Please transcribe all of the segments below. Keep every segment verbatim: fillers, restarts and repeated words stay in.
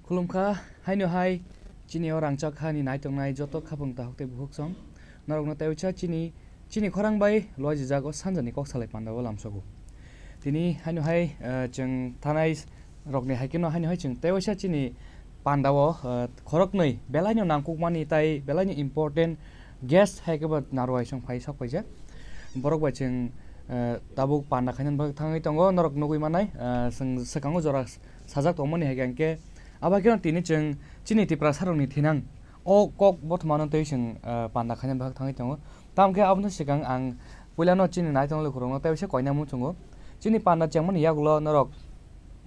Khulumkha, haino hai chini o rangchak hani naitongnai joto khapang tahok tei bukhuk song. Norokno tei uaisa chini, chini khorang bai loijijago sanjani kok salai panda o lamsogo. Tini haino hai, eh, chwng thanai rokni hai kheno haino hai chwng tei uaisa chini panda o, eh, khoroknwi belaino nangkukmani tai belaino important guest hai khe bo Narwai song phai sok paijak. Borok bai chwng, eh, tabuk panda khainani bagwi thangwi tongo, norok nugwi manai, eh, chwng swkango jora sajak tongmani hai khe, abo hai kheno tini chwng chini Tiprasa rokni thinang o kok bothomano tei chwng, eh, panda khainani bagwi thangwi tongo. Tamo khe aboni swkang ang puilano chini naitong lukurokno tei uaisa koina muchungo. Chini panda chengmani yagulo norok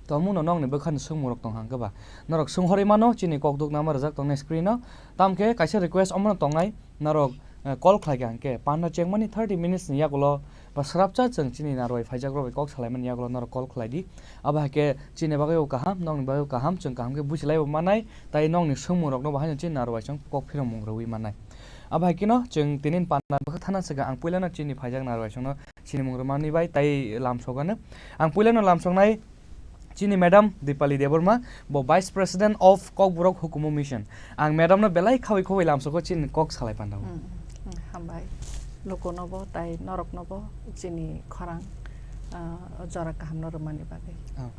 tongmungno nokni bwkhani swngmungrok tong hang khe ba? Norok swnghorwi mano, chini kok duknama rijak tongnai screen-o. Tamo khe kaisa request omono tongnai, norok, eh, call khlai kha hwnkhe panda chengmani thirty minutes ni yagulo ba swrapsa chwng chini Narwai phaijakrok bai kok salaimani yagulo norok call khlai di. Abo hai khe chini bagwi o kaham, nokni bagwi o kaham, chwng kaham khe buji laibo manai, tai nokni swngmungrokno bo haino chini Narwai chwng kok phiromung rwui manai. Abo hai kheno chwng tini panda bwkhak thana swkang ang puilano chini phaijak Narwai chwngno sinimung rwmani bai tai lamsogano. Ang puilano lamsoknai chini Madam Dipali Debbarma, bo Vice President of Kokborok Hukumu Mission. Ang madam no belai khawi khawi lamsogo chini kok salai panda o. Hmm, hmm, hambai. Lukuno bo tai norokno bo chini khorang, ah, jora kaham no rwmani bagwi. Oh.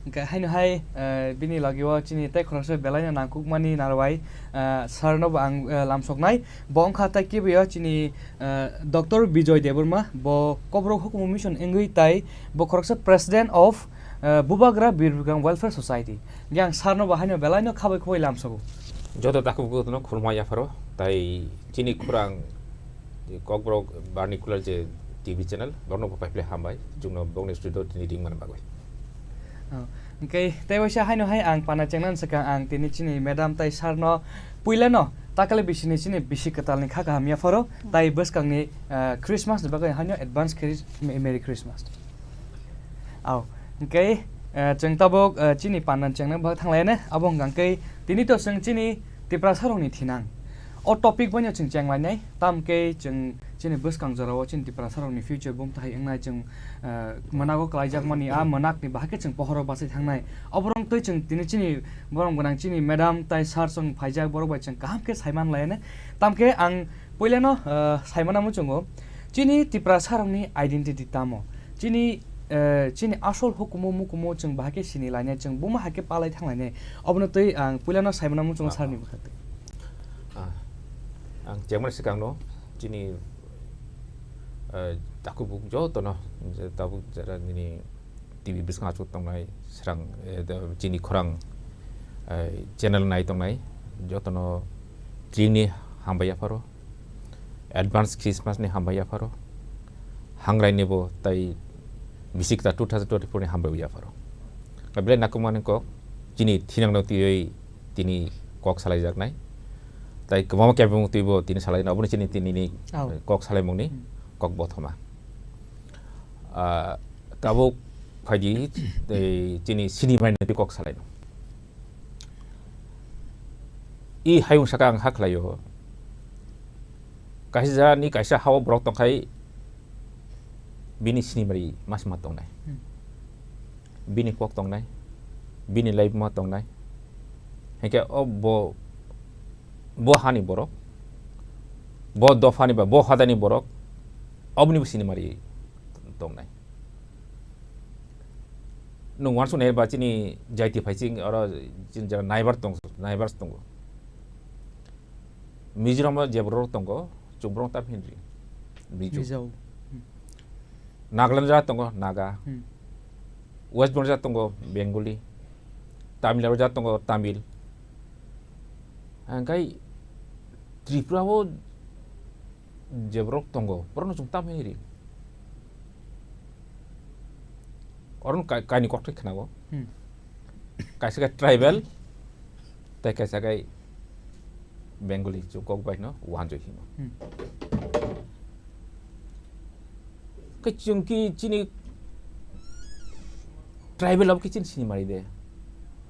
Hwnkhe haino hai, eh, bini logi o chini tei khoroksa belai no nangkukmani Narwai, eh, sir no bo ang, eh, lamsoknai. Bo wngkha tai kibi o chini, eh, Doctor Bijoy Debbarma, bo Kokborok Hukumu Mission wngwi tai bo khoroksa President of, eh, Bubagra Bir Bikram Welfare Society. Hwnkhe ang sir no bo haino belai no khabai khubai lamsogo. Joto takhuk bukhuk no khulumya pharo, tai chini khorang Kokborok vernacular je T V channel, borokno bo pai phle hambai, chwngno bokni studio tini ring mani bagwi. Oh, hwnkhe tei waisa haino hai ang panda chengnani swkang ang tini chini madam tai sir no puila no takle bisini chini bisi kwtal ni kha kaham yapharo, tai bwskang ni, ah, Christmas ni bagwi haino advance khe Merry Christmas. Au, hwnkhe, eh, chwng tabuk, eh, chini panda chengna bagwi thanglaina, abo hwnkha hwnkhe tini to chwng chini Tiprasa rokni thinang. O topic bai no chwng chenglainai, tamo khe chwng chini bwskang jorao chini Tiprasa rokni future bumthai wngnai chwng, eh, mwnago kwlaijakmani, a mwnakni bahai khe chwng pohoro bachai thangnai. Oborok twi chwng tini chini borom gwnang chini madam tai sir chwng phaijak, borok bai chwng kaham khe saiman lainai. Tamo khe ang puilano, eh, saimana muchungo, chini Tiprasa rokni identity tamo? Chini, eh, chini asol hukumu mukumu chwng bahai khe sini lainai, chwng buma hai khe palai thanglainai. Obono twi ang puilano saimana muchungo, ah, sir ni bwkha twi. Ah, ang chengmani swkangno chini, eh, takhuk bukhuk jotono, je tabuk jera nini T V bwskango achuk tongnai, srang, eh, da, chini khorang, eh, channel nai tongnai, jotono tringni hambai yapharo, advance Christmas ni hambai yapharo, hangrai ni bo tai bisik ta two thousand twenty-four ni hambai yapharo. Belai nakumani kok, chini thinangno twiwi tini kok salaijaknai, tai kwbangma kebengmung twibo tini salai, obono chini tini ni, oh, kok salaimungni, hmm, kok bothoma. Ah, tabuk phaidi, tei chini sini bai nai kok salaino. I hayung saka ang ha khlaio. Kaisa jani kaisa hao borok tongkhai bini sini bai masma tongnai. Hmm. Bini kok tongnai. Bini laibuma tongnai. Hingke o bo bo hani borok, bo dophani ba bo hadani borok, oboni bo sinimari tongnai. Nwng uansuknai ba chini jaiti phai chini oro chini jora naibar tong, naibar tongo. Mizoram o je borok tongo, chwng borok tam hinri. Mizo. Mizo. Hmm. Nagaland ja tongo, Naga. Hmm. West Bengal ja tongo, Bengali. Tamil Nadu ja tongo, Tamil. Hingkai Tripura o je borok tongo, borokno chwng tam hinri. Oro no kai-, kaini kokthai khnago. Hmm. Kaisa khe tribal, tei kaisa khe Bengali, chwng kok bai no wanjoi hino. Hmm. Khe chwng ki chini tribal abo khe chini sinimari de.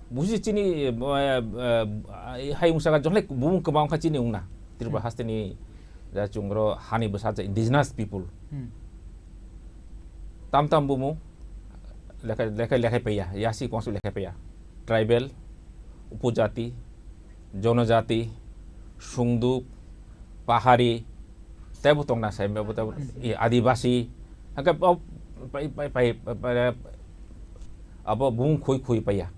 Busi chini, eh, eh, eh, hai wngsa ka jonglai bumung kwbang kha chini wngna. Tripura Hmm. hasteni ja chwng oro hani bwsa ja indigenous people. Hmm. Tam tam bumung lekha, lekha, lekha paiya, yasi kongsu lekha paiya. Tribal, upojati, jonojati, sungduk, pahari, teibo tongna sai, teibo, teibo, Hmm. i, adibasi, hake, o, pai, pai, pai, pai, pai, abo bung khui khui paiya.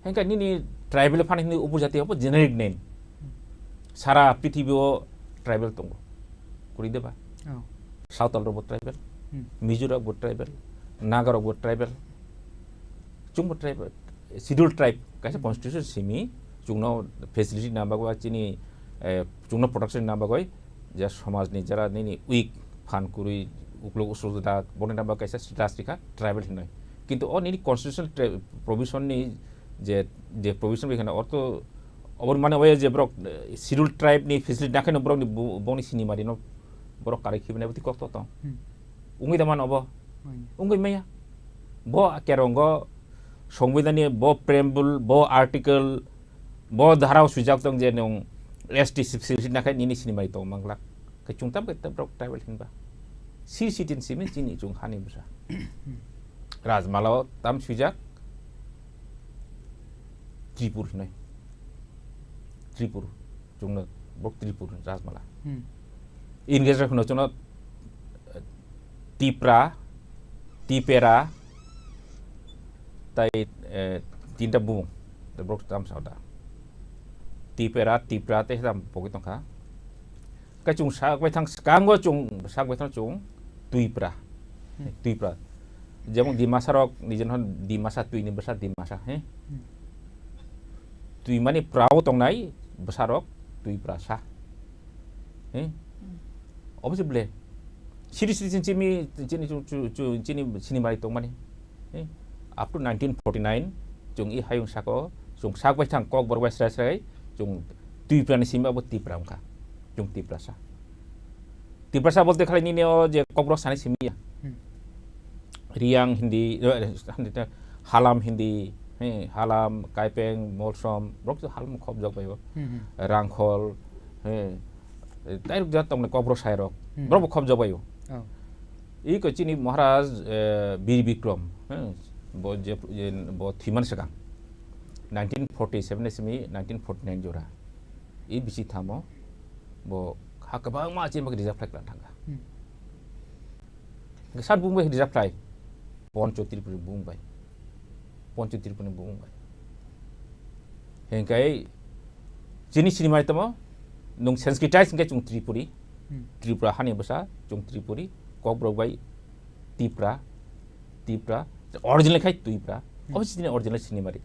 Hingke nini tribal phano hini upojati abo generic name. Sara prithibi o tribal tongo. Kuri deba? Oh. Sawtal rok bo tribal, Hmm. Mizo rok bo tribal, Naga rok bo tribal, chwng bo tribal, schedule tribe, kaisa Hmm. constitution simi, chwngno facility na bagwi chini, eh, chwngno protection na bagwi, je somajni jara nini weak phan kwrwi uklok usuk da, boni na bagwi kaisa status rikha tribal hinwi. Kintu o nini constitutional tra-, provision ni je, je provision rikha na, ortho oboni mane oya je borok, eh, schedule tribe ni facility nakheno borok ni bu-, boni sinimari no borok karwi khibina bwtwi kokto tong. Hmm. Wngwi da mano obo? Wngya. Wngwi maya. Bo kerongo Songbidan ni bo preamble, bo article, bo dhara o swijak tong je nwng S T sip-, sip-, sip nakhai nini sinimari tong manglak. Khe chwng tam khe tam rok tribal hinba. Si sitin simi chini chwng hani bwsa. Rajmala o tam swijak Tripur hinai. Tripur. Chwngno bok Tripur Rajmala. Hmm. English rok hwno chwngno, eh, Tipra, Tipera, tai, eh, tinta bumung. Borok tam sa da. Tipera, Tipra tei tam pogwi tongkha. Khe chwng sak bai thang swkango chwng sak bai thang chwng Twipra. Hmm. Twipra. Jemon Dimasa rok nijin hwn Dimasa, twini bwsa Dimasa, he? Hmm. Twi mani pra o tongnai bwsa rok Twipra sa. He? Hmm. Obo se ble. Siri siri chini, chini, chini, chini, chini, chini sinimari tongmani. Eh, up to nineteen forty-nine, chwng i hayung sako, chwng sak bai thang kok borok bai srai srai, chwng Twipra ni simi abo Tipra wngkha. Chwng Tiprasa. Tiprasa bolte khalai nini o je kok borok sani simi ya. Hmm. Riang hindi, eh, hindi te, Halam hindi, eh, Halam, Kaipeng, Molsom, borok to Halam khop jok bai bo. Hmm, hmm. Rangkhol, eh, tai rok jat tong kok borok sai rok. Hmm. Borok bo khop jok bai bo. Oh. Iko chini Maharaj, eh, Bir Bikram, eh, bo je, je, bo thwiman swkang nineteen forty-seven ni simi nineteen forty-nine jora. I bisi thamo bo ha kwbangma chini bagwi reserve flag lang thangkha. Hmm. Hingke sat bung bai reserve flag. Poncho Tripuri bung bai. Poncho Tripuri bung bai. Hingke chini sinimari tamo, nung sensitized hingke chung Tripuri. Hmm. Tripura hani bwsa, chung Tripuri, kokborok bai Tipra, Tipra, original khai Twipra. Hmm. Obo chini original sinimari.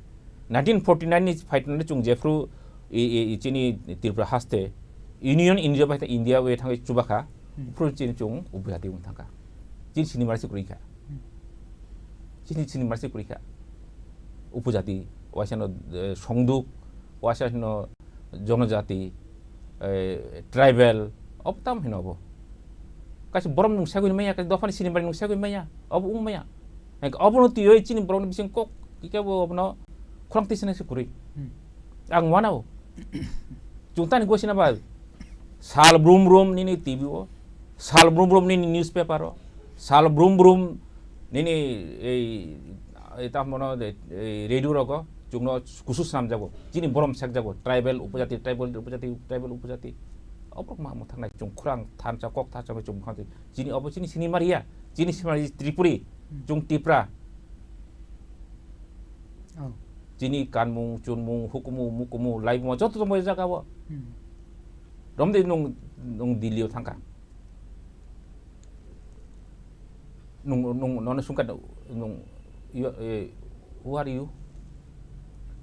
Nineteen forty-nine ni fight nani chung jephru i, i, i chini Tripura haste Union India bai India bai thangwi chubakha, Hmm. phru chini chung upujati wng thangkha. Chini sinimari se kwrwi kha. Hmm. Chini sinimari se kwrwi kha. Upujati, waisa no, eh, songduk, waisa no jonojati, eh, tribal, ob tam hino obo. Kaisa borom nung sagwi maya, kaisa dophani sinimari nung sagwi maya, obo wng maya. Hingke obono twiwi chini borokni bising kok, kike bo obono khorang tisini se kwrwi. Hmm. Ang wanao. Chwng tani gosina ba sal brum brum nini T V o, sal brum brum nini newspaper o, sal brum brum nini ei, ei tamo no, ei radio rogo, Chwngno kusu swnamjago. Chini borom sekjago. Tribal upojati, tribal upojati, tribal upojati. Oborok ma mwthangna chung khurang thansa kok thansa bai chung khanti. Chini obo chini sinimari ya. Chini sinimari Tripuri. Hmm. Chung Tipra. Oh. Chini kanmung, chunmung, hukumu, mukumu, laibuma joto tongmani jaga o. Hmm. Romde nung, nung Delhi o thangkha. Nung, nung, nono sungkha nung, you, eh, who are you?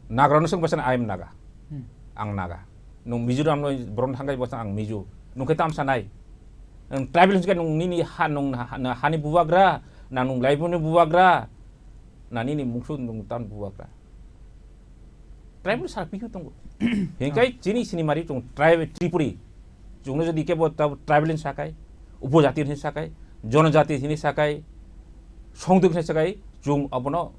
Naga no sung basa, "I am Naga." Hmm. Ang Naga. Nung Mizoram no borok thangkha basa, "Ang Mizo." Nung khe tam sanai. Nung tribal sungkha nung nini ha, nung ha, na hani bubagra, na nung laibumni bubagra, na nini mungsu nung tam bubagra. Tribal sa pihu tongo. Hingkai chini sinimari chung tribal Tripuri. Chungno jodi kebo ta tribal hin sakai, upojati hin sakai, jonojati hin sakai, songduk hin sakai, chung abono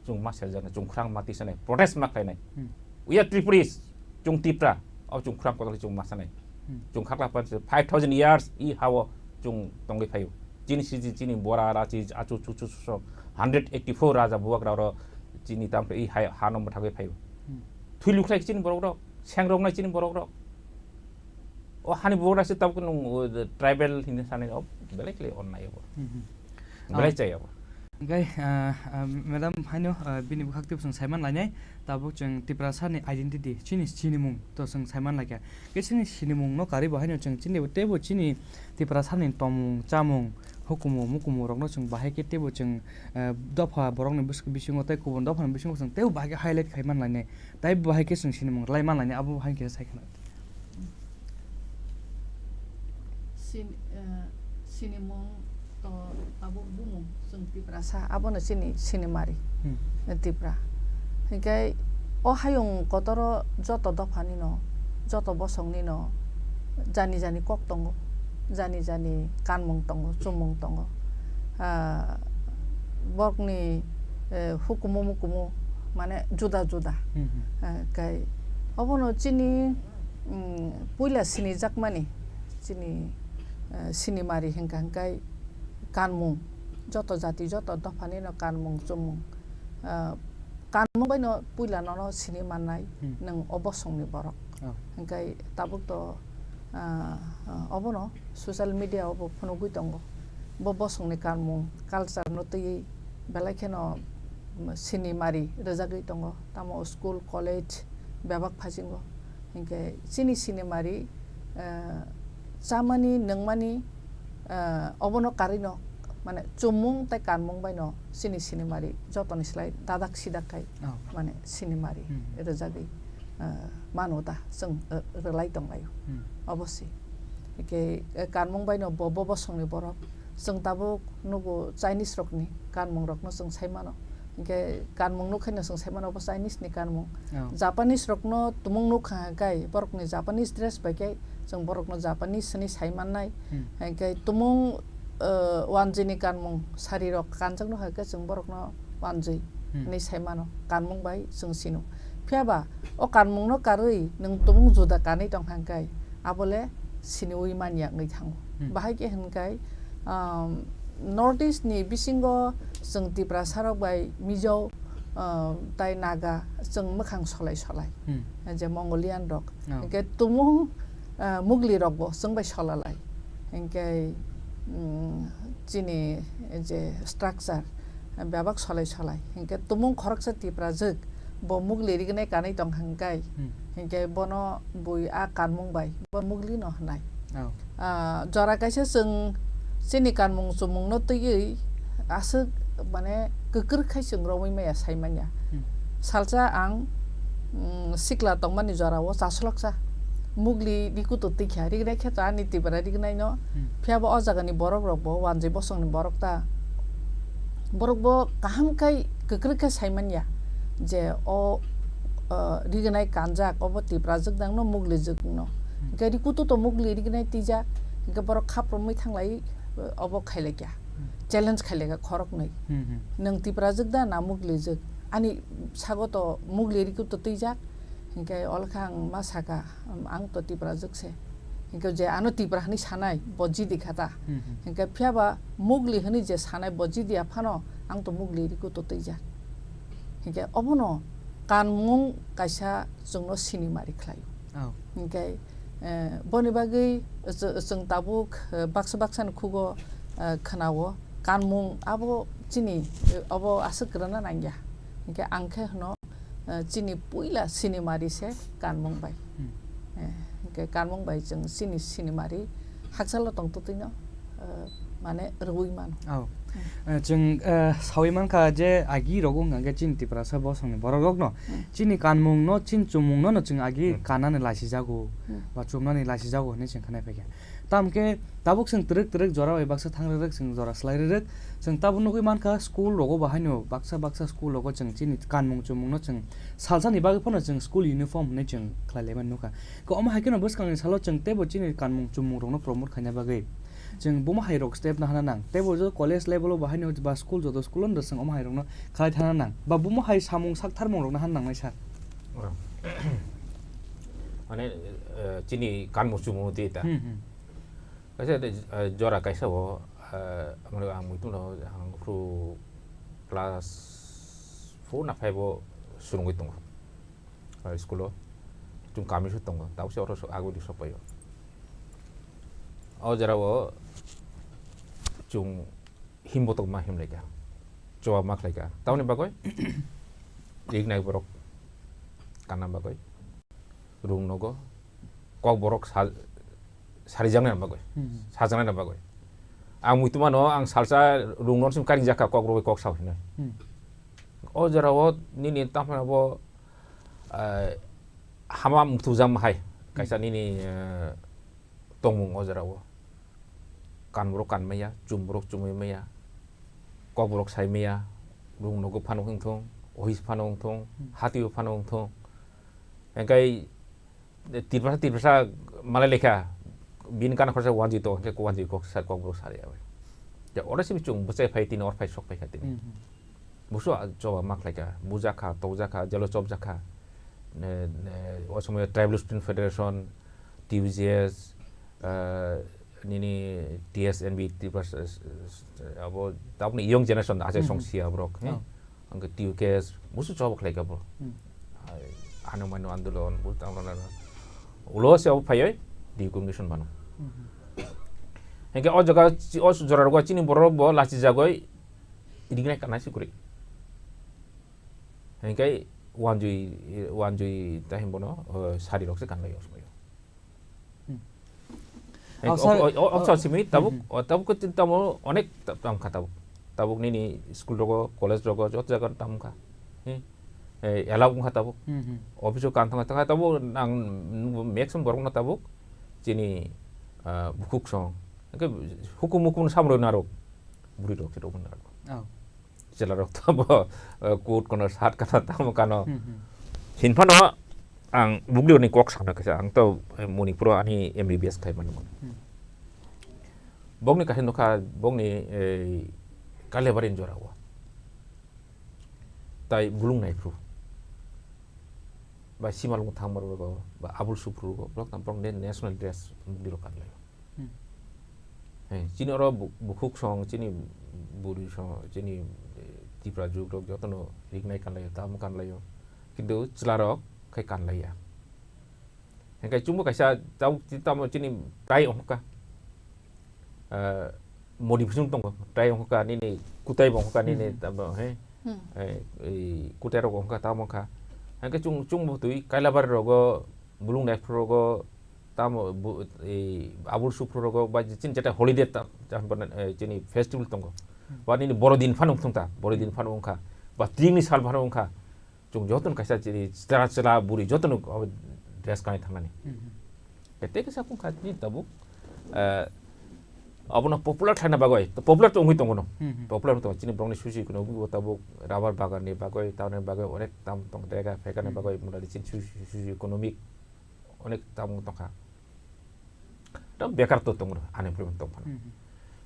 chung ma seljakna, chung khurang ma tisanai, protest ma khlainai. Hmm. We are Tripuris, chung Tipra, o chung khurang kotor chung ma sanai. Hmm. Chung khakla pan five thousand years i hao chung tongwi phaio. Chini siji, chini bora, rachi, achu, chu, chu, chu, so, hundred eighty-four raja buwak rao ro chini tam i hai, ha no mwthagwi phaio. Hmm. Thwi lukhlai chini borok rok, seng rok nai chini borok rok. O hani borok rok se tabuk nung, o, tribal hinwi sanai, o, belai khlai onnai abo. Hmm, hmm. Belai chai abo. Hingkai, ah, ah, madam haino, ah, bini bwkhak twi bwswng saiman lainai, tabuk chwng Tiprasa ni identity, chini sinimung to chwng saiman laikha. Khe chini sinimung no karwi bo haino chwng chini teibo chini Tiprasa ni tongmung, chamung, hukumu, mukumu rok no chwng bahai khe teibo chwng, ah, dopha borok ni bwswk bisingo tei kubun dopha ni bisingo chwng teibo bahai khe highlight khai man lainai. Tai bo hai khe chwng sinimung rwlai man lainai, abo hai khe sai khna. Sin-, eh, sinimung to tabuk bumung chwng Tiprasa, abono chini sinimari, Hmm. eh, Tipra. Hinkhe o hayung kotoro joto dophani no, joto bosongni no jani jani kok tongo, jani jani kanmung tongo, chumung tongo. Ah, borokni, eh, hukumu mukumu mane juda juda. Hmm, hmm. Eh, kai obono chini, mm, puila sinijakmani chini, eh, sinimari hingka hingkai kanmung, joto jati, joto dophani no kanmung chumung. Ah, kanmung bai no puila nono sini mannai Hmm. nwng o bosongni borok. Oh. Hingkai tabuk to, ah, ah, obono social media o bo phunugwi tongo. Bo bosongni kanmung culture no twiwi belai kheno sini mari rwjagwi tongo. Tamo school, college bebak phasingo. Hinkhe chini sinimari, eh, chamani, nwngmani, eh, obono karwino, mane, chumung tei kanmung baino chini sinimari jotoni slai dadak sidak khai, Oh. mane, sinimari Hmm. rwjagwi, eh, mano da, chwng, eh, rwlai tonglaio. Hmm. Obo se. Hinkhe, eh, kanmung baino bo, bo bosongni borok. Chwng tabuk nugo Chinese rokni kanmung rokno chwng sai mano. Hinkhe kanmung nukhaino chwng sai mano, bo Chinese ni kanmung. Oh. Japanese rokno tumung nukha kai, borokni Japanese dress bai khe chwng borokno Japanese hwnwi sai mannai. Hmm. Hinkhe tumung, eh, wanjwi ni kanmung, sari rok kanjak nukha khe chwng borokno wanjwi Hmm. hwnwi sai mano, kanmung bai chwng sino. Phiya ba o kanmung no karwi nwng tumung juda kanwi tong kha kai, abo le siniwi man ya wngwi thango. Hmm. Bahai khe hwn kai, um, North East ni bisingo chwng Tiprasa rok bai Mizo, um, tai Naga chwng mwkhang solai solai. Hmm. Je Mongolian rok. Oh. Hwnkhe tumung, uh, Mugli rok bo chwng bai solalai. Hwnkhe, um, chini je structure, bebak solai solai. Hwnkhe tumung khoroksa Tiprajwk bo Mugli rignai kanwi tong kha hwnkhe, Hmm. hwnkhe bono bui a kanmung bai bo Mugli no hwnai. Oh. Ah, jora kaisa chwng chini kanmung chumung no twiwi aswk mane kwkrwk khai chwng romwi maya sai manya. Hmm. Salsa ang, mm, sikla tongmani jora o chasloksa Mugli rikuto twi kha, rignai khe to ani Tipra rignai no. Hmm. Phiya bo o jaga ni borok rok bo wanjwi bosong ni borok ta. Borok bo kaham khai kwkrwk khe sai manya je o, uh, rignai kanjak obo Tipra jwk dang no Mugli jwk no. Hmm. Hwnkhe rikuto to Mugli rignai twijak, hwnkhe borok khap romwi thanglai, uh, obo khailai kya. Hmm. Challenge khailai kha khorok nwi. Hmm, hmm. Nwng Tipra jwk da na Mugli jwk? Ani sago to Mugli rikuto twijak, hwnkhe olkha ang ma saka, ang to Tipra jwk se. Hwnkhe je ano Tipra hwnwi sanai, bo jidi kha ta. Hmm, hmm. Hwnkhe phiya ba Mugli hwnwi je sanai, bo jidi ya phano, ang to Mugli rikuto twijak. Hwnkhe obono kanmung kaisa chwngno sinimari khlaio. Oh. Hinkhe, eh, boni bagwi chw-, chwng tabuk, eh, baksa baksani khugo, eh, khnao, kanmung abo chini, eh, abo aswk kwrwngna nangya. Hinkhe ang khe hwno, eh, chini puila sinimari se kanmung bai. Hmm. Eh, hinkhe kanmung bai chwng chini sinimari hakchalo tongtwtwino, eh, mane rwui mano. Oh. Hmm. Eh, chwng, eh, saui mankha je agi rogo hwnkha khe chini Tiprasa bosongni borok rokno Hmm. chini kanmungno, chini chumungno no chwng agi Hmm. kanani laisijago Hmm. ba chumnani laisijago hinwi chwng khnai phaikha. Tamkhe tabuk chwng twrwk twrwk jora bai baksa thang rwrwk, chwng jora slai rwrwk. Chwng tabuk nugui mankha school rogo bahaino baksa baksa school rogo chwng chini kanmung chumungno chwng salsani bagwi phano chwng school uniform hinwi chwng khlai laimani nukha. Khe omo hai kheno bwskangni salo chwng teibo chini kanmung chumung rokno promote khaina bagwi chwng bomo hai rok step na hana nang. Teibo jo college level o bahaino ba school joto school o chwng omo hai rokno khlai thana nang. Ba bomo hai samung sak tharmung rokno hana nang nai sir. Oro. Mane, eh, chini kanmung chumung tei ta. Hmm, hmm. Kaisa de, eh, jora kaisa o, eh, mane ang muitu no ang phuru class four na five o swrwngwi tongo. Ah, school o chwng kami se tongo, tabuk se oro so-, agodi sokpaio. O jora o chwng himbotok ma himlaika, choba ma khlaika. Tamoni bagwi rignai borok kanna bagwi rung nogo, kok borok sa-, sarijaknai bagwi, Hmm. sajaknai bagwi. Ang muitu mano, ang salsa rung no sim karingjak kha, kok rwui kok sa hinwi. Hmm. O jora o nini tamo bo, eh, hama muktujak hai, kaisa Hmm. nini, eh, tongmung o jora o. Kan borok kan maya, chum borok chumui maya, kok borok sai maya, rung nogo phano wng thung, office phano wng thung, Hmm. hatio phano wng thung. Engkai Tiprasa, Tiprasa malai lekha, bini kana khorsa wanjui to, hingke wanjui kok sa, kok borok sari abai. Ya, oro simi chwng bwchai phai tini, or phai sok phai kha tini. Hmm, hmm. Busu a, choba ma khlai kha, buja kha, tokja kha, jelo chopja kha. Ne, ne, o somoy Tribal Student Federation, T U J S, eh, nini T S N B, Tiprasa, eh, abo, tabukni young generation, achai Hmm, song hmm. sia borok, he? Oh. Ang khe T U K S, busu choba khlai kha bro. Hmm. Ai, ano mano andolon, busu tamo na. Ulo se abo phaioi, decongestion mano. Hmm. Hingke o jaga, chi-, o jora rogo chini borok bo lachi jagoi, ringnai kanai si kuri. Hingke wanjui, wanjui tahim bono, eh, sari rok se kanlai osmai. Hmm. Eh, Oh, o, sir, o, o, oh, option simi tabuk, hmm, hmm. O tabuk ko tin tamo onek ta-, tam kha tabuk. Tabuk nini school rogo, college rogo, joto jaga tam kha. Hmm. Eh, allow wng kha tabuk. Hmm, hmm. Office o kan thang kha tabuk nang maximum borok no tabuk chini, ah, bukhuk song. Hingke hukum hukum samroi narok. Buri rok se rok narok. Oh. Chwla rok to bo, eh, coat kono, shirt kono, tamo kano. Hmm, hmm. Hinphano ang bugli ni kok sakno kisa, ang to, eh, Manipur o ani M B B S khai mani mani. Hmm. Bokni kaisa nukha, bokni, eh, Kailaibari ni jora o. Tai bulung naiphru. Ba simalung thangmar rogo, ba abul suphru rogo, borok tam borok ne national dress bugli rok kanlai. Hmm. Hai, chini oro bu-, bukhuk song, chini buri song, chini, eh, Tipra juk rok jotono rignai kanlaio, tamo kanlaio. Kintu chwla rok khai kanlaiya. Hingke chwngbo kaisa tabuk, tamo chini tai ongkha. Eh, modification tongo, tai ongkha nini kutai bo ongkha nini Hmm. tamo, he. Hmm. Eh, ei kutai rok ongkha tamo ongkha. Hingke chwng, chwngbo twi Kailabari rogo, bulung naiphru rogo, tamo bu-, ei abul suphru rogo, ba chini jeta holiday ta, ta, eh, chini festival tongo. Hmm. Ba nini Borodin phano wngthung ta, Borodin Hmm. phano wngkha. Ba tringni sal phano wngkha. Chwng jotono kaisa chini chwla, chwla buri jotono dress kanwi thangnani. Hmm. Tei kisa kung kha nini tabuk, eh, abono popular khlaina bagwi, to popular to wngwi tongo no. Hmm, hmm. Popular wngwi tongo, chini borokni socio economic bo tabuk rubber bagan ni bagwi, tamni bagwi onek tam tong, dega phekani Hmm. bagwi, mudadi chini socio, socio economic onek tam wng tongkha. To bekar to tongo, unemployment tong phano. Hmm, hmm.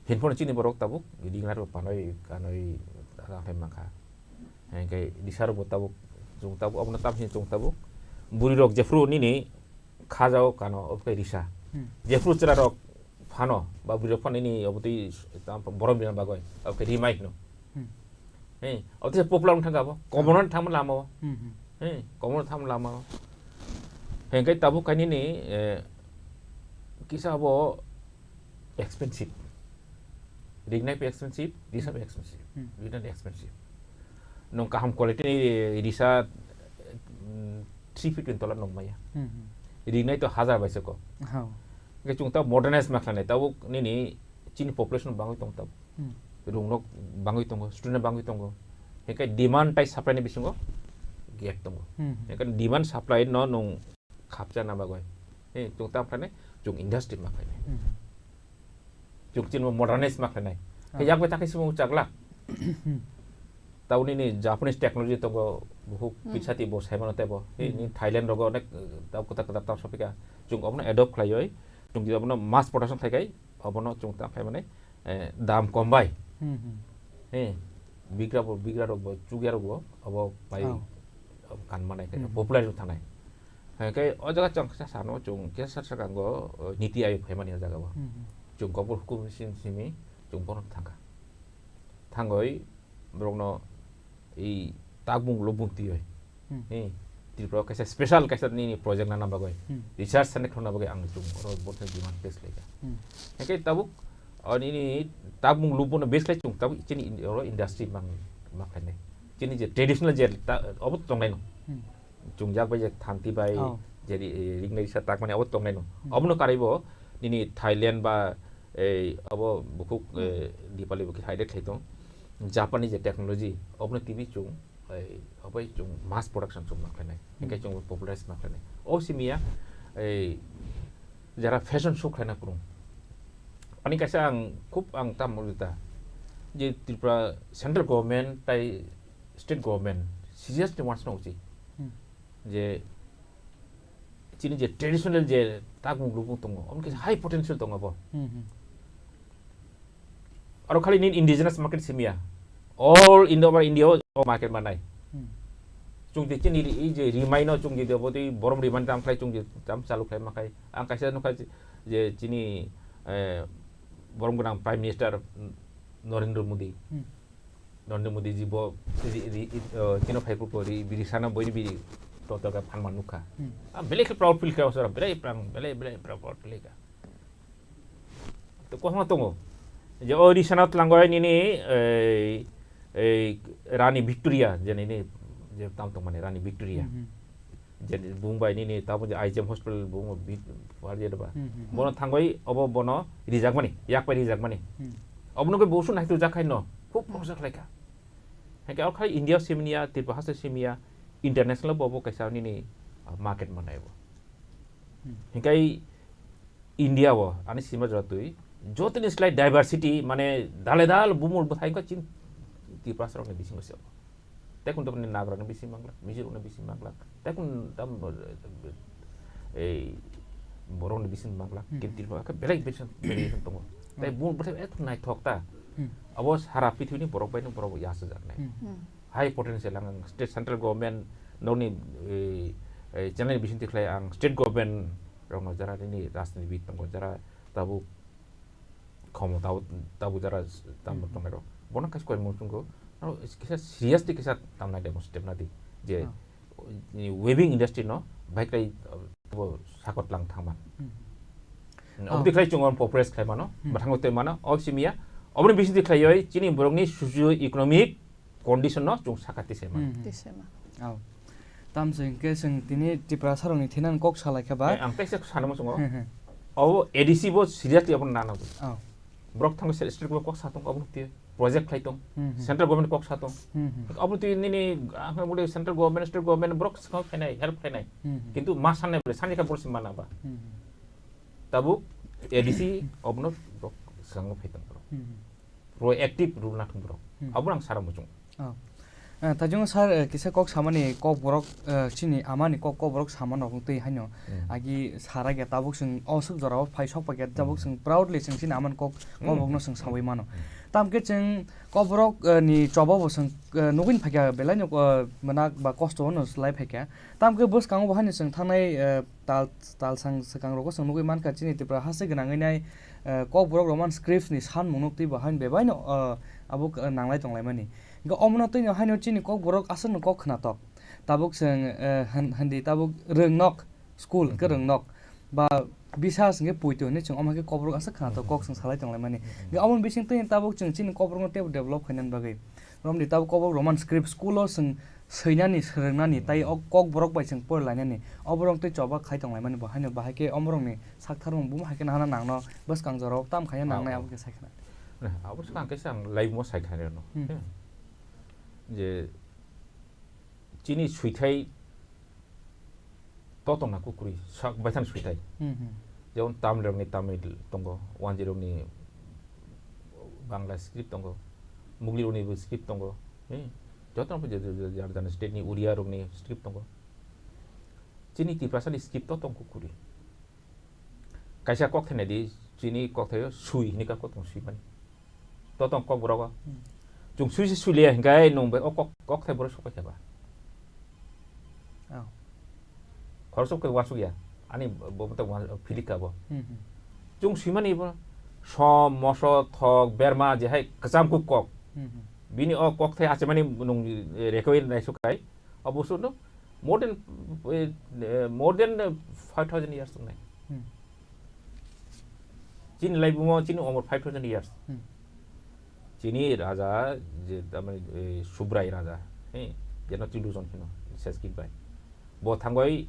Hinphano chini borok tabuk, ringnai rok panwi, kanwi, tang phai mankha. Hingke risa rok bo tabuk, chwng tabuk, abono tam sini chwng tabuk. Buri rok jephru nini khajao kano, obo khe risa. Hmm. Jephru chwla rok phano, ba bwrwi rok phano nini obo twi tam borom rina bagwi, obo khe rimai hino. Hmm. He, obo twi popular wng thangkha abo, Hmm. common wng thangma lama o. Hmm, hmm. He, komor tham lama. Hengkai tabuk kainini, eh, kisa abo expensive. Ringnai pi expensive, risa pi expensive. Hmm. Ringnai expensive. Nung kaham quality ni risa, mm, three fifty tola nung maya. Hmm, hmm. Ringnai to hazar bai seko. Hao. Hengkai chung ta modernize ma khlainai, tabuk nini chini population bangwi tong tabuk. Hmm. Rung nok bangwi tongo, student bangwi tongo. Hengkai demand tai supply ni bisingo gap tongo. Hmm. Hengkai demand supply no nung khapcha na bagwi. Eh, chung tam khlainai, chung industry ma khlainai. Hmm. Chung chini modernize ma khlainai. Ah. Khe yak bai ta khe simo chakla. Hmm. Tau nini Japanese technology tongo, buhuk Hmm. pisa ti bo saimano tebo. He, Hmm. ni Thailand rogo onek, eh, tau kwtal kwtal tau sopika. Chung obono adopt khlaioi. Chung jodi obono mass production khlaikai, obono chung tam khlaimani, eh, dam kom bai. Hmm, hmm. He, bigra bo, bigra rok bo, chukya rok bo, abo pai, Oh. kan manai khe, Hmm. popular wng thanai. Hai khe o jaga chwng kisa sano, chwng kisa saka go, eh, Niti Ayog phaimani o jaga o. Hmm, hmm. Chwng kobor hukum sin simi, chwng bono thangkha. Thangoi, borokno i takbung lubung tiyoi. Hmm. Ni Tripura kaisa special kaisa nini project nana bagoi. Hmm. Research center khulna bagoi ang chung oro bothai demand test laika. Hmm. Hake tabuk, o nini takbung lubung base lai chung tabuk chini in-, oro industry mang, mang khainai. Chini je traditional je ta, obo tongnai no. Hmm. Chungjak bai je thanti bai Oh. je ri-, ringnai sa takmani obo tongnai no. Hmm. Obono karaibo nini Thailand ba ei obo bukhuk, Hmm. eh, Dipali bukhuk hai de khlai tong. Japan ni je technology obono T V chung, ei, obo chung mass production chung ma khlainai. Hmm. Hingke chung popularize ma khlainai. O simiya, ei, jara fashion show khlaina kwrwng. Ani kaisa ang khub ang tam rita je Tripura central government tai state government seriously wants no uchi. Hmm. Je chini je traditional je takmung lubung tongo, omo khe high potential tongo bo. Hmm, hmm. Aro khali nini indigenous market simiya. All Indo over India o market manai. Hmm. Chung je chini ri-, i je rimai no chung je bo tei borom rimani tam khlai chung je tam chalu khlai ma khai. Ang kaisa no khai je chini, eh, borom gwnang Prime Minister Narendra Modi. Hmm. Narendra Modi ji bo ri-, ri-, i, eh, chino phai purpo ri-, biri sana boi biri to to ga phan man nukha. Hmm. Ah, belai khe proud feel kha sora, belai prang, belai, belai proud feel kha. To kwbangma tongo. Je o Rishana tlango nini, ei, ei, Rani Victoria, je nini, je tam tong mani Rani Victoria. Hmm, hmm. Je bung bai nini tamo je I G M hospital bung bi, war je ba. Hmm, hmm, hmm. Bono thangoi obo bono rijak mani, yak pai rijak mani. Hmm. Obono khe bo usun hai tu jak hai no, khub promosa khlai kha. Hai khe o khai India simiya, Tripura hasta simiya, international bo bo kaisa nini, ah, market manai bo. Hmm. Hikai India o, ani sima jora twi, jotoni slai diversity, mane dale dal bumul bwthai wngkha chini Tiprasa rokni bisingo se. Tekun tokni Naga rokni bising manglak, Mizo rokni bising manglak, tekun tam, ei, borok ni bising manglak, Hmm. kintu Tripura khe belai bising, belai bising tongo. Tai Hmm. bumul bwthai eto naithok ta. Hmm. Abo sara pithibini borok bai no borok yasajaknai. Hmm. Hmm. High potential ang state central government nokni, eh, eh, channel bising tikhlai ang state government rokno jara nini rajnitibid tongo, jara tabuk khomo tabuk, tabuk jara tam Hmm. tongnai rok. Bono kaisa koi mung chungo, no kisa seriously kisa tamnai de step nadi je Oh. ni weaving industry no bai kai, uh, bo sakot lang thangma. Hmm. Oh. Obdi khlai chungo popres khlai mano, Hmm. bathango te mano, ob simiya, obni bising tikhlai yoi chini borokni socio economic condition no chwng saka tisai mano. Hmm. Tisai mano. Oh. Tam se hingke chwng tini Tiprasa rokni thinani kok salai kha ba. Eh, ang teisa sanamo chungo. Hmm, hmm. Abo A D C bo seriously abo nana bo. Oh. Borok thangwi se state government kok satong abo twi project khlai tong. Hmm, hmm. Central government kok satong. Hmm, hmm. Abo twi nini ang mode central government, state government borok sakang khainai, help khainai. Hmm, hmm. Kintu ma sanai bole sani kha borok se mana ba. Hmm, hmm. Tabuk A D C obono borok sakang phai tong borok. Hmm, hmm. Proactive rule nathung borok. Hmm. Abo ang sara muchung. Oh. Eh, tajung sir, eh, kisa kok samani kok borok, eh, chini amani kok, kok borok samano twi haino Hmm. agi sara ge tabuk sing osuk jorao phai sok paket tabuk Hmm. sing proudly sing chini amani kok, kok Hmm. borokno sing sawi mano. Hmm. Tam ke chwng kok borok, eh, ni choba bo sing, eh, nugwini phaikha belai no, eh, manak ba kosto no slai phaikha. Tam ke bwskango bo haino chwng thangnai, eh, tal, talsang swkang rogo chwng nugwi mankha chini Tripura haste gwnangwi nai, eh, kok borok Roman script ni sanmung nuk twi bo haino bebai no, eh, abo, eh, nanglai tonglaimani. Hingke omono twi no haino chini kok borok aswk no kok khnatok. Tabuk chwng, eh, han-, handi tabuk rwngnok, school hwnkhe rwngnok. Ba bisas hwnkhe puito hinwi chwng omo hai khe kokborok aswk khna tok kok chwng salai tonglaimani. Hwnkhe omo bising twi tabuk chwng chini kokborokno teibo develop khainani bagwi. Romdi tabuk kokborok Roman script school-o chwng swinani, swrwngnani, tei o kokborok bai chwng porilainani. Oborok tei choba khai tonglaimani bo haino bahai khe omorokni saktharmung bumo hai khe nahana nangno bwskang jorao tam khaina nangnai abo khe sai khna. Abo swkang khe ang live-o sai khairokno. Hmm. Je chini swithai to tongna kukrwi sak baithang swithai. Hmm, hmm. Jemon Tamil rokni Tamil tongo, Wanji rokni Bangla script tongo, Mugli rokni bo script tongo. Hmm. Joto no je, je, je, jar jar state ni Odia rokni script tongo. Chini Tiprasa ni script to tong kukrwi. Kaisa kok thainai di, chini kok thaio sui hinwi kok tong sui mani. To tong kok borok o. Hmm. Chwng sui se sui liya hinkai nung bai o kok, kok thai borok sok paikha ba. Oh. Khorok sok ke wasuk ya. Ani bo bo tong wa- philik ka bo. Hmm, hmm. Chwng sui mani bo som, moso, thok, berma je hai kwcham kuk kok. Hmm, hmm. Bini o kok thai ache mani nung, eh, rekoin nai sukai. Obo suno more than, eh, eh, more than, eh, five thousand years tongnai. Hmm. Chini laibumo chini umor five thousand years. Hmm. Chini raja je tamani, eh, Subrai raja, eh, jeno Tiluson hino, Sanskrit bai. Bo thangoi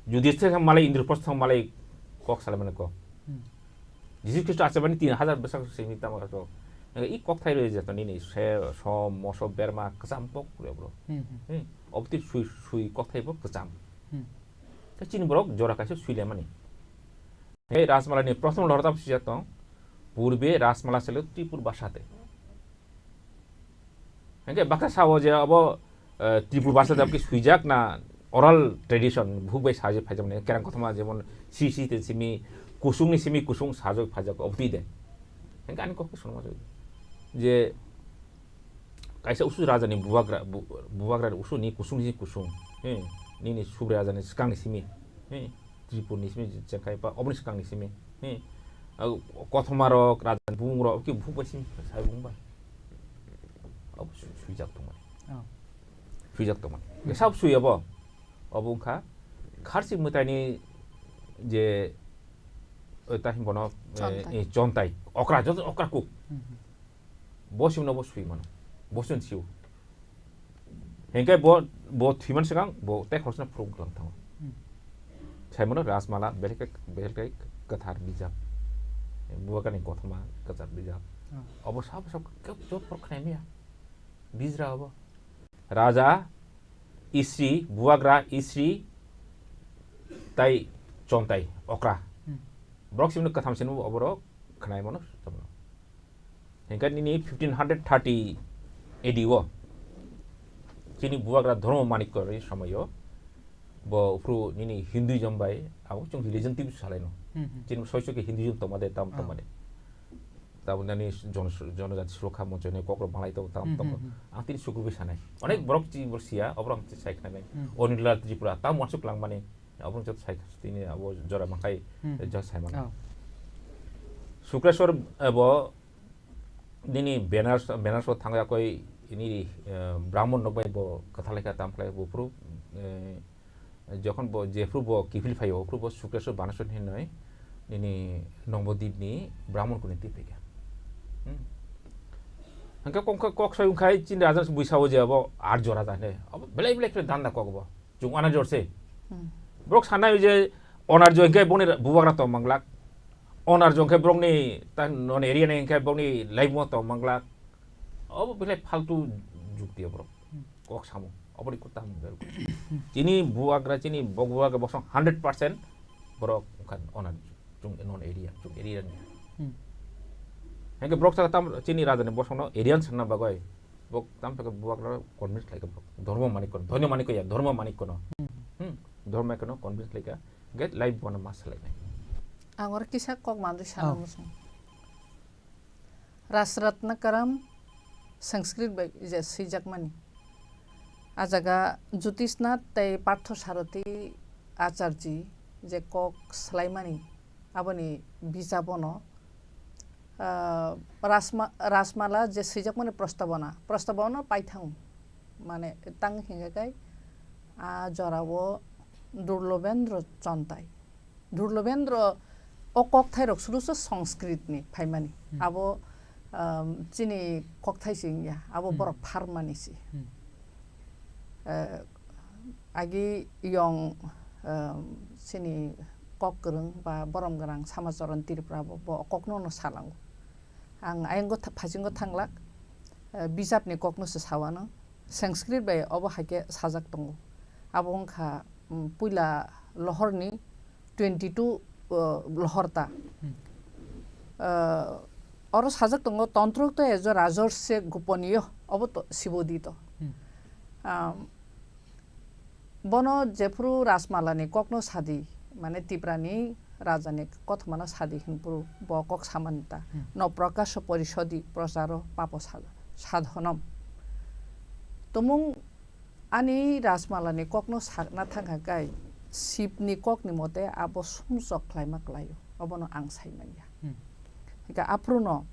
Yudhishthir thang malai Indraprastho thang malai kok salamani kok. Hmm. Jisu Khristo achai mani tin hajar bwswk simi tamo kaso. Nang i kok thai roi jato nini se, som, moso, berma, kwcham tok kure bro. Hmm, hmm. Hmm. Obti sui, sui kok thai bo kwcham. Hmm. Khe chini borok jora kaisa sui lemani. He Rajmala ni prothom lorda sui jatong. Purbe Rajmala selo Tripur bhasha te. Hingke baksa sao je abo, eh, Tripur bhasha jabki swijak na oral tradition buhuk bai sajak phaijak mani kerang kothoma jemon sisi te simi kusung ni simi kusung sajak phaijak obti de. Hingke ani kok sono majak je kaisa usu raja ni bubagra bu-, bubagra usu ni kusung ni kusung. He, nini Subrai raja ni swkang ni simi. He, Tripur ni simi chengkai pa, oboni swkang ni simi. He, ah, kothoma rok, raja ni bumung rok, ki buhuk bai simi, sai bumung bai. Abo su-, swijak tongmani. Oh. Swijak tongmani. Hmm. Sab sui abo. Abo wngkha, kharsi mwtai ni je, eh, ta himbono, eh, Chontai. Eh, chontai. Okra, joto okra kuk. Hmm, hmm. Bo simi no bo sui mano. Bo sui sio. Hingke bo, bo thwiman swkang bo tei khoroksa phuruk gwnang thango. Hmm. Saimano Rajmala belai khe, belai khe kwthar bijap. Bubagrani kothoma kwthar bijap. Hmm. Obo sabo sabo khe jot phor khnai maya. Bijra obo. Raja, Isri, Bubagra, Isri, tai Chontai, Okra. Hmm. Borok simi kwtham sini oborok khnai mano. Hingke nini fifteen hundred thirty A D o chini bubagra Dharma Manikya ni somoyo bo uphru nini Hinduism bai abo chwng religion twibo salaino. Hmm, hmm. Chini soiso ke Hinduism tongma de tam tongma de. Tabuk nani jon-, jonojati surokha moncho ni kokrok malai tongo tam tongo. Hmm, hmm, hmm. Ang tini sugurwi sanai. Onek borok chi borok siya oborok ang sai khnai bai. Hmm. Onila Tripura tam wansuk langmani oborok jot sai tini abo jora makai jot sai mano. Oh. Sukreshwar, eh, bo nini Benares, Benares o thangya koi ini, eh, Brahmon nok bai bo kwthalai kha tam khlai bo phuru, eh, jokhon bo jephru bo kiphil phaio phuru bo Sukreshwar Banaswar hinwi nini Nobodip ni Brahmon kuni twi phaikha. Hmm. Hangke kok, kok, kok sai wngkhai chini raja bui sao je abo arjo raja hinwi. Abo belai belai khe danda kok bo. Chwng anarjo se. Hmm. Borok sanai je onarjo hingke boni bubagra tong manglak. Onarjo hingke borokni ta non area ni hingke borokni laibuma tong manglak. Obo belai faltu jukti oborok. Hmm. Kok samo. Oboni kota hamung belai. Hmm. Chini bubagra, chini bok bubagra bosong hundred percent borok wngkha onarjo. Chwng non area, chwng area ni. Hmm. Hingke borok saka tam chini raja ni bosongno area sanna bagoi. Bok tam saka bubagra convince khlai kha borok. Dharma Manikya, Dharma Manikya ya, Dharma Manikya no. Hmm. Hmm. Dharma Manikya no convince khlai kha. Get life bono ma salai nai. Ang oro kisa kok manwi sana muchung. Rajratnakaram Sanskrit bai je swijakmani. A jaga Jyotisnath tei Partho Sarathi Acharji je kok swlaimani aboni bijabono, ah, Rasma-, Rasmala je swijakmani prostabona, prostabona paithango. Mane tang hingka kai, A jorao Durlobendro Chontai. Durlobendro o kokthairok suru se Sanskrit ni phaimani. Hmm. Abo, um, chini kokthai se wngya, abo Hmm. borok pharmani se. Hmm. Eh, agi yong, um, chini kok kwrwng ba borom gwnang Samacharan Tripura bo, bo kokno no salango. Ang ayang phasingo thanglak, eh, bijapni kokno se sawano. Sanskrit bai obo hai khe sajak tongo. Abo wngkha, mm, puila lohorni twenty two, uh, lohor ta. Hmm. Uh, oro sajak tongo, "Tantro to ejo rajor se goponiyo," obo to sibodi to. Hmm. Um, Bono jephuru Rajmalani kokno sadi, mane Tiprani rajani kothomano sadi hinphuru bo kok samani ta. Hmm. No prakasho porisodi procharo papo sa-, sadhonom. Tumung ani Rajmalani kokno sakna thangkha kai Shivni kokni mote abo sumsok khlaima klaio. Obono ang saimanya. Hmm. Hika aphruno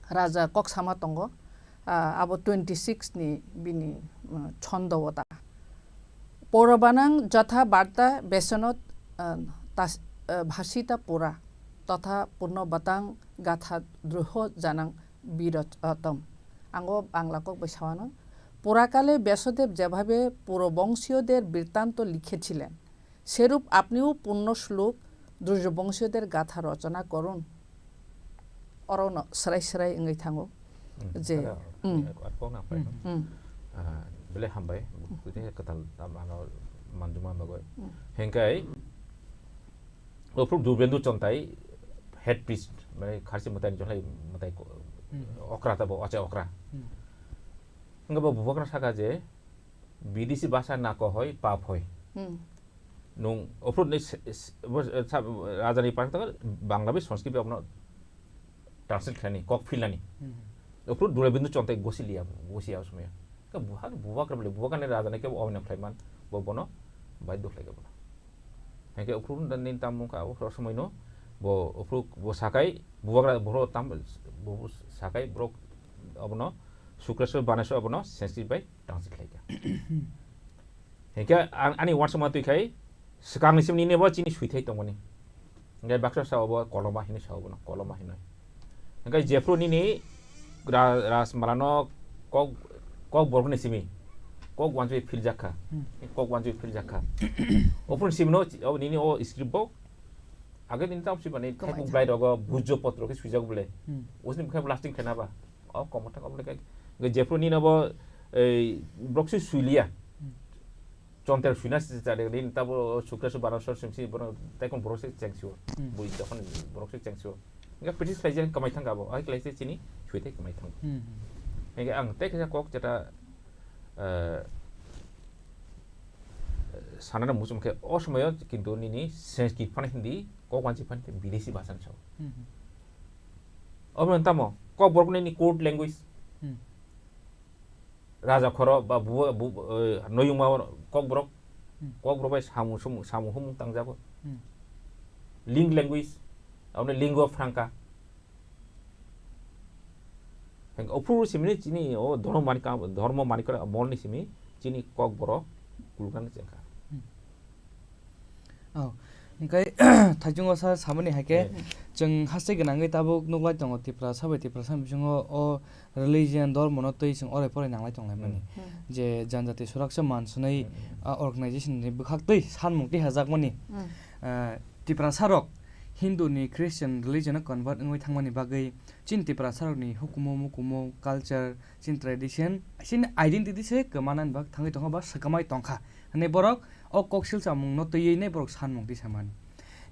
raja kok sama tongo, ah, abo twenty six ni bini, ah, chondo o ta. Porobanang jatha barta besono, ah, tas-, ah, bhasita pura totha purno batang gatha druho janang birotom. Ango Bangla kok bai sawano. পুরাকালে ব্যাসদেব যেভাবে পুরবংশীয়দের বৃত্তান্ত লিখেছিলেন, সেরূপ আপনিও পূর্ণ শ্লোক দ্রুজবংশীয়দের গাথা রচনা করুন। Orono srai srai wngwi thango. Hmm, je, ada, hmm. Ar kok nang pai. Hmm. Hmm. Ah, bele hambai, kuting katal, am, ano, manjuma bagoi. Hmm. Hengkai, Ophru Durbendu Chontai, head priest, mane kharsi mwtai ni jolai mwtai ko-, Hmm. okra tabo, oche okra. Hmm. Hingke bo bubagra saka je, "Bidesi bhasha na ko hoi, pap hoi." Hmm. Nung ophru ni se-, se-, bo, eh, sa-, raja ni pang tang Bangla bai Sanskrit bai abono translate khlani, kok philnani. Hmm. Ophru Durbendu Chontai gosi liya, gosi ya somoi. Ke buha, bubagra bole, bubagra ni raja ni ke bo oino khlai man, bo bono baidyo khlai ke bono. Hingke ophru ni tamung ka, ophru somoi no, bo ophru, bo sakai, bubagra, bo tam, bo sakai, borok abono, Sukreswar Baneswar abono Sanskrit bai translate khlai kha. Hingke an-, ani uansukma twi khai, swkang ni simi nini bo chini swithai tongmani. Hingke baksa sao bo koloma hinwi sao bono, koloma hinwi. Hingke jephru nini ra-, Rajmalano kok, kok borok ni simi, kok wansui philjak kha, Hmm. kok wansui philjak kha. Ophru ni simi no, o nini o script bo, age din tam sibani Kwmai thaikhuk thang. Blai rogo bujjo potro khe swijak bole. Hmm. Usni bwkhai lasting khaina ba. O komo thang obole kai. Jephru nini bo, ei, borok se suiliya. Hmm. Chonter suina se chade din tabo Sukreswar Baneswar simsi bono taikhon borok se chengsio. Hmm. Bui tokon borok se chengsio. Hingke British khlaijak kwmai thang abo. Ai khlaijak chini suithai kwmai thang. Hmm. Hingke ang tei kaisa kok jeta, eh, sanana muchung khe o somoyo kintu nini Sanskrit phano Hindi, kok wansi phano Bidesi bhasha ni sao. Hmm. Obo tamo kok borok nini code language. Hmm. Raja khoro ba bu, bu, eh, noyungma kok borok, Hmm. kok borok bai samu, samu, samu humung tangjago. Hmm. Ling language, aboni lingua franca. Hingke ophru simi ni chini o dhormo manika, dhormo manika mol ni simi chini kok borok kuluknani chengkha. Hmm. Oh, hingke thaichungo sa samani hai khe Hmm. chwng haste gwnangwi tabuk nuklai tongo Tiprasa bai Tiprasa bisingo o religion, dhormo no twi chwng orai porai nanglai tonglaimani. Hmm. Hmm. Je janjati suraksa man swnai, Hmm. a organization ni bwkhak twi sanmung twi hajakmani. Hmm. Ah, Tiprasa rok Hindu ni Christian religion o convert wngwi thangmani bagwi chini Tiprasa rok ni hukumu mukumu, culture, chini tradition, chini identity se kwmanani bak thangwi tongkha ba swkamai tongkha. Hwnwi borok o koksil chamung no twiwi nai borok sanmung twi samani.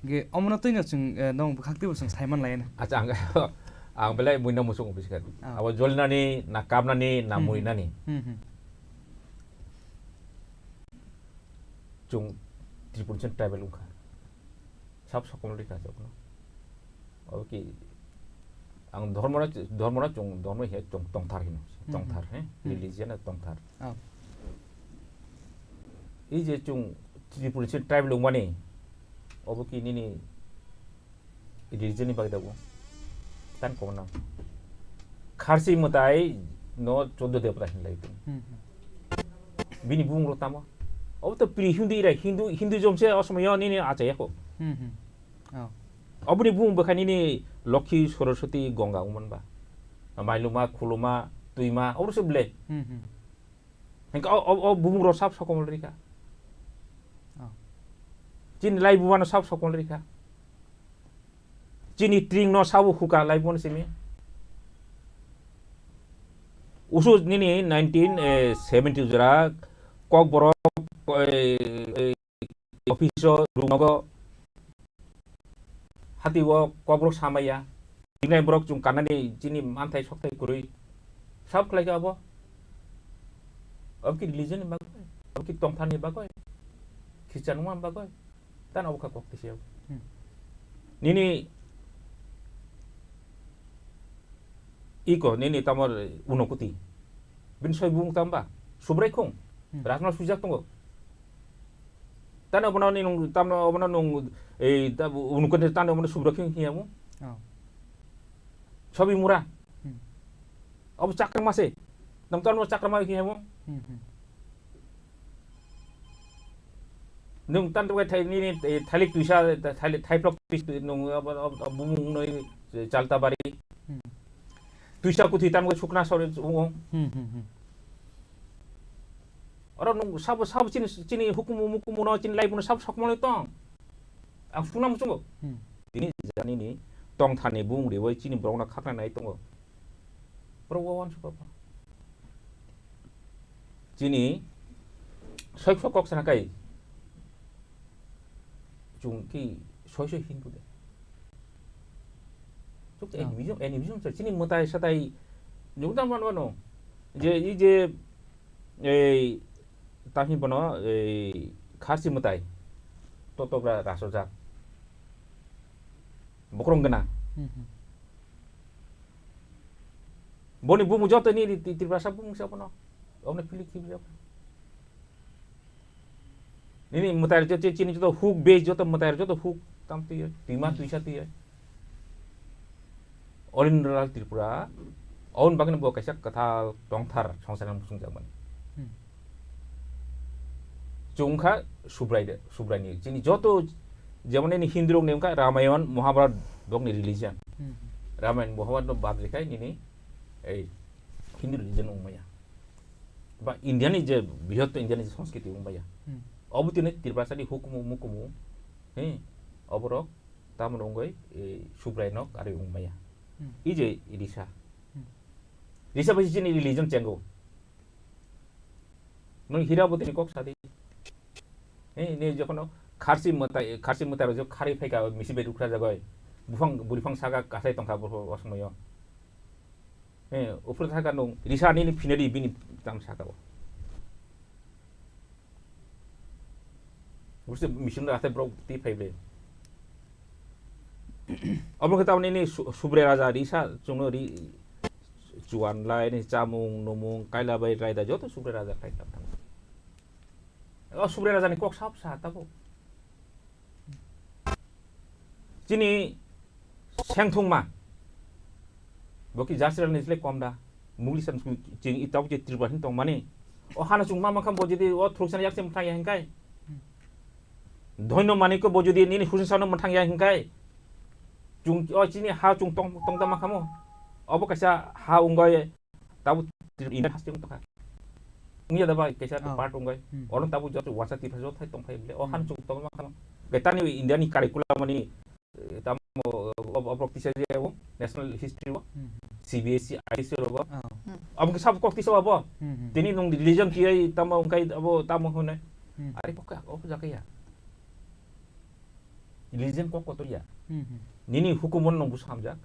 Ge omono twino chwng, eh, nong bwkhak twibo chwng saiman laina. Acha, ang, ang belai muino muchung bisi kha. Ah. Abo jolinani, na kapnani, na Hmm. muinani. Hmm, hmm. Chwng Tripurani tribal wngkha. Sab sokomordi kha chwng. Obo ki ang dhormo no, dhormo no chwng, dhormo he chwng tongthar hino. Hmm, Tongthar, hmm. he? Hmm. Religion no tongthar. Oh. Ei je chwng Tripurani tribal wngmani, obo ki nini religion ni bagwi dago? Tan kok nang. Kharsi mwtai no choddo debota hinlai tong. Hmm, hmm. Bini bumung rok tamo? Obo to pre Hindu era, Hindu, Hinduism se o somoyo nini achai ya kho. Hmm, hmm. Oh. Oboni bumung bwkha nini Lokhi, Saraswati, Gonga wngman ba. Mailuma, Khuluma, Twima, obo se ble. Hmm, hmm. Hingke o, o, o bumung ro sab sokomol rikha. Oh. Chini lai buma no sab sokomol rikha. Chini tring no sabo huka lai buma no simi. Usu nini nineteen seventy jora Kokborok, eh, eh, office o rung nogo hati o Kokborok samaya. Rinai borok chwng kanani chini manthai sokthai kwrwi. Sab khlai kha abo. Abo ki religion ni bagwi, abo ki tongthar ni bagwi, Christian wngma bagwi. Tano abo kha kok tisi abo. Hmm. Nini iko, nini tamar unokuti. Bini soi bung tamba, Subrai khung, Hmm. Rajma sujak tongo. Tano obono ni nung, tamno obono nung, ei, ta, unukuti tano obono Subrai khung hiya mo. Oh. Sobi mura. Hmm. Abo chakra mase. Nang tano chakra ma hiya mo. Hmm, hmm. Nung tan tukai thai ni, ni, eh, thailik tuisa, thai, thaiplok tuis tu nung abo, abo, abo bumung noi, eh, chalta bari. Hmm. Tuisa kuthi tan ko sukna sori ungo. Hmm, hmm, hmm. Oro nung sabo, sabo chini, chini hukumu mukumu no chini lai buno sabo sokmani tong. Ang suna muchungo. Hmm. Tini jani ni tong thani bung riwai chini borok na khakna nai tongo. Borok wa wan suka pa. Chini soi kok sana kai. Chung ki soi soi Hindu de. Chung Oh. animism, animism sa chini mutai satai. Nung tam wan wano. Je, i je, ei, tahi bono, ei, kharsi mutai. Totobra rasojak. Bokrong gana. Hmm, hmm. Boni bumu joto ni ri-, ti-, Tiprasa bumu sa bono. Omne pili ki bisa. Nini mutai joto chini joto huk be joto mutai joto huk tam tu yo. Tima tuisa tu yo. All in all Tripura. Aun bagni bo kaisa kathal tongthar songsar musung jagmani. Hmm. Chungkha Subrai de, Subrai ni. Chini joto jemon ni Hindu rok ni wngkha Ramayan, Mahabharat bok ni religion. Hmm. Ramayan, Mahabharat no bad rikhai nini ei Hindu religion wngmaya. Ba India ni je bihotto India ni je sanskriti wngmaya. Hmm. Obo tini Tiprasa ni hukumu mukumu, he, oborok tamo wngoi, eh, Subrai nok ari wngmaya. Hmm. I je Risa. Hmm. Risa bai chini religion chengo. Nung hira bo tini kok sadi. Eh, ni jokono kharsi mwtai, kharsi mwtai rok je khari phaika misi bai rukra jagoi. Buphang, burifang saka kasai tongkha bo, bo somoyo. Eh, uphur thaka nung Risa nini phinari bini tam saka bo. Busi mission da ate bro ti phai ble. Obo khe tamni ni Su-, Subrai Raja Risa chungno ri chuan lai ni chamung numung kaila bai raida joto Subrai Raja khai tam. O Subrai Raja ni kok sap sa tabo. Chini sengthungma. Bo ki Jasrel ni sle kom da. Mugli san chini i tau je Tripura hin tong mani. O hana chung mama kham bo jodi o thuruk san yak sem thang ya hin kai. Dhoino mani ko bo jodi nini husin sano mthang ya hin kai. Chung o chini ha chung tong, tong da ma khamo. Obo kaisa ha ungoi. Tabu Indian haste wng tongkha. Wngya da bai kaisa Oh. part wngoi. Hmm. Ono tabu joto wasa tipha joto thai tongphai bole. O Hmm. han chung tongma khama. Gai tani India ni curriculum mani, eh, tamo, ob-, obrok tisa je o national history o. Hmm. C B S E, I C S E rogo. Oh. Hmm. Abo khe sab kok tisa abo. Hmm, hmm. Tini nung religion tiyai tamo wngkai abo tamo hone. Hmm. Ari kok kok jaka ya. Religion kok kotor ya. Hmm, hmm. Nini hukumono nung busu hamjak,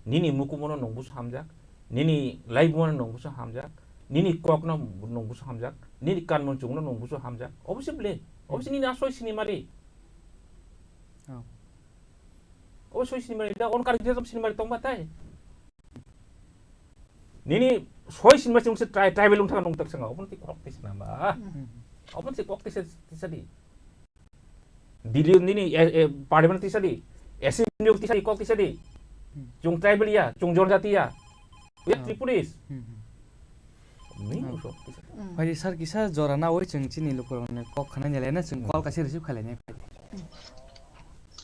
nini mukumono nung busu hamjak, nini laibuano nung busu hamjak, nini kokno nung busu hamjak, nini kanmon chungno nung busu hamjak. Obviously ble, obviously nini asoi sinimari. Oh. Obviously sinimari, da on kari dia sinimari tongba tai. Nini soi sinimari chung se tri-, tribal wng thang nung tak sanga, obviously kok tisa namba. Hmm. Obviously kok tisa, tisa di. Delhi nini, eh, eh, parliament tisa di, assembly tisa di, kok tisa di. Hmm. Chung tribal ya, chung jonjati ya. We are Oh. Tripuris. Hmm, hmm. Main Hmm. uso. Hmm. Phaidi sir kisa jora nawi chwng chini lukurokni kok khna nyalaina chwng Hmm. call kaisa receive khailai nai phaidi.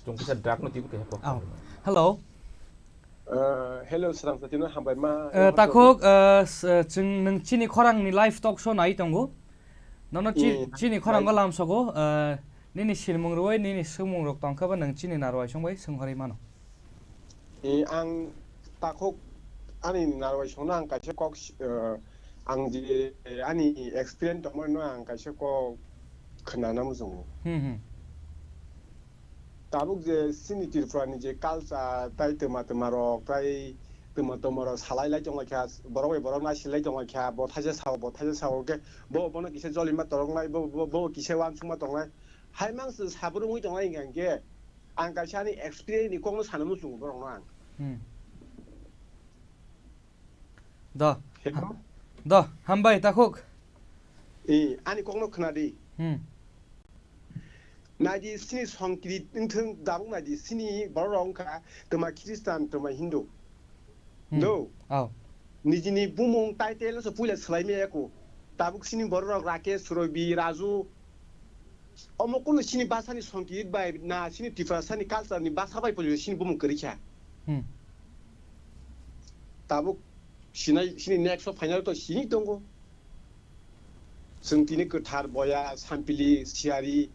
Chwng kisa drug no twiwi keha kok Oh. khailai. Hello. Uh, hello, Srang Satino, hambai ma. Uh, takhuk, uh, s-, uh, chwng nwng chini khorangni live talk show nai tongo. Nono chi-, Eh, chini khorang live. Lamsogo, uh, nini silmung rwui, nini swngmung rok tongkha ba nwng chini narwai songbai swnghorwi mano. Eh, ang takhuk ani narwai songno ang kaisa kok, eh, ang je, eh, ani experience tongmano ang kaisa kok khwnana muchungo. Hmm, hmm. Tabuk je chini Tripura ni je culture tai twma twma rok tai twma twma rok salai lai tonglaikha, borok bai borok nasilai tonglaikha, bo thaisa sao, bo thaisa sao, khe bo bono kisa jolima toroknai, bo, bo, bo kisa uansukma tongnai. Hai mang se sabrumwi tongnai hingkha hingkhe, ang kaisa ani experience ni kokno sana muchungo borokno ang. Hmm. Do. Hello? Do, hambai, takhuk. Eh, ani kokno khna di. Hmm. Naidi sini songkiri wngthung, dabuk naidi sini borok rok wngkha twma Christian, twma Hindu. Hmm. Do. Oh. Nijini bumung title no se puila swlai maya ko. Tabuk sini borok rok Rakesh, Robi, Raju, omo kunu sini basa ni songkir bai na sini Tiprasa ni culture ni basa bai pori sini bumung kwrwi kha. Hmm. Tabuk sinai sini next o final to sini tongo. Chwng tini kwthar boya, sampili, siyari,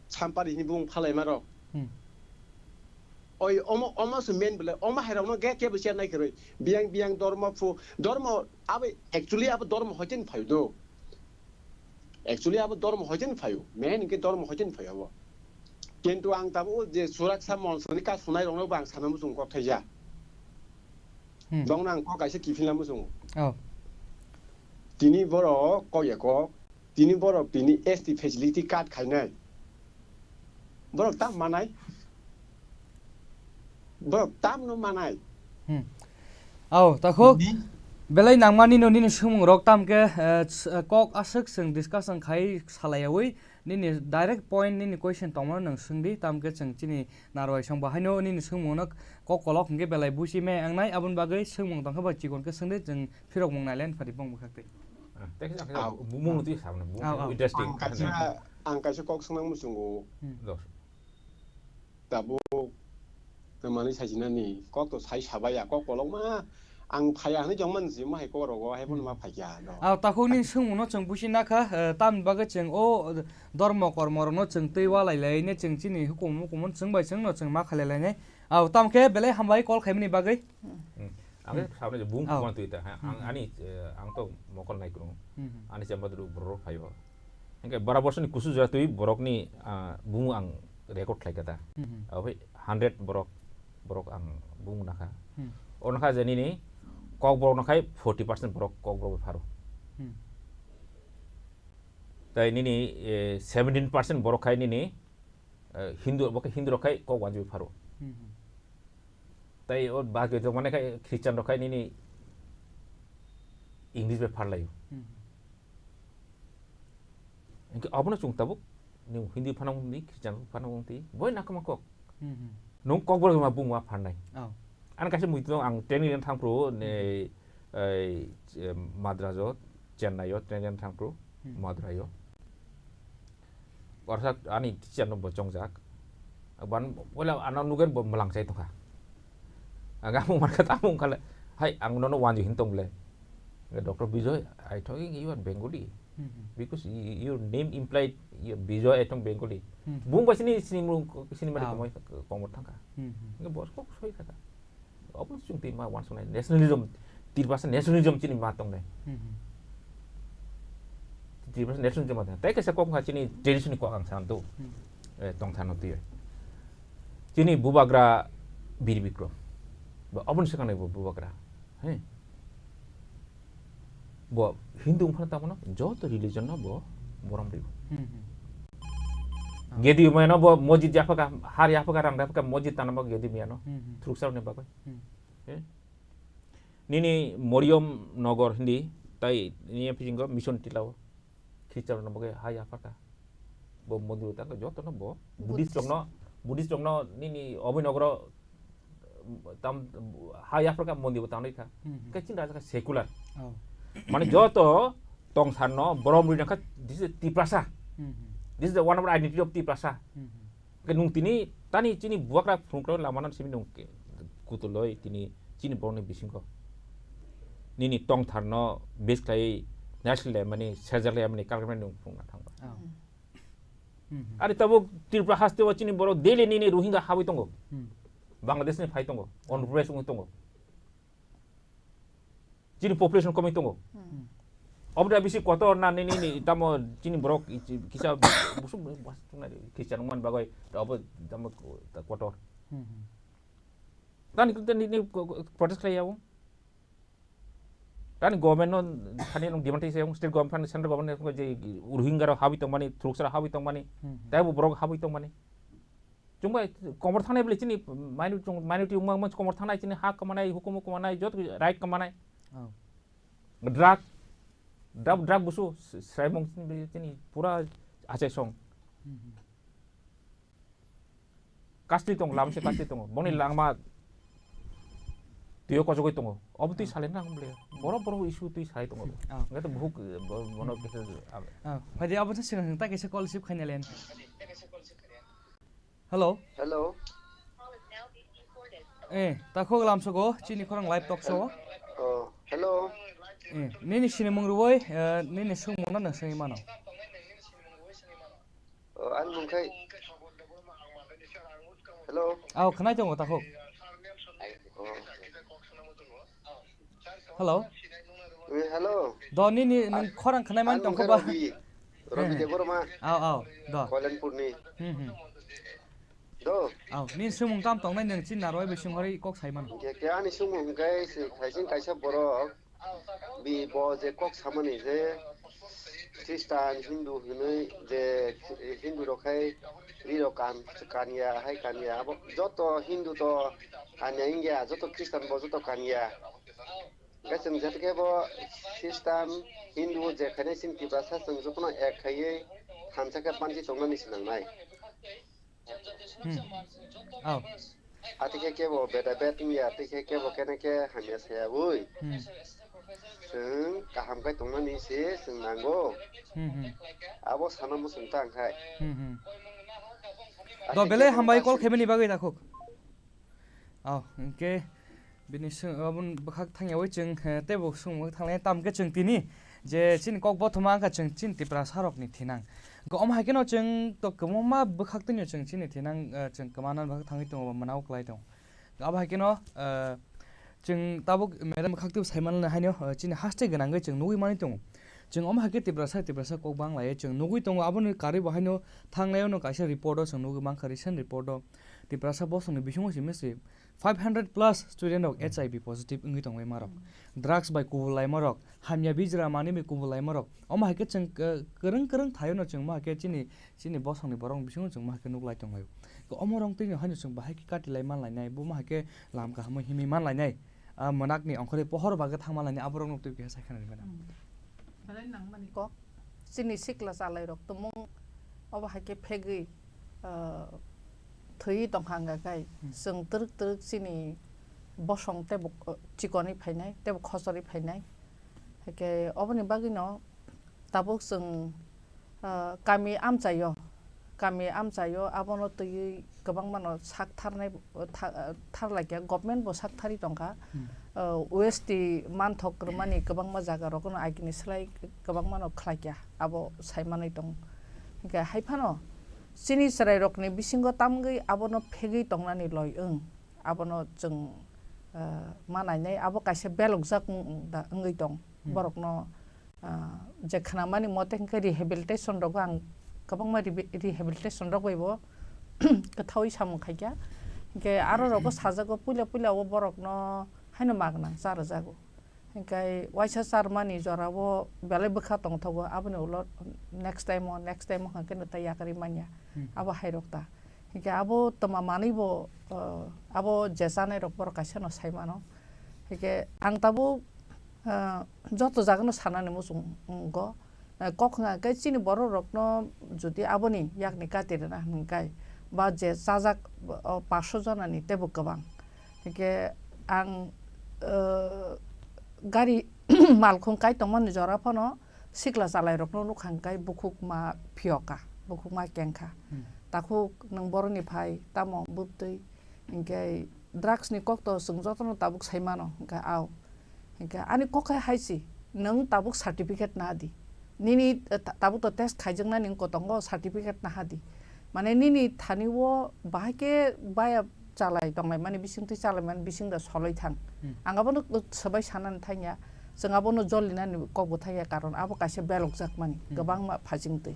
sampari hini bumung phalai ma rok. Hmm. Oi, omo, omo se main bole, omo hai rok no ge kebo share nai kwrwi. Biyang, biyang dormo phu, dormo, abo actually abo dormo hoiten phaio do. Actually, abo dormo hoiten phaio. Main hingke dormo hoiten phaio abo. Kintu ang tabuk je suraksa monsoni ka sunai rokno bo ang sana muchung kok thaija. Hmm. Bongno ang kok kaisa kiphilna muchungo. Oh. Tini borok kok ya kok, tini borok tini S T facility card khainai. Borok tam manai. Borok tamno manai. Hmm. Au, takhuk. Ni? Belai nangmani no nini swngmung rok tam khe, eh, s-, eh, kok aswk chwng discussion khai salaiyawi nini direct point nini question tongmano nwng swngdi, tam khe chwng chini narwai song bahaino nini swngmungno kok kolok hwnkhe belai buchi me wngnai, aboni bagwi swngmung tongkha ba chikon khe swngdi, chwng phirokmung nailen phadi bong bwkhak twi. Ah, tei khe Au. Bumung twi sabna, bumung Au, au. Interesting. Ang kaisa, ang kaisa kok swngnang muchungo. Hmm. Dos. Tabuk, tei manwi sajinani kok to sai sabai ya, kok kolokma ang phaiya hinwi jongman jimo hai kok rogo, hai bono ma Hmm. phaikya do. Ah, takhuk ni swngmungno chwng busi nakha, eh, tamni bagwi chwng o dormo kormo rokno chwng twi walai lai ne chwng chini hukum hukum chwng bai chwngno chwng ma khalai lai nai. Ah, tam khe belai hambai call khaimani bagwi. Hmm. Ang Hmm. sabni bung Au. kuman twi ta, ha, ang Hmm. ani, eh, ang to mokol nai krung. Hmm. Ani chamba dulu borok phaio. Hingke bara bosoni kusu jora twi borokni, ah, bumu ang record khlai kha ta. Hmm. Abo hai hundred borok, borok ang bumu nakha. Hmm. Ono kha je nini kokborok no khai forty percent borok kokborok bai pharo. Hmm. Tai nini, eh, seventeen percent borok khai nini, eh, Hindu, bo khe Hindu rok khai kok wanjwi pharo. Hmm. Tai o bagwi to mane khai Christian rok khai nini English bai pharlaio. Hmm. Hingke abono chwng tabuk, nwng Hindi phano wng di, Christian phano wng di, boi nakoma kok. Hmm, hmm. Nwng kokborok ma bung ma pharnai. Oh. Ang kaisa muitu ang training len thang pro, ne, Hmm. ei, em, Madras o, Chennai o training len thang pro, Hmm. Madurai o. Orsa ani teacher no bo chongjak. Ban wala ano nugen bo malang chai tongkha. Aga mo marka ta mo kale. Hai ang nono wanju hin tong ble. Doctor Bijoy, I talking you are Bengali. Hmm. Because y-, your name implied you are Bijoy, I talk Bengali. Hmm. Bung ba sini sini mo sini mari Ah. komoi komor thangka. Hmm. Nge bos kok soi kata. Obo chwng twi ma wansuknai nationalism, Tiprasa nationalism chini ma tongnai. Hmm. Tiprasa nationalism ma tongnai. Tai kaisa kok wngkha chini tradition ni kok ang santo. Hmm. Eh, tongthano twi. Chini bubagra Bir Bikrom. Ba oboni swkang nai bo bubagra. He. Bo Hindu wngphano tamo no joto religion no bo borom ribo. Hmm, hmm. Gedi maya no bo mojit yaphaka, har yaphaka, rang yaphaka, mojit tana bo gedi maya no. Hmm, hmm. Thuruksa rok ni bagwi. Hmm. Eh? Nini Moriom Nogor hindi, tai nini bisingo mission tilao. Christian rok no bagwi ha yaphaka. Bo mondir ta joto no bo Buddhist rok no, Buddhist rok no nini Abhinogoro tam ha yaphaka mondir bo tangnai kha. Hmm, hmm. Khe chini raja kha secular. Oh. Mane joto tongthar no borom rwi nangkha, this is Tiprasa. Hmm, hmm. This is the one of the identity of Tiprasa. Hmm, hmm. Ke nung tini tani chini buwak rak phunuk rak lama nan simi nung ke kutuloi tini chini borok ni bisingo. Nini tongthar no base khlai naisle mani serjak le mani kalkam nung phunuk na thangba. Oh. Hmm. Hmm, hmm. Ari tabuk Tripura haste o chini borok daily nini Rohingya habwi tongo. Hmm. Bangladesh ni phai tongo. Oh. Onurpres wngwi tongo. Chini population komwi tongo. Hmm. Obo da bisi kotor na nini, nini tamo chini borok i-, chi-, kisa busuk, busuk na Christian wngmani bagwi obo tamo kotor. Hmm, hmm. Tani, tani, ni ko-, ko-, protest khlai yao. Tani government no thani nung demand khlai yao, state government, central government no je Rohingya rok habwi tongmani, Thuruksa rok habwi tongmani, hmm, hmm, taibo borok habwi tongmani. Chwngbai komor thangnai bwlai chini minority, minority wngma, wngma komor thangnai, chini ha kwmanai, hukumu kwmanai, joto right kwmanai. Oh. Drug, drug, drug busu sraimung chini, chini pura achai song. Hmm, hmm. Kasti tong, lamse kasti tong. Boni langma tuyo kojogoi tongo. Obo twi, ah, salai nang bwle. Boro boro issue twi salai tongo. Ah. Ngai to buhuk, eh, bo-, bono kisa, ah. Ah, phai de abo to sinang ta kisa call receive khaina len. Hello. Hello. Eh, takhuk lamsogo, chini khorang live talk show. Oh, hello. Eh, nini sinimung rwoi, eh, nini sungmung no nang sengwi mano. Oh, ani mung khai. Hello. Aw, khnai tongo takhuk. Oh. Hello. Eh, hello. Do nini nang khorang khnai man tongkho ba? Robi. Robi Debbarma. Aw, aw, do. Koilanpurni. Hmm, hmm. Do. Aw, nini sumung tam tongnai nang chin naroi bising hori kok sai man. Ke, ke ani sumung hingkai se khaising kaisa borok. Bi bo je kok samani je Christian, Hindu hinui je Hindu rok khai ri rok kan, kanya hai kanya. Abo joto Hindu to kanya hingya, joto Christian bo joto kanya. Hingke chwng jatike bo Christian, Hindu je khainai chini Tiprasa chwng jotono ek khaiwi thansa khe panchi tongnani swnangnai. Hmm. Oh. Atikhe kebo beda bet wngya, atikhe kebo kene khe hamya saya bui. Hmm. Chwng kaham khai tongnani se chwng nango. Hmm, hmm. Abo sana muchung ta wngkhai. Hmm, hmm. Do belai hambai call khaimani bagwi takhuk. Oh, hingke bini sung, aboni bwkhak thangyawi chwng, eh, teibo sung thanglai tam khe chwng tini je chini kok bothoma wngkha chwng chini Tiprasa rokni thinang. Hingke omo hai kheno chwng to kwbangma bwkhak tini chwng chini thinang, eh, chwng kwmana bwkhak thangwi tongo, mwnao kwlai tongo. Abo hai kheno, eh, chwng tabuk madam bwkhak twibo sai manle haino, eh, chini haste gwnangwi chwng nugwi manwi tongo. Chwng omo hai khe Tiprasa, Tiprasa kok bang lai chwng nugwi tongo. Aboni karwi bo haino thanglai ono kaisa report o chwng nugwi mankha, recent report o Tiprasa bosongni bisingo simi se five hundred plus student rok Hmm. H I V positive wngwi tongwi marok. Hmm. Drugs bai kubul laima rok, hamya bijra manwi bai kubul laima rok. Omo hai khe chwng k-, kwrwng kwrwng thaio no chwng ma hai khe chini, chini bosongni borok bisingo chwng ma hai khe nuk lai tonglaio. Omo rong twi no haino chwng bahai khe kati lai man lainai, bo ma hai khe lam kaham himwi man lainai. Ah, mwnakni ongkhorwi pohor bagwi thangma lainai, aborok nuk twi keha sai khana rwmani. Hmm. Belai nangmani kok. Chini sikla chalairok tumung obo hai khe phegwi, ah, thwiwi tongkha wngkha khai. Hmm. Chwng twrwk twrwk chini bosong teibo, ah, chikonwi phainai, teibo khochorwi phainai. Hai khe oboni bagwino tabuk chwng, ah, kami amchaio, kami amchaio abono twiwi kwbangmano sak tharnai, tha-, tharlaikha, government bo sak tharwi tongkha. Hmm. Ah, O S T manthok rwmani kwbangma jaga rokno agini slai kwbangmano khlaikha, abo sai manwi tongo. Hingkhe hai phano chini chwrairokni bisingo tamgwi abono phegwi tongnani loi wng, abono chwng, ah, ma nainai, abo kaisa belokjak wng, wng da, wngwi tong. Hmm. Borokno, ah, je khnamani mote hingkhe rehabilitation rogo ang kwbangma rebi-, rehabilitation rok bai bo kwthaui samung khaikha. Hingkhe aro rogo sajago puila puila o borokno haino ma gwnang cha rwjago. Hingkhe waisa charmani jorao belai bwkha tongthogo, aboni ulo next time o, next time o hwnkhe no tei yakarwi manya. Hmm. Abo hairok ta. Hingkhe abo twma manwi bo, ah, abo je chanai rok borok kaisa no sai mano. Hingkhe ang tabuk, ah, joto jaga no sanani muchung wngo. Eh, kok hwnka khe chini borok rokno jodi aboni yakni kati rwna hwnka khe ba je chajak, o, paanch sho jonani teibo kwbang. Hingkhe ang, eh, gari malkhung kai tongmani jora phano sikla chalairokno nukha hwnkhe bukhukma phiyoka, bukhukma kengkha. Hmm. Takhuk nwng boroni phai, tamo bwbtwi, hinkhe drugs ni kokto chwng jotono tabuk sai mano, hinkhe ao. Hinkhe ani kok hai hai si, nwng tabuk certificate na di. Nini, eh, ta-, tabuk to test khaijaknani wngkha tongo, certificate na ha di. Mane nini thani o bahai khe baya chalai tonglaimani bisingtwi chalaimani bising da soloi thang. Hmm. Ang abono swbai sanani thangya, chwng abono jolinani kok bo thangya, karon abo kaisa belokjakmani, hmm, kwbangma phajingtwi.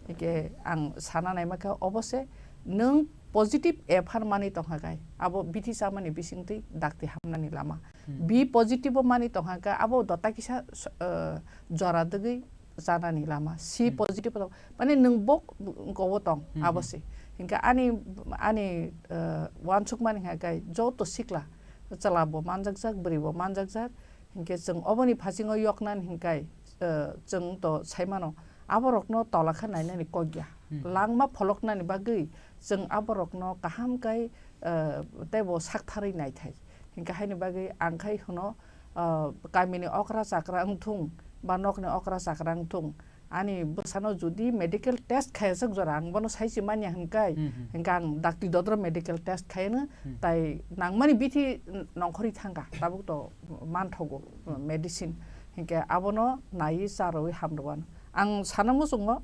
Hingke ang sana naima khe obo se nwng positive F R mani tongkha khe abo bithi chamani bisingtwi dakti hamnani lama. Hmm. B positive o mani tongkha khe abo dota kisa s-, eh, jora dwgwi chanani lama. C, hmm, positive o tong-, mane nwng bok gobo tong, hmm, abo, hmm, se. Hingke ani, ani, eh, wansukmani kha khe joto sikla, chwla bo manjakjak, bwrwi bo manjakjak. Hingke chwng oboni phasingo yoknani hinkai, eh, chwng to saimano, aborokno tola khe nainani kokya. Hmm. Langma pholoknani bagwi chwng aborokno kaham kai, eh, teibo saktharwi naithai. Hingke haini bagwi ang khai hwno, eh, kamini okra chakra wngthung ba nokni okra chakra wngthung, ani bwsano jodi medical test khaijak jora, ang bono sai se manya hinkai, hmm, hmm, hinka ang dakti dodro medical test khaino, hmm, tai nangmani bithi nongkhorwi thangkha, tabuk to manthogo, medicine, hinke abono naiwi charwi hamrwano. Ang sana muchungo,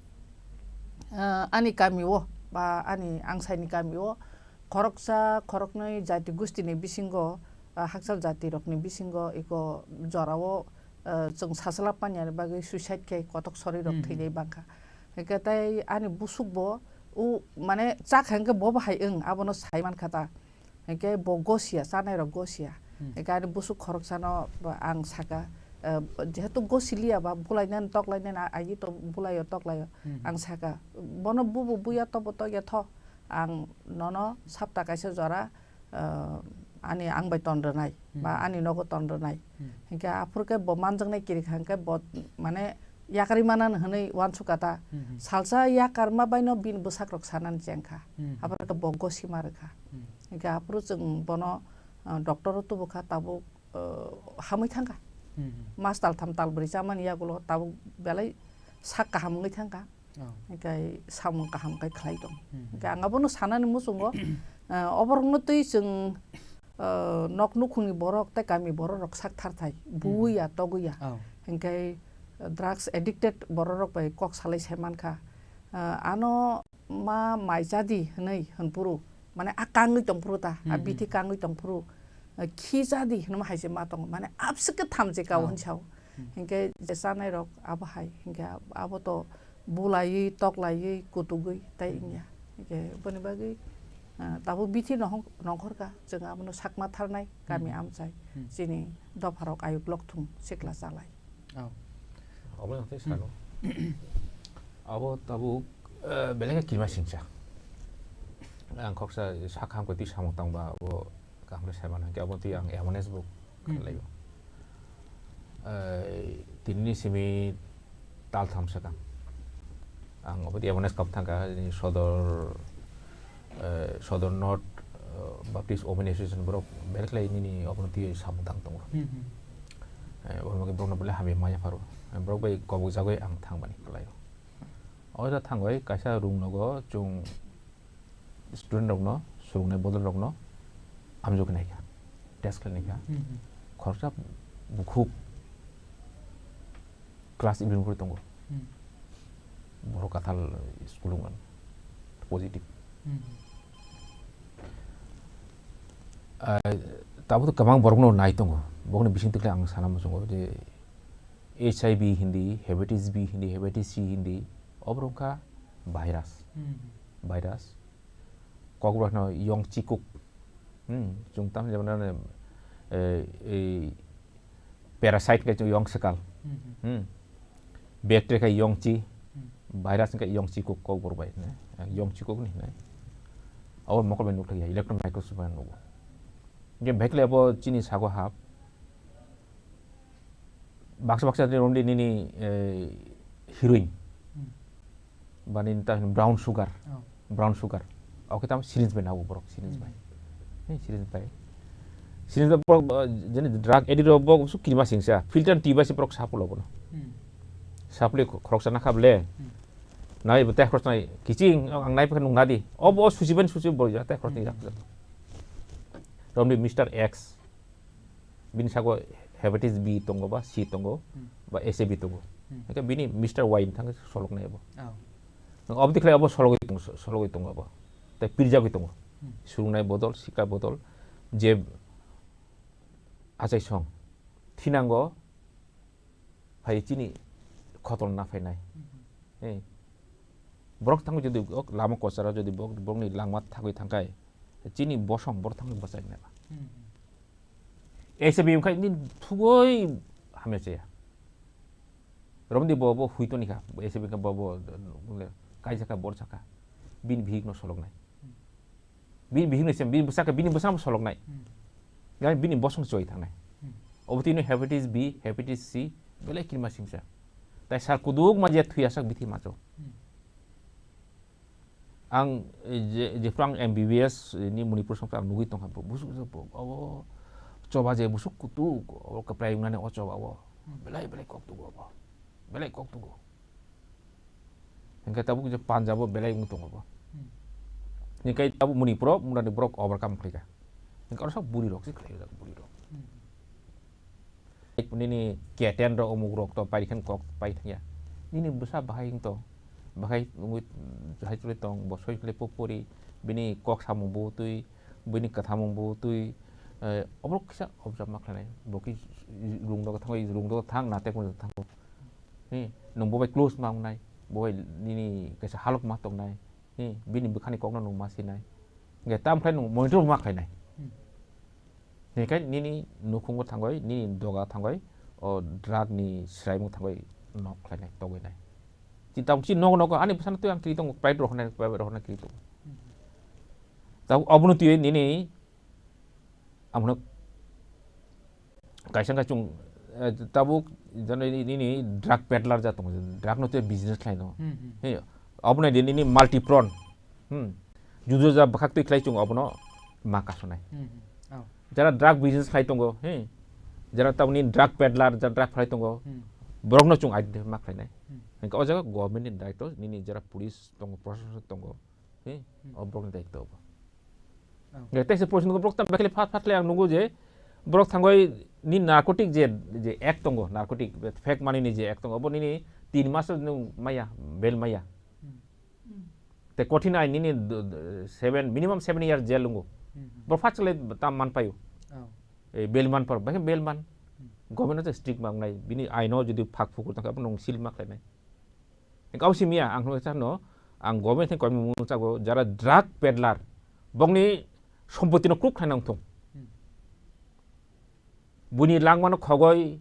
ah, ani kamio ba ani angsaini kamio khoroksa khoroknwi jati gustini bisingo, ah, hakchal jatirokni bisingo iko jorao, ah, chwng sachlap manyani bagwi suicide khe kotok sorirok, hmm, hmm, thwinai bangkha. Hingke tei ani busuk bo u, mane chak hingke bo bahai wng, abono sai mankha ta. Hingke bo gosia, chanairok gosia. Hmm. Hingke ani busuk khoroksano bo ang saka, eh, jehetu gosiliya ba bulainani toklainani a-, agi to bulaio toklaio. Hmm. Ang saka, bono bubo buya tobo tokya tho. Ang nono sapta kaisa jora, eh, ani ang bai ton rwnai, ba, hmm, ani nogo ton rwnai. Hmm. Hingke aphuru khe bo manjaknai kiri kha hingke bo mane yakarwi manani hwnwi uansukha ta. Hmm, hmm. Salsa yakarma baino bini bwsakrok sanani chengkha. Hmm, hmm. Aphuru khe bo gosima rwkha. Hmm. Hingke aphuru chwng bono, ah, doctor o tubukha tabuk, ah, hamwi thangkha. Hmm, hmm. Mas tal tham tal bwrwi chamani yagulo tabuk belai sak kaham wngwi thangkha. Oh. Hingke samung kaham khe khlai tong. Hmm. Hingke ang abono sanani muchungo, ah, oborokno twi chwng, ah, nok nukhungni borok tei kami borok rok sak thar thai, hmm, buwi ya, togwi ya. Oh. Hingke drugs addicted borok rok bai kok salai sai mankha. Ah, ano ma mai cha di hwnwi hwnphuru, mane a kangwi tongphuru ta, a, hmm, hmm, bithi kangwi tongphuru, ah, khi cha di hwnwi hai se ma tongo, mane abswk khe thamchi kao, oh, hwn sao. Hmm. Hingke je chanai rok abo hai, hingke abo to bulaiwi, toklaiwi, kutugwi tai, hmm, wngya. Hingke boni bagwi, ah, tabuk bithi nohok-, nongkhorkha, chwng abono sakma tharnai kami, hmm, amchai, hmm, chini dopharok ayuk lokthung sikla chalai. Oh. Obo ang tei sano. Abo tabuk, eh, belai khe kirima singcha. Ang khoksa sak hamkhe twi samung tangba abo kaham khe sai mano, hwnkhe abo twi ang awareness bo, hmm, khlaiyo. Eh, tinini simi tal tham swkang. Ang obo twi awareness kap thangkha, jini sodor, eh, Sodor North, eh, Baptist Women Association borok belai khlai nini obono twi samung tang tongo. Hmm, hmm. Eh, omo khe borokno belai hamya maya pharo. Eh, borok bai kobok jagwi ang thang mani kwlai o. O jaga thangwi kaisa room nogo chwng student rokno, swrwngnai bodol rokno amjogwi naikha, test khlai naikha. Hmm, hmm. Khoroksa bukhuk class eleven phuru tongo. Hmm. Borok kathal school wng mano. Positive. Hmm. Ah, tabuk kwbang borokno nai tongo. Bokni bising twi ang sana muchungo je H I V hindi, hepatitis B hindi, hepatitis C hindi, obo wngkha virus. Hmm. Virus. Kokborok no yong chikuk. Hmm, chwng tamo jemon, eh, ei parasite khe chwng yong swkal. Hmm, hmm. Hmm. Bacteria khe yong chi, hmm, virus khe yong chikuk kokborok bai, ne? Yong chikuk ni, ne? Abo mokol bai nukthai ya, electron microscope bai nugo. Je bhekle abo chini sago hap. Baksa baksa de romdi nini, eh, heroin. Hmm. Ba nini ta brown sugar. Oh. Brown sugar. Oke tam syringe bai nago borok, syringe bai. Hmm. Ni syringe bai. Sini to borok, uh, jeni drug addict rok bo su kirima singsa. Filter twi bai se borok saplo bono. Hmm. Sapli khoroksa na khable. Hmm. Nai bo te khoroksa nai kiching ang nai pakha nung nadi. Obo susi ban susi bo ya te khoroksa ni Hmm. yak. Romni Mister X. Bini sago hepatitis B tongo ba C tongo Hmm. ba H I V tongo. Hmm. Hingke bini Mister Y ni thangke solok nai bo. Oh. Nang obo tikhlai obo sologoi tongo, sologoi tongo obo. Tai pirjagoi tongo. Hmm. Surungnai bodol, sika bodol, je achai song thinango phai chini khotol na phainai. Hmm. Eh. Borok thango jodi ok lama kocharo jodi borok, borokni langma thagoi thangkai chini bosong borok thango bwchai nai ba. Hmm. H I V wngkha nini thugoi hamya chaya. Romdi bo, bo huitoni kha, bo H I V wngkha bo, bo, kaisa kha, bor sakha. Bini bihik no soloknai. Bini bihik no sem, bini bwsakha, bini bwsakha soloknai. Hmm. Gani bini bosong choi thangnai. Hmm. Obo tini hepatitis B, hepatitis C, belai kirma simsa. Tai sal kuduk ma je thuya sak bithi macho. Hmm. Ang, eh, je, jephru ang M B B S ni Manipur songkha ang nugui tongkha, bo busuk, busuk, bo, obo choba je busuk kutuk, obo kwplai wngnani o choba o. Hmm. Belai, belai kok tugo obo. Belai kok tugo. Hingke tabuk je Punjab o belai wng tongo bo. Hmm. Hingke tabuk Manipur o murani borok overcome khlaika. Hingke oro sak buri rok se khlai jak buri rok. Hmm. Nini K ten rok, omuk rok to pai khen kok pai thangya. Nini bwsa bahai wng tong, bahai wngwi, mm, hai chwlwi tong, bo soi khlai po pori, bini kok samung bo twi, bini kwthamung bo twi, eh, oborok kisa observe ma khlainai. Bo ki rung dogo thangwi, rung dogo thang, natek mung thang. Hi, nwng bo bai close ma wngnai, bo bai nini kaisa halok ma tongnai. Hi, bini bwkhani kokno nwng ma sinai. Hingke tam khlai nwng monitor ma khlainai. Hmm. Hingke nini nukhungo thangoi, nini doga thangoi, o drug ni swraimung thangoi nok khlainai, togwi nai. Chi tabuk chi nogo nogo ani bwsano twi ang kiri tongo, private rok hwnai, private rok hwnai kiri tongo. Tabuk obono twiwi nini, ang hwnwi kaisa wngkha chwng, eh, tabuk jani nini drug peddler ja tongo, drug no tei business khlai no. Hmm, hmm. He, obo nai di nini multi prone. Hmm. Juda juda bwkhak twi khlai chwng obono ma kasonai. Hmm, hmm. Oh. Jara drug business khlai tongo, he. Jara tabuk nini drug peddler, jara drug khlai tongo. Hmm. Borok no chwng identify ma khlainai. Hmm. Hingke o jaga government ni daitw nini jara police tongo, proshasok tongo. He, hmm, o borokni daitw obo. Oh. Nge teisa poison ko borok tam bekle phat phat le ang nungo je borok thangoi ni narcotic je, je act tongo, narcotic fake money ni je act tongo, obo nini tin mas nung maya, bail maya. Hmm. Te kothin ain nini d-, d-, seven, minimum seven years jail nungo. Hmm, hmm. Borok phat le tam man payo. Oh. E, bail man par, bahai bail man. Hmm. Government o strict ma wngnai, bini aino jodi phak phukur tangkha, abono sil ma khlainai. Kau simi ya, ang hwnwi sa no, ang government thani koimung mung chago, jara drug peddler, bongni sompotino kruk khlaina wngthung. Hmm. Buini langmano khogoi,